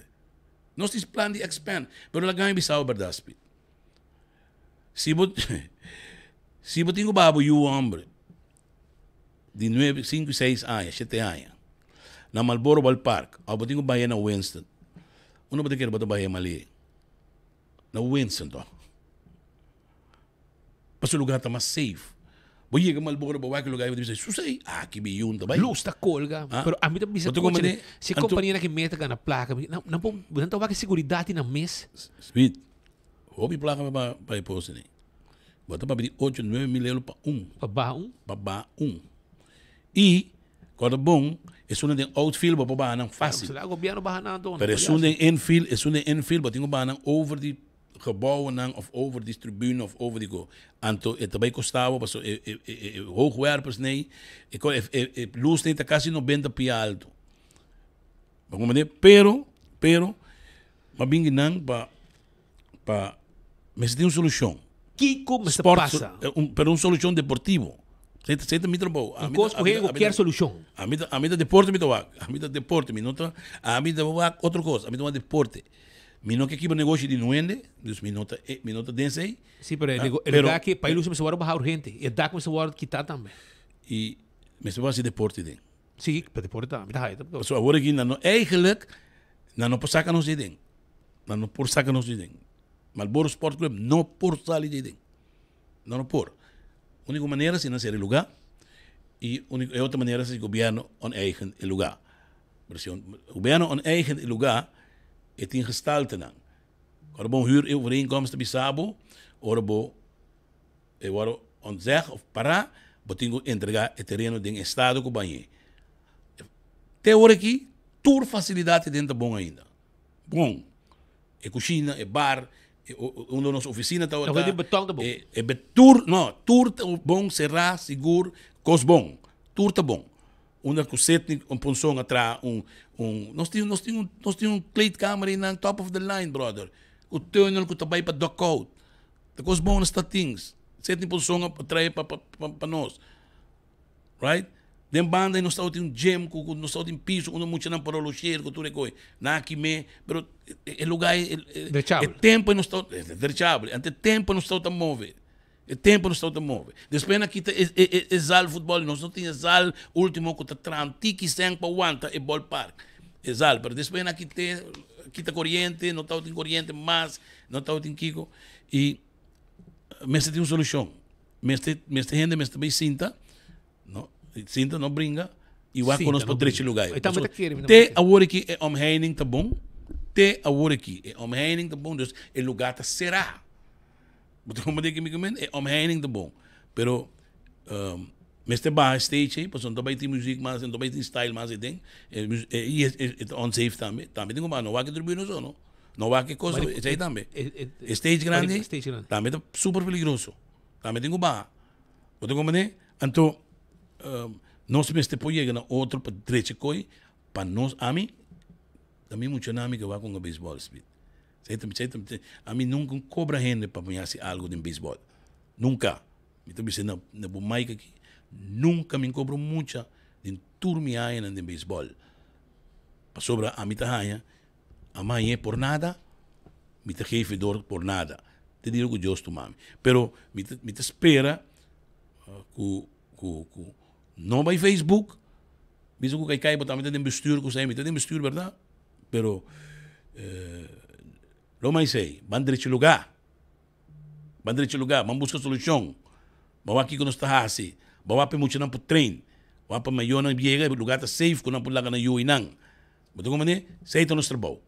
Nos tin plan di expand, pero laga mi bisa bo berdad, Speed. Si bo si bo tin ku baha bo yu hombre di nuebe, sinku, seis aña, shete aña na Marlboro Ballpark of bo tin ku bah'é na Winston, unda bo ta kere bo ta bah'é malí? Na Winston toh. Pasobra lugar ta mas safe. Bo yega Marlboro bo wak e lugar i bo ta bisa, Susei, aki mi yun ta bai. Lus ta colga, pero ami ta bisa Bo ta coche, si anto compania ki meta gana placa, mi, nan, nan por, nan ta wak e seguridad di nan mes. Sweet, hopi placa pa pa pa e post ni. Bo ta papia di ocho, nuebe mil euro pa un. Pa baha un? Pa baha un. I, kòrda bon, esun den outfield bo por baha nan fácil. Será gobierno baha nan anto? Pero esun den infield, esun den infield bo tin ku baha nan over di gebouwennan of over di tribune of over di go. Anto e ta bai kosta bo paso e e e e hoogwerpers nei, e ko e e e luz nei ta kasi nobenta pia alto. Bo comprende? Pero, pero, m'a bingi nan pa pa mester tin un solushon. Kiko mester Sport, pasa? un, pero un solushon deportivo. Esei ta esei ta mi trabou. Un kos ku hende ku kier solushon. Ami ta ami ta deporte mi ta wak. Ami ta deporte mi no ta ami ta wak otro kos. Ami ta wak deporte. Mi no ke kibra negoshi di nuende, dus mi no ta e mi no ta den esei. Sí, pero e nego e Pero lugar aki pa e lusa mester wòrdu baha urgente. E dak mester wòrdu kitá tambe. I mester por hasi deporte den. Sí, pa deporte tambe. Mi ta haya ta. Pasobra awor aki nan no eigenlijk nan no por saka nos di den. Nan no por saka nos di den. Marlboro Sport Club no por sali di den. Nan no por. Úniko manera si nan sera e lugá i úniko e otro manera si gobièrnu oneigen e lugá. Pero si gobièrnu oneigen e lugá e tin gestaltenan. Ora bo un huurovereenkomst ta bisa bo, ora bo e wòrdu ontzeg òf pará, bo tin ku entregá e tereno den estado ku bañ'é. Te ora aki tur fasilidat den ta bon ainda. Bon. E kushina, e bar, e unda nos ofisina tabata. Loke di beton ta bon. E e tur, no, tur ta bon, será, sigur, kos bon. Tur ta bon. Unda ku Sidney un Ponson a traha un un nos tin nos tin un nos tin un kleedkamer einan top of the line brother. Ku tunnel ku ta bai pa dugout. Ta kos bon nos ta tin. Sidney Ponson a trae pa pa pa nos. Right? Den banda nos tabatin un gym ku ku nos tabatin piso unda muchanan por rolosheer ku tur e koi. Nan a kim'é, pero e lugar e e tempo nos tabata derechable. Ante tempo nos tabata move. E tempo nos tabata move. Despues nan kita e e e zaal futbol. Nos no tin e zaal ultimo ku ta traha un tiki sèn pa wanta e ballpark. E zaal. Pero despues nan kit'é, kita koriente, no tabatin koriente mas, no tabatin kiko. I mester tin un solushon. Mester mester hende mester bay sinta no sinta no bringa y wak cu nos por drecha lugar E tambe ta kere mi te awor aki e omheining ta bon te awor aki e omheining ta bon dus e lugar ta cera bo ta comprende kico mi kier men e omheining ta bon pero mester baha e stage ey pasobra no ta bay tin muziek mas no ta bay tin style mas aden y e ta unsafe tambe tambe tin cu baha no wak e tribuna so no. No wak e kos esei tambe. E stage grandi tambe ta super peligroso. Tambe tin ku baha. Bo ta komprende? Anto nos mester por yega na otro pa drecha koi pa nos ami ta mi muchanan ami ke wak hunga beisbòl Smith. Esei ta esei ta ami nunka kobra hende pa mi hasi algu den beisbòl. Nunka. Mi ta bisa na na bo mic aki nunka mi kobra un mucha den tur mi añanan den beisbòl. Pasobra ami ta haña A mañe por nada, mi ta geef e dor por nada. Te dilo cu Dios tuma mi. Pero mi ta, mi ta spera cu, cu, cu no bay Facebook, bisa cu Kaikai bo tambe ta den bestuur cu esey, mi ta den bestuur berdad, pero lo mai esey, ban drecha lugar. Ban drecha lugar, ban busca solucion. Ban wak kico nos ta haci. Ban wak pa e muchanan por train. Wak pa mayornan yega e lugar ta safe cu nan por laga nan yuinan. Bo ta comprende? Esei ta nos trabou.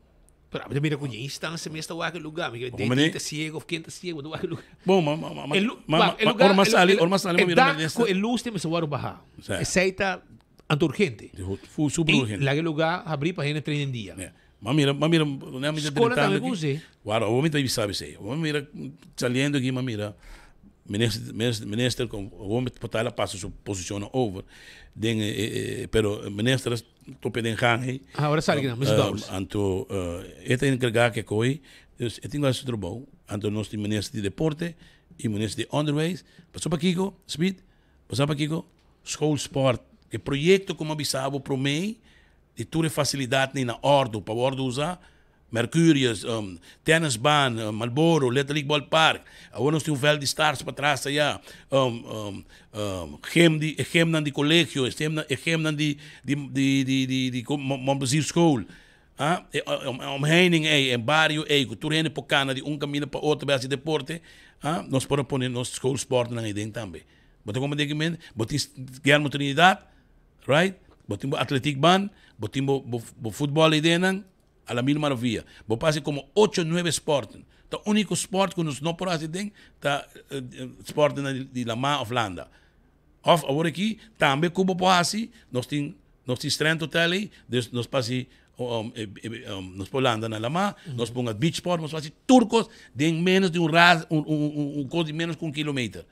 Pero ami ta mira ku ña instancia mes ta wak e lugar. Mi Bo comprende? ta ciego of ken ta ciego, bo ta wak e lugar. Bon, ma, ma, ma, ma, ma, ora mas sali, ora mas sali, ma mira E dak ku e lus tin mester wòrdu bahá. Esei ta anto urgente. Super urgente. I laga e lugar habrí pa hende train den dia. Ma mira, ma mira, mi ta Skola tambe ku us'é. Wara, awor mi ta bisa esei. Awor mi mira saliendo aki, mi mira minister, minister, minister kon awor mi por ta el a pasa su posishonnan over den e, pero minister Tope den gang ei. Ah, ora sali kinan, Mister Dowers. Anto e ta encarga ke koe, dus e tin ku hasi su trabou. Anto nos tin minister di deporte i minister di onderwijs. Pasobra pakiko, Smith? Bo sa pakiko? Schoolsport. E proyekto ku mi a bisa bo promé di tur e fasilidatnan na òrdu pa wòrdu usá, Mercurius, tennisbaan, Marlboro, Little League Ballpark, awor nos tin un vèlt di Stars patras ayá, gym di e gymnan di kolegio, e gymnan e gymnan di di di di di di Mon School, ah, e omheining ei, e bario ei ku tur hende por kana di un kaminda pa otro bai hasi deporte, ah, nos por a pone nos schoolsportnan ei den tambe. Bo ta komprende ki men? Bo tin Guillermo Trinidad, right? Bo tin bo atletiekbaan, bo tin bo bo bo futbòl ei dennan, a la mil maravilla. Bo por hasi komo ocho, nuebe spòrten. Ta úniko spòrt ku nos no por hasi den ta spòrtnan di lamá òf landa. Òf awor aki tambe ku bo por hasi, nos tin nos tin Strand Hotel ei, dus nos por hasi nos por landa na lamá, nos por hunga beach sport, nos por hasi tur kos den ménos di un ras un un un kos di ménos ku un kilometer.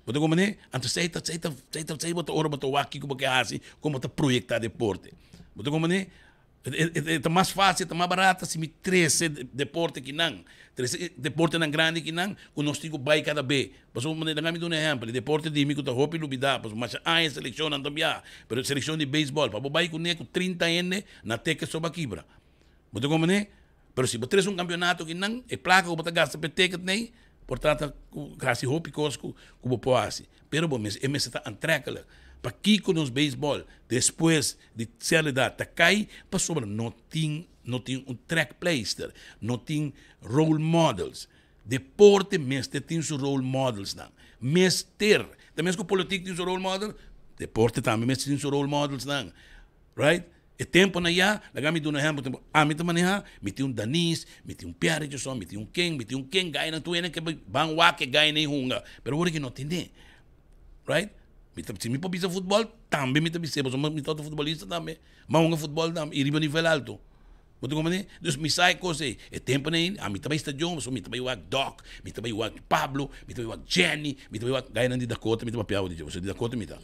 Bo ta komprendé? Anto esei ta esei ta esei ta esei bo ta ora bo ta wak kiko bo ke hasi, kon bo ta proyektá deporte. Bo ta komprendé? E ta mas fácil, e ta mas barata si mi trese deporte kinan, trese deportenan grandi kinan ku nos tin ku bai kada be. Pasobra mi laga mi duna un ehèmpel, e deporte di mi ku ta hopi lubidá, pasobra masha aña e selekshonnan ta biaha, pero e selekshon di beisbòl, pa bo bai kuné ku 30 hende na teke so bo a kibra. Bo ta komprendé? Pero si bo trese un kampionato kinan, e plaka ku bo ta gasta pa e ticket nei por trata ku hasi hopi kos ku bo por hasi. Pero bo mes e mester ta aantrekkelijk. Pakiko nos beisbòl despues di sierta edat ta kai? Pasobra no tin no tin un trekpleister, no tin role models. Deporte mester tin su role modelsnan. Mester. Ta mes ku politik tin su role model, deporte tambe mester tin su role modelsnan. Right? E temponan ya, laga mi duna ehempel, tempo ami ta maneha, mi tin un Danis, mi tin un Pierre Richardson, mi tin un ken, mi tin un ken, gainan tur hende ke ban wak e gainan ei hunga, pero ora ki no tene, right? Mi ta, si mi por bisa futbol, tambe mi ta bis'é, pasobra mi ta otro futbolista tambe, mi a hunga futbol tambe i riba nivel alto. Bo ta comprende? Dus mi sa e kos ei. E temponan ei, ami ta bai stadion, pasobra mi ta bai wak Doc, mi ta bai wak Pablo, mi ta bai wak Jenny, mi ta bai wak gainan di Dakota, mi ta papia awe di dje, pasobra di Dakota mi ta.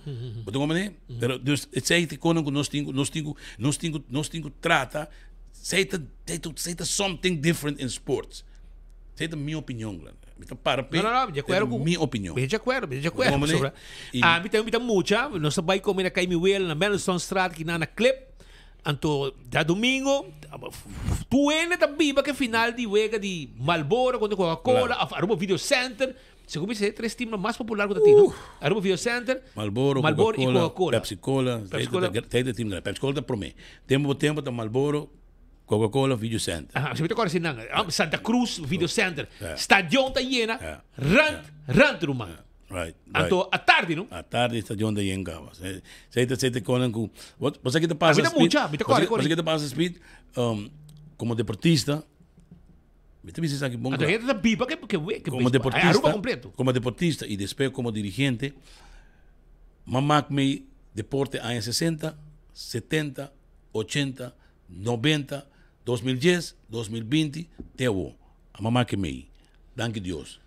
Bo ta comprende? Pero dus esei ta e konan ku nos tin ku, nos tin ku, nos tin ku, nos tin ku trata, esei ta, esei ta, esei ta something different in sports. Esei ta mi opinion, Glen. Mi ta para p'e, No, no, no, di akuerdo ku. mi opinion. Mi di akuerdo, mi di Bo ta akuerdo. comprende? Pasobra I. ami tambe mi ta mucha, nos ta bai kome na Kai Mi Wela, na Mendelssohnstraat, kinan na Klip. Anto djadumingo tur hende ta biba ke final di wega di Marlboro kontra Coca-Cola of Aruba Video Center. Segun mi esei tres teamnan mas popular ku ta tin, no? Aruba Video Center, Marlboro, Marlboro i Coca-Cola, Coca-Cola. Pepsi Cola, Pepsi Cola. Esei ta team grandi. Pepsi Cola ta promé. Tempu pa tempu ta Marlboro, Coca-Cola, Video Center. Aha, mi ta kòrda esei nan. Santa Cruz Video Center. Stadion ta yena rant, rant ruman. Right, right. Anto atardi, no? Atardi stadion ta yen caba. Sei ta sei ta konan ku wat wat ki ta pasa Mi ta mucha, mi ta kore kore. Wat ki ta pasa Speed, um, como deportista, mi ta bisa esaki bon Anto klaar. hende ta biba ke ke we ke Como beisbol. deportista, Aruba completo. como deportista y despues como dirigente, m'a mak mi deporte aña 60, 70, 80, 90, 2010, 2020 te awo. A m'a mak mi. Danki Dios.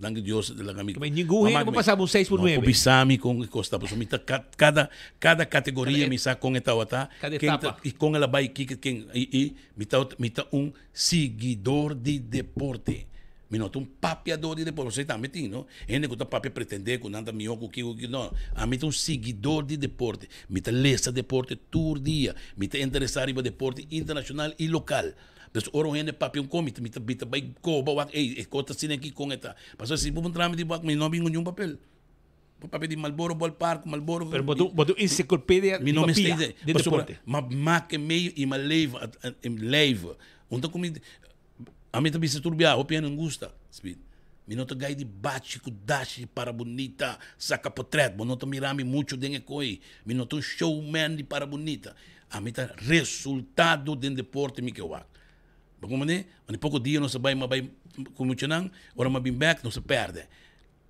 Danki Dios laga mi. Pero ningun hende por pasa bo un seis por nuebe. No por bisa mi con e cos ta pasobra mi ta cada cada categoria mi sa con e tabata Cada ken etapa. ta y con el a bay kiko ken y y mi ta mi ta un siguidor di deporte. Mi no ta un papiador di deporte pasobra tambe tin no hende cu ta papia pretende cu nan ta miho cu kiko cu no ami ta un siguidor di deporte mi ta lesa deporte tur dia mi ta interesa riba deporte internacional y local. Pues ora un hende papia un kon, mi ta mi ta mi ta bai koba wak, ey, e kos ta asina aki kon e ta. Pasobra si bo puntra mi di wak, mi no bin ku niun papel. Bo papia di Marlboro Ballpark, Marlboro. Pero bo ta bo ta un enciclopedia Mi di no mester papia, idea. di Pasobra deporte. m'a make meio i m'a leva, leva. Un ta ku mi, ami ta bisa tur biaha, hopi hende no gusta, Speed. Mi no ta gai di bachi ku dashi para bunita, saka potret. Bo no ta mira mi muchu den e koi. Mi no ta un showman di para bunita. Ami ta resultado den deporte mi ke wak. Bo comprende? Mane poko dia nos a bai, m'a bai ku muchanan, ora m'a bin bek nos a perde.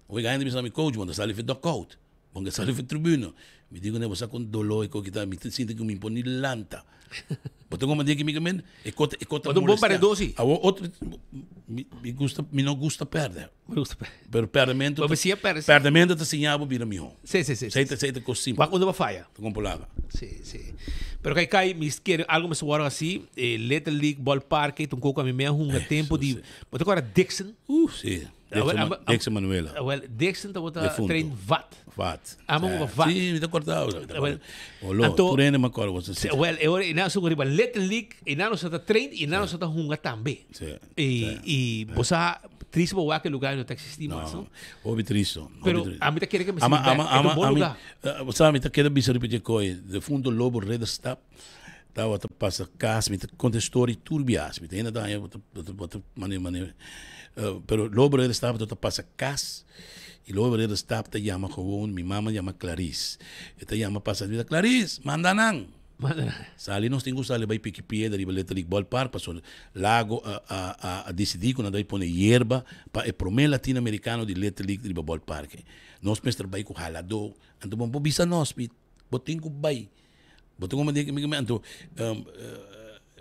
Oiga hende bisa mi coach, bo ta sali for dugout, bo ta sali for tribuna. Mi di kuné, bo sa kon doló e koki ta, mi ta sinti ku mi por ni lanta. Bo ta comprende ki mi ke men? E kos ta, e kos ta Bo ta un bon molestia. perdedó si. Awor otro, mi, mi gusta, mi no gusta perde. Bo no gusta perde. Pero perdemento Bo ta, siña perde si. perdemento ta siña bo bira mihó. Si, si, si, Esei si. ta, esei ta kos simpel. Wak unda bo faya. Ta kon palabra. Si, si. Pero kai kai, mi kere algo mester wòrdu hasi, e Little League Ballpark ei ta un koko ami mea hunga tempu di, bo ta kòrda Dixon? Si. Dixon Manuela. Wel, Dixon tabata train vat. Vat. Amo Sa. ba vat. Sí, mi ta korda. Wel, Olo, anto- tur hende me acorda. was Sí, Wel, e ora ina su riba Little League, ina nos ta train, ina nos ta hunga tambe. Sí, E, sí. e bo sa triste bo wak e lugar no ta existi mas, no? No, hopi tristo. hopi Pero tristo. a mi ta kere ke mi Ama, sigui ama, back. E ta ama, un bon ami, lugar. sa, mi ta keda bisa riba dje koi. Defunto Lobo Ridderstap tabata pasa kas, mi ta konta e story tur bias. Mi ta hende daña, bo ta, bo ta, bo ta mane, mane, eh, pero Lobo Ridderstap ta pasa kas i Lobo Ridderstap ta yama gewoon, mi mama yama Clarice. E ta yama pasa, mi ta, Clarice, manda nan. Manda nan. Sali nos tin ku sali bai piki piedra riba Little League Ballpark pasobra Lago a a a a disidí ku nan ta bai pone yerba pa e promé Latinoamerikano di Little League riba ballpark. Nos mester bai ku haladó. Anto bo por bisa nos, mi, bo tin ku bai. Bo tin ku manda mi mi anto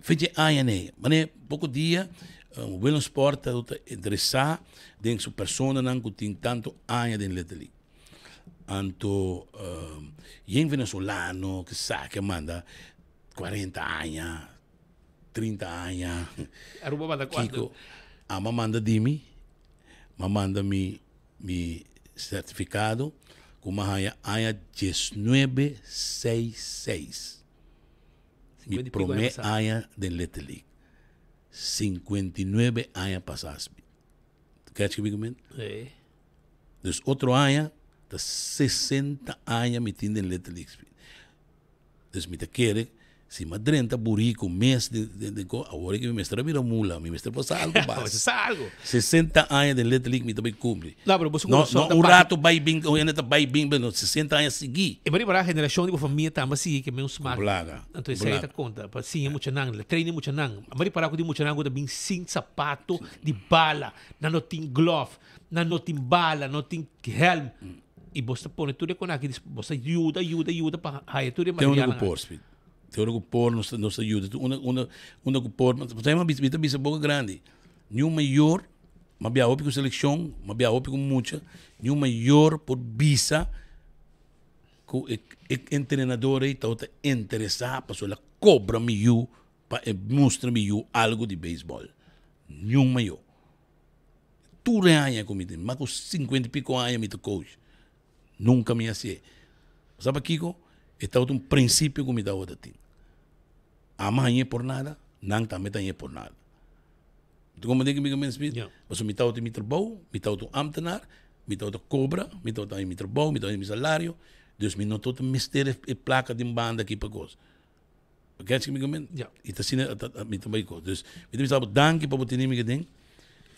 fecha e aña nei. Manera poko dia Willem Sport ta ta interesá den su personanan ku tin tantu aña den Little League. Anto yen venezolano ke sa ke manda 40 aña, 30 aña. Aruba manda cuanto? Kiko, ama manda di mi, ma manda mi mi certificado ku ma haña aña diesnuebe seis seis. Mi 50 y pico aña prome pasá. aña den Little League. 59 aña pasá. Kech ki mi ku Sí. Dus otro aña ta 60 aña mi tin den Little League. Dus mi ta kere si mi a drenta burico mes den den den ko awor ki mi mester a bira mula, mi mester por sa algo bas. Mester sa algo. 60 aña den Little League mi ta bay cumpli. No, pero bo su No, corazon no ta un bati. rato bay bin, un hende ta bay bin, pero 60 aña sigui. E mari para generacion di bo famia tamba sigui ke men smaak. Plaga. Anto esei ta Plaga. konta pa siña muchanan, train muchanan. A mari para ku tin muchanan ku ta bin sin sapato di bala, nan no tin glove, Nan no tin bala, no tin helm. I bos ta pone tur e kon aki, bos ta yuda, yuda, yuda pa haya tur e Ten unda materialnan ku por, aki. Speed. Ten unda ku por nos ta nos ta yuda. Unda unda unda ku por, pasobra mi ta bisa boka grandi, niun mayor, mi a bia hopi ku selekshon, mi a bia hopi ku mucha, niun mayor por bisa ku e e entrenador ei tabata interesá pasobra el a kobra mi yu pa e mustra mi yu algu di beisbòl. Niun mayor. Tur e aña ku mi tin, mas ku sinkuenta i piko aña mi ta coach, nunka mi hasié. Sa pakiko? E tabata un prinsipio ku mi tabata tin. Ama hañ'é por nada, nan tambe ta hañ'é por nada. Bo ta komprendé ke mi ta mester? Ya. Pasobra mi tabata mi trabou, mi tabata un ámtenar, mi tabata kobra, mi tabata haña mi trabou, mi tabata haña mi salario, dus mi no tabata mester e plaka den banda aki pa kos. Begrijp je mi gemeente? Ja. I ta asina mi ta bai kos. Dus mi ta bisa bo danki pa bo tene mi den.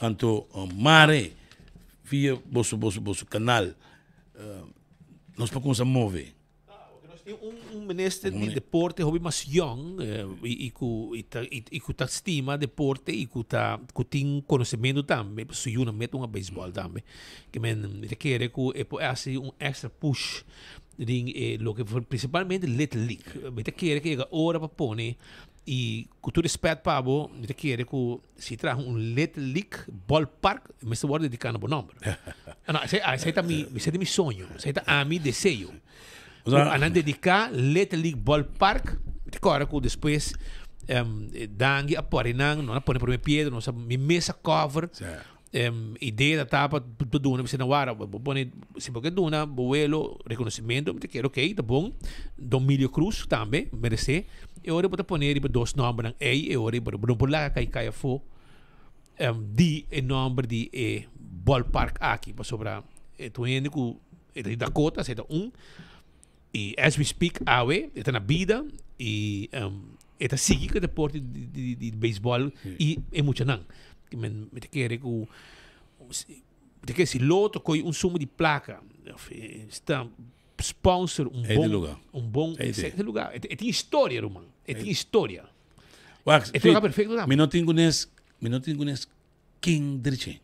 Anto mare via boso boso boso kanal nos por kumsa move. Nos tin un un minister di deporte hopi mas yong i ku i ta i ku ta stima deporte i ku ta ku tin konosementu tambe su yu nan met un a beisbòl tambe. Ke men mi ta kere ku e por hasi un extra push Den e loke principalmente Little League. Mi ta kere ku yega ora pa pone i ku tur respet pa bo, mi ta kere ku si traha un Little League ballpark mester wòrdu dediká na bo nòmber. No, esei esei ta mi esei ta mi soño, esei ta ami deseo. Ku a nan dediká Little League ballpark, mi ta kòrda ku despues Dangui a pone nan, no a pone prome piedra, nos a mi mes a cover. Idea ta pa bo duna bisa na wara bo pone si bo ke duna bo welo reconocimento mi ta kere ok ta bon Don Milio Cruz tambe merece e ora bo ta pone riba dos nombernan ey e ora bo no por laga kai kai afo di e nomber di e ballpark aki pasobra e ta un hende ku e ta di Dakota si e ta un y as we speak awe e ta na bida y e ta sigui ku e deporte di di beisbòl i e muchanan. Mi mi ta kere ku mi ta kere si Lotto koy un suma di plaka of sta sponsor un bon un bon esei ta luga. E tin historia ruman, e tin historia. Wak, E ta luga perfecto tambe. Mi no tin kunes, mi no tin kunes ken drechi.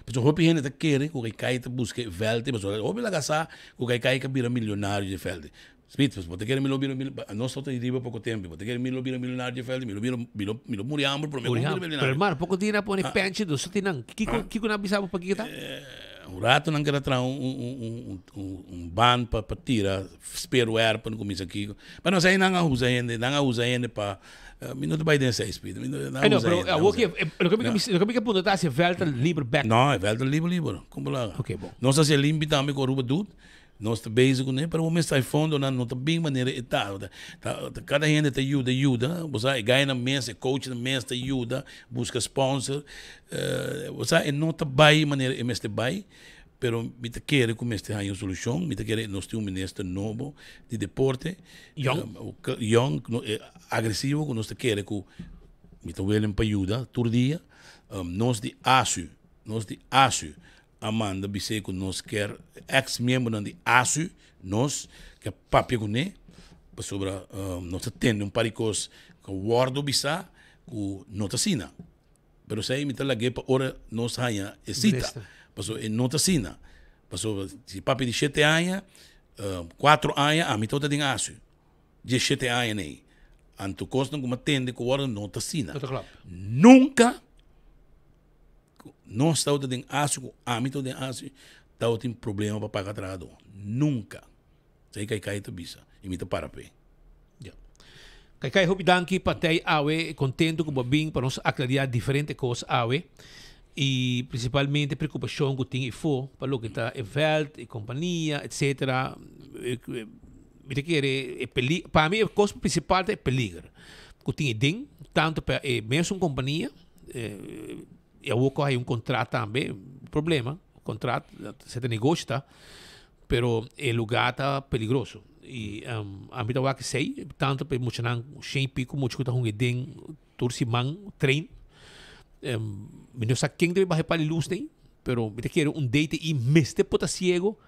Pasobra hopi hende ta kere ku Kaikai ta buska e vèlt ei, pasobra hopi laga sa ku Kaikai ka bira milionario dje vèlt ei. Smith, pasobra bo ta kere mi lo bira mil, nos tabata riba poko tempu, bo ta kere mi lo bira milionario dje vèlt ei, mi lo bira, mi lo, mi lo muri hamber promé ku mi bira Pero milionario. hermano, poko dia nan a pone penshi, nos ta tin nan. Kiko, kiko nan a bisa bo pakiko ta? Un rato nan keda traha un un un un un band pa pa tira speerwerpen kuminsa kiko. Pero no sa nan a usa hende, nan a usa hende pa mi no ta bai den esei Speed. Mi no nan a Ay no, usa pero hende, nan a awor usa ke hende. loke mi ke loke mi ke punta ta si e veld ta liber bek. No, e veld ta liber liber. Kon bo laga? Oké, bon. Nos a hasi limpi tambe ku Aruba doet. Nos ta bezig kuné, pero bo mester e fondonan no ta bin manera e ta. Ta kada hende ta yuda yuda, bo sa e gainan mes, e coachnan mes ta yuda, buska sponsor. Bo sa e no ta bai manera e mester bai, pero mi ta kere ku mester haña un solushon. Mi ta kere nos tin un minister nobo di deporte, Yong. yong, agresivo ku nos ta kere ku mi ta willing pa yuda tur dia. Nos di ASU, nos di ASU a manda bis'é ku nos kier eks miembronan di ASU, nos ke papia kuné pasobra nos ta tende un par di kos ku a wòrdu bisá ku no ta asina. Pero esei mi ta lag'é pa ora nos haña e sita, pasobra e no ta asina. Pasobra si papia di shete aña, kuatro aña ami tabata den ASU, dieshete aña nei. Anto kosnan ku mi a tende ku wòrdu no ta asina. Nunka! Ku nos tabata den Asia, ku ami tabata den Asia, tabatin problema pa paga trahadó. Nunka. Esei Kaikai ta bisa i mi ta para p'e. Ya. Kaikai, hopi danki pa tei awe. Kontento ku bo a bin pa nos aklariá diferente kos awe i prinsipalmente preokupashon ku tin efó pa loke ta e vèlt, e kompania, etsetera. Mi ta kere e peli, pa mi e kos prinsipal ta e peliger ku tin aden, tantu pa e mesun kompania, Y awor cu hay un contrat tambe, problema, contrat, se ta negoshi ta, pero e lugar ta peligroso. Y ami ta wak esey, tanto pa e muchanan shen y pico mucha cu ta hunga den tur siman train. Mi no sa ken ta bay baha e pali luz den, pero mi ta kere un DTI mester por ta ciego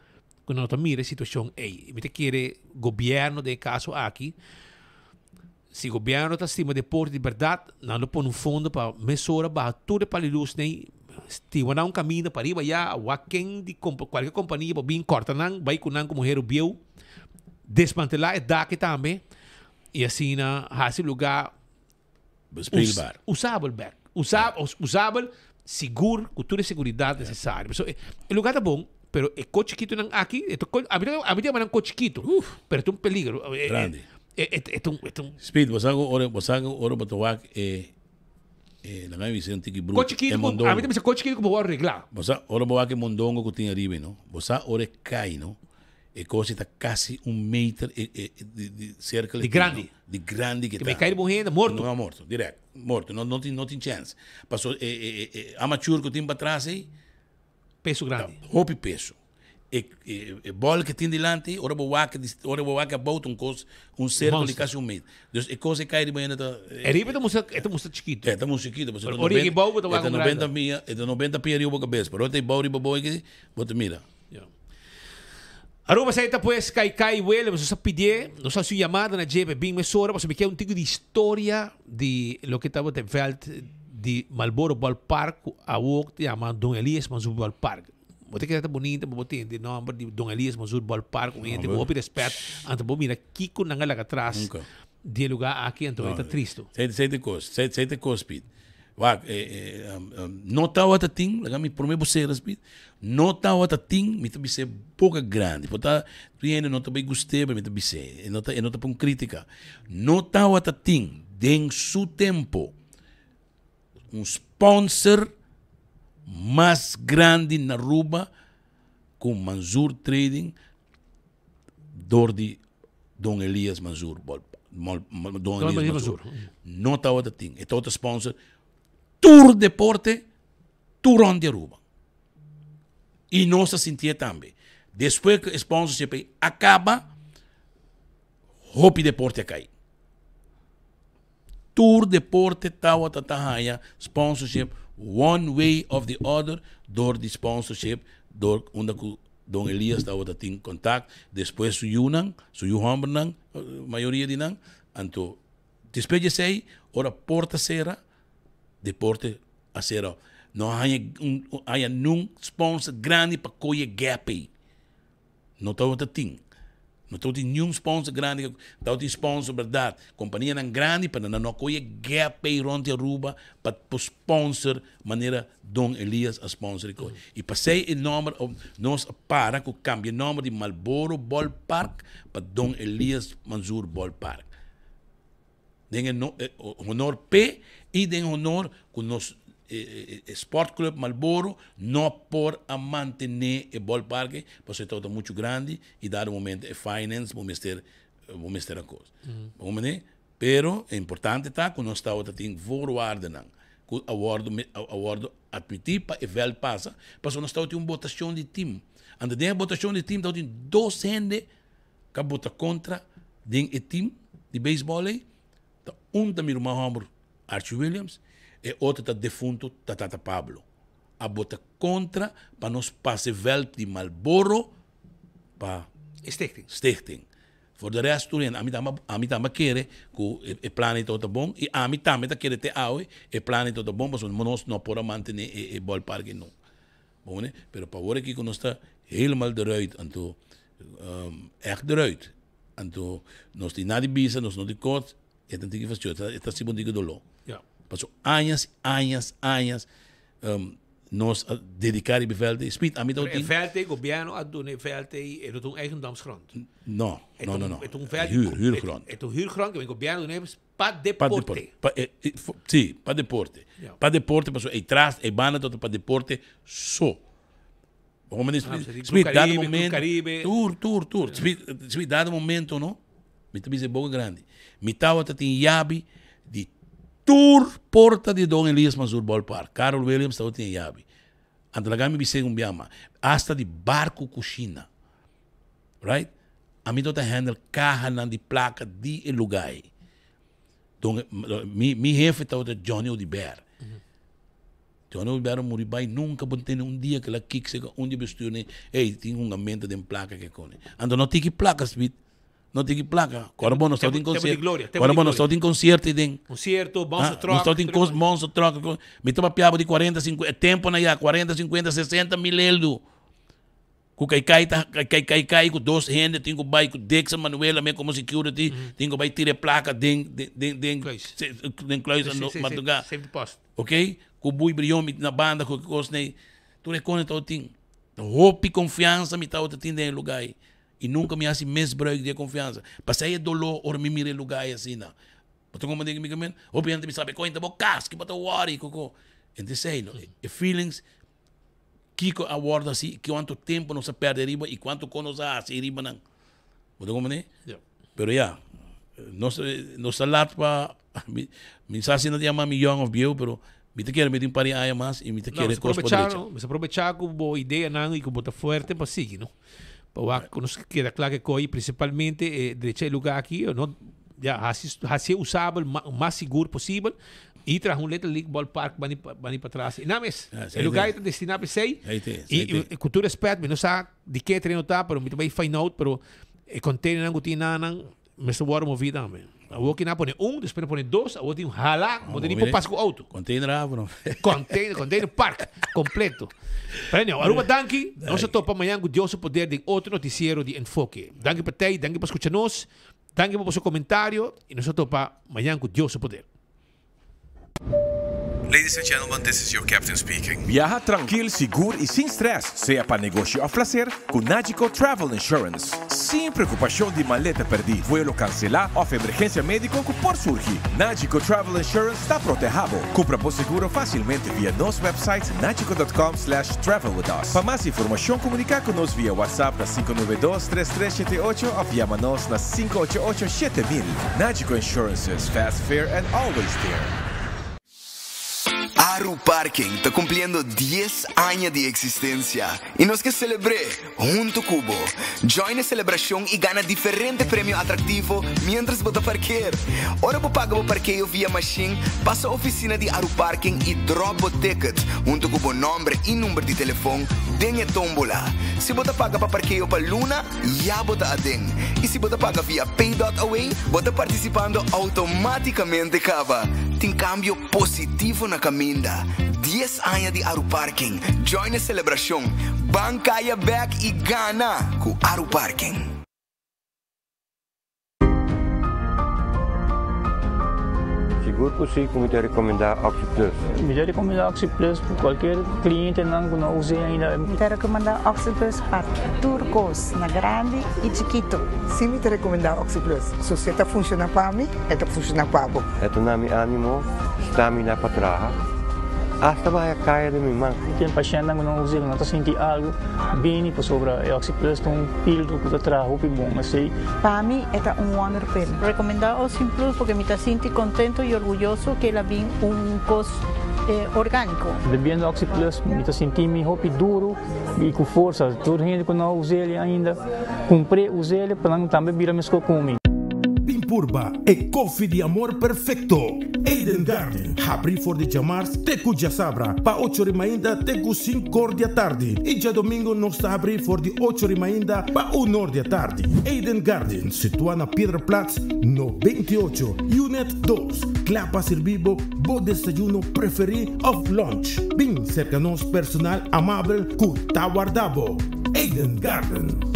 cu nan no ta mira e situacion ey. Mi ta kere gobierno den e caso aki, Si gobierno ta stima deporte di berdad, nan lo pone un fondo pa mesora baha tur e palilus nei, stima nan un caminda pa riba ya, wak ken di cualkier compania pa bin corta nan, bay cu nan como hero bieu, desmantela e daki tambe y asina haci lugar Bespeelbaar. usabel bek. Usabel, sigur, cu tur e seguridad necesario. Pasobra e lugar ta bon, pero e ko chikitonan aki, e ta ko, ami ta, ami ta yama nan ko chikito, pero ta un peligro. Grandi. E, e, e ta un, e ta un. Speed, bo sa cu ora, bo sa cu ora bo ta wak e, e, laga mi bisa un tiki bruto, Ko chikito e cu, mondongo. ami ta bisa ko chikito cu bo wou regla. Bo sa, ora bo wak e mondongo cu tin ariba, no? Bo sa ora e cay, no? E cos ta casi un meter e, e, di, di cerca Di grandi. Di grandi que Que ta. me cay riba un hende, morto. No, morto, direct. Morto, no, no tin, no tin chance. Paso e, e, e, e amateur cu tin patras ey, Peso grandi. Ta hopi peso. E, e, e bol que tin dilanti, ora bo wak, ora bo wak about un cos, un cerco di casi un meter. Dus e cos e cay riba hende ta... E riba ta mustra, e ta mustra chikito. E ta mustra chikito. Pero ora yega bou bo ta wak un grandi. E ta 90 pia, e ta 90 pia riba bo cabes. Pero ora ta e bou riba bo aki, bo ta mira. Ja. Aruba sa eta pues Kai Kai Williams nos a pidié, nos a haci un yamada na dje pa e bin mesora pasobra mi ke un tiki di historia di loke tabata e veld di Marlboro Ballpark ku awor ta yama Don Elias Mansur Ballpark. Bo ta keda ta bunita pa bo tende e nomber di Don Elias Mansur Ballpark, un hende ku hopi respet, anto bo mira kiko nan a laga atras di e lugar aki anto e ta tristo. Sei ta e kos, sei ta e kos Piet. Wak, no tawata tin, laga mi prome bo sera Piet, no tawata tin, mi ta bis'é boka grandi, por ta tur hende no ta bay gust'é, pero mi ta bis'é, e no ta, e no ta pa un kritika. No tawata tin den su tempo un sponsor mas grandi na Aruba ku Manzoor Trading dor di Don Elias Manzoor Don Elias Manzoor. No tabata tin. E tabata sponsor tur deporte tur rond di Aruba. Y nos a sintié tambe. Despues cu e sponsorship ei a caba, hopi deporte a cay. Tur deporte tabata ta haya sponsorship one way of the other door di sponsorship door unda cu Don Elias tabata tin contact despues su yunan, su yu hombernan, mayoria di nan, anto despues di esey ora porta cera deporte a cera no a haya un haya nun sponsor grandi pa coye gap ey no tabata tin. No tabatin niun sponsor grandi, tabatin sponsor berdad, companianan grandi, pero nan no a coge gap ey rond di Aruba pa por sponsor manera Don Elias a sponsor e coge. Y pasey e nomber, nos a para cu cambia e nomber di Marlboro Ballpark pa Don Elias Mansur Ballpark. Den e honor p'e y den honor cu nos Sportclub Marlboro no por a mantene e ballpark pasobra e tabata mucho grandi y dado momento e finance bo mester bo mester a cos. Bo comprende? Pero e importante ta cu nos tabata tin voorwaardenan cu a wordo a wordo admiti pa e veld pasa pasobra nos tabata tin un botacion di team. Anto den e botacion di team tabatin dos hende Ka bota kontra den e team di beisbòl ei, ta un ta mi ruman hòmber Archie Williams, e otro ta defunto Tatata Pablo. A bota kontra pa nos pasa e vèlt di Marlboro pa E stichting. stichting. For de rest tur hende, ami tambe ami tambe a kere ku e plan ei tabata bon i ami tambe ta kere te awe e plan ei tabata bon pasobra nos no por a mantené e bòlpark ei nunka. Bon ne? Pero pa awor aki ku nos ta helemaal eruit, anto echt eruit. Anto nos tin nada di bisa, nos no tin kos, e ta tiki fastioso, e ta hasi bo un tiki doló. Ja. Paso añas, añas, añas nos a dediká riba e vèlt ei. Speed, ami Pero e vèlt ei, gobièrnu a duna e vèlt ei, e no ta un eigendomsgrond. No, no, no, no. E ta un vèlt. Huur, huurgrond. E ta un huurgrond ku gobièrnu a duna Pa deporte. Pa, eh, sí, pa deporte. Ja. Pa deporte, paso ei tras, ei banda tot pa deporte so. Como diz, Ah, so Smith, Club dado Caribe, Club momento, Caribe. Tur, tur, tur. Smith, Smith, dado momento, no? Mi ta bisa boca grandi. Mi tawata tin yabi di tur porta di Don Elias Mansur Ballpark. Carol Williams tawata tin yabi. Anto laga mi bisa un biama. Hasta di barco cushina. Right? Ami no ta handle cahanan di placa di e lugar ei. Don, mi, mi hefe tabata Johnny Oduber. Johnny Oduber a muri bai, nunca bo tene un dia que la kik sega un di bestuur ne, hey, tin hungamento den placa ke kone. Anto no tiki placa, Smith. No tiki placa. Cuando bo no Tempo- tin tempo di concierto. gloria, tempo Cuando di bo no gloria. tin concierto den. Concierto, Monster Ah, Truck. Nos tabatin cos Monster Truck. Mi taba piaba di 40, 50, tempo na ya, 40, 50, 60 mil eldo. Ku Kaikai ta kai kai kai ku dos hende tin ku bai ku Dixon Manuela me komo security tin ku bai tira e plaka den den den Kluis. den kluis Sí, sí, sí, madrugá. Safety post. Ok? Ku Bui Brion mi na banda ku kos nei. Tur e kos tabata tin. Hopi konfiansa mi tabata tin den e lugá ei. I nunka mi hasi misbruik di e konfiansa. Pasei e doló ora mi mira e lugá ei asina. Bo ta komprende mi ke men? Hopi hende mi sabi kointa bo kas ki bo ta wòri koko. Entonces no e feelings Kiko a wordo haci, cuanto tempo nos a perde riba y cuanto cos nos a haci riba nan. Bo ta comprende? Ja. Pero ya, nos, nos ta laat pa, mi, mi sa si nan ta yama mi young of bieu, pero mi ta kere mi tin un par di aña mas y mi ta No, kere mester cos por aprovechá, derecha. no? Mester aprovechá ku bo ideanan y ku bo ta fuerte pa sigui, no? Pa wak ku nos keda kla ke koi, principalmente e drecha e lugar aki, no, ya, haci, hacié usabel ma, mas sigur posibel y traha un Little League Ballpark bani, bani patras. Y na mes, Ja, e lugar ta destina pa esey. Ahí te, Y, ahí te. y cu tur respet, mi no sa di ke tereno ta, pero mi ta bay find out, pero e containernan cu tin nanan mester worde movi tambe. Awor ki nan a pone un, despues nan a pone dos, awor tin un hala, bo ta ni por pasa cu auto. Container avo no. Container, container park completo. Pero anyhow, Aruba danki. Nos a topa mañan cu Dios su poder den otro noticiero di Enfoke. Danki pa tey, danki pa scucha nos, danki pa boso comentario y nos a topa mañan cu Dios su poder. Ladies and gentlemen, this is your captain speaking. Biaha trankil, sigur y sin stress, sea pa negoshi of placer, cu Nagico Travel Insurance. Sin preocupacion di maleta perdi, vuelo cancela of emergencia medico cu por surgi, Nagico Travel Insurance ta proteha bo. Cumpra bo seguro facilmente via nos website nagico dot com slash travel with us. Pa mas informacion comunica cu nos via WhatsApp na 592 3378 of yama nos na 588 7000. Nagico Insurances, fast, fair and always there. Aru Parking ta cumpliendo dies aña di existencia y nos ke celebr'é hunto cu bo. Join e celebracion y gana diferente premio atractivo mientras bo ta parkeer. Ora bo paga bo parkeo via machine, pasa oficina di Aru Parking y drop bo ticket hunto cu bo nomber y number di telefon den e tombola. Si bo ta paga pa parkeo pa luna, ya bo ta aden. Y si bo ta paga via Pay.away, bo ta participando automaticamente caba. Tin cambio positivo na caminda. Dies aña di Aruparking. Join e celebracion. Ban caya bek y gana cu Aruparking. Sigur ku si ku mi ta rekomendá OxiPlus. Mi ta rekomendá OxiPlus pa kualker klientenan ku no a us'é ainda. Mi ta rekomendá OxiPlus pa tur kos, na grandi i chikitu. Si mi ta rekomendá OxiPlus. So si e ta funshoná pa mi, e ta funshoná pa bo. E ta na mi ánimo, stamina pa traha, asta baha kaya den mi man. Tin pashèntnan ku no us'é, ku no ta sinti algu, bini pasobra e OxiPlus ta un filtro ku ta traha hopi bon. Esei. Pa mi e ta un wonderpil. Recomenda Ocean Plus porque mi ta sinti contento y orguyoso que el a bin un cos organico. Bebiendo Oxi Plus mi ta sinti mi hopi duro y cu forsa. Tur hende cu no a us'el ainda cumpr'e us'el pa nan tambe bira mesco cu mi. Bin purba e koffie di amor perfecto! Eden Garden, habri for di djamars te ku djasabra pa ocho ri mainta te ku sinkor di atardi i djadomingo nos ta habri for di ocho ri mainta pa unor di atardi. Eden Garden, situá na Piedraplaats no 28, Unit dos, kla pa sirbi bo bo desayuno preferí òf lunch. Bin serka nos personal amabel ku ta warda bo. Eden Garden.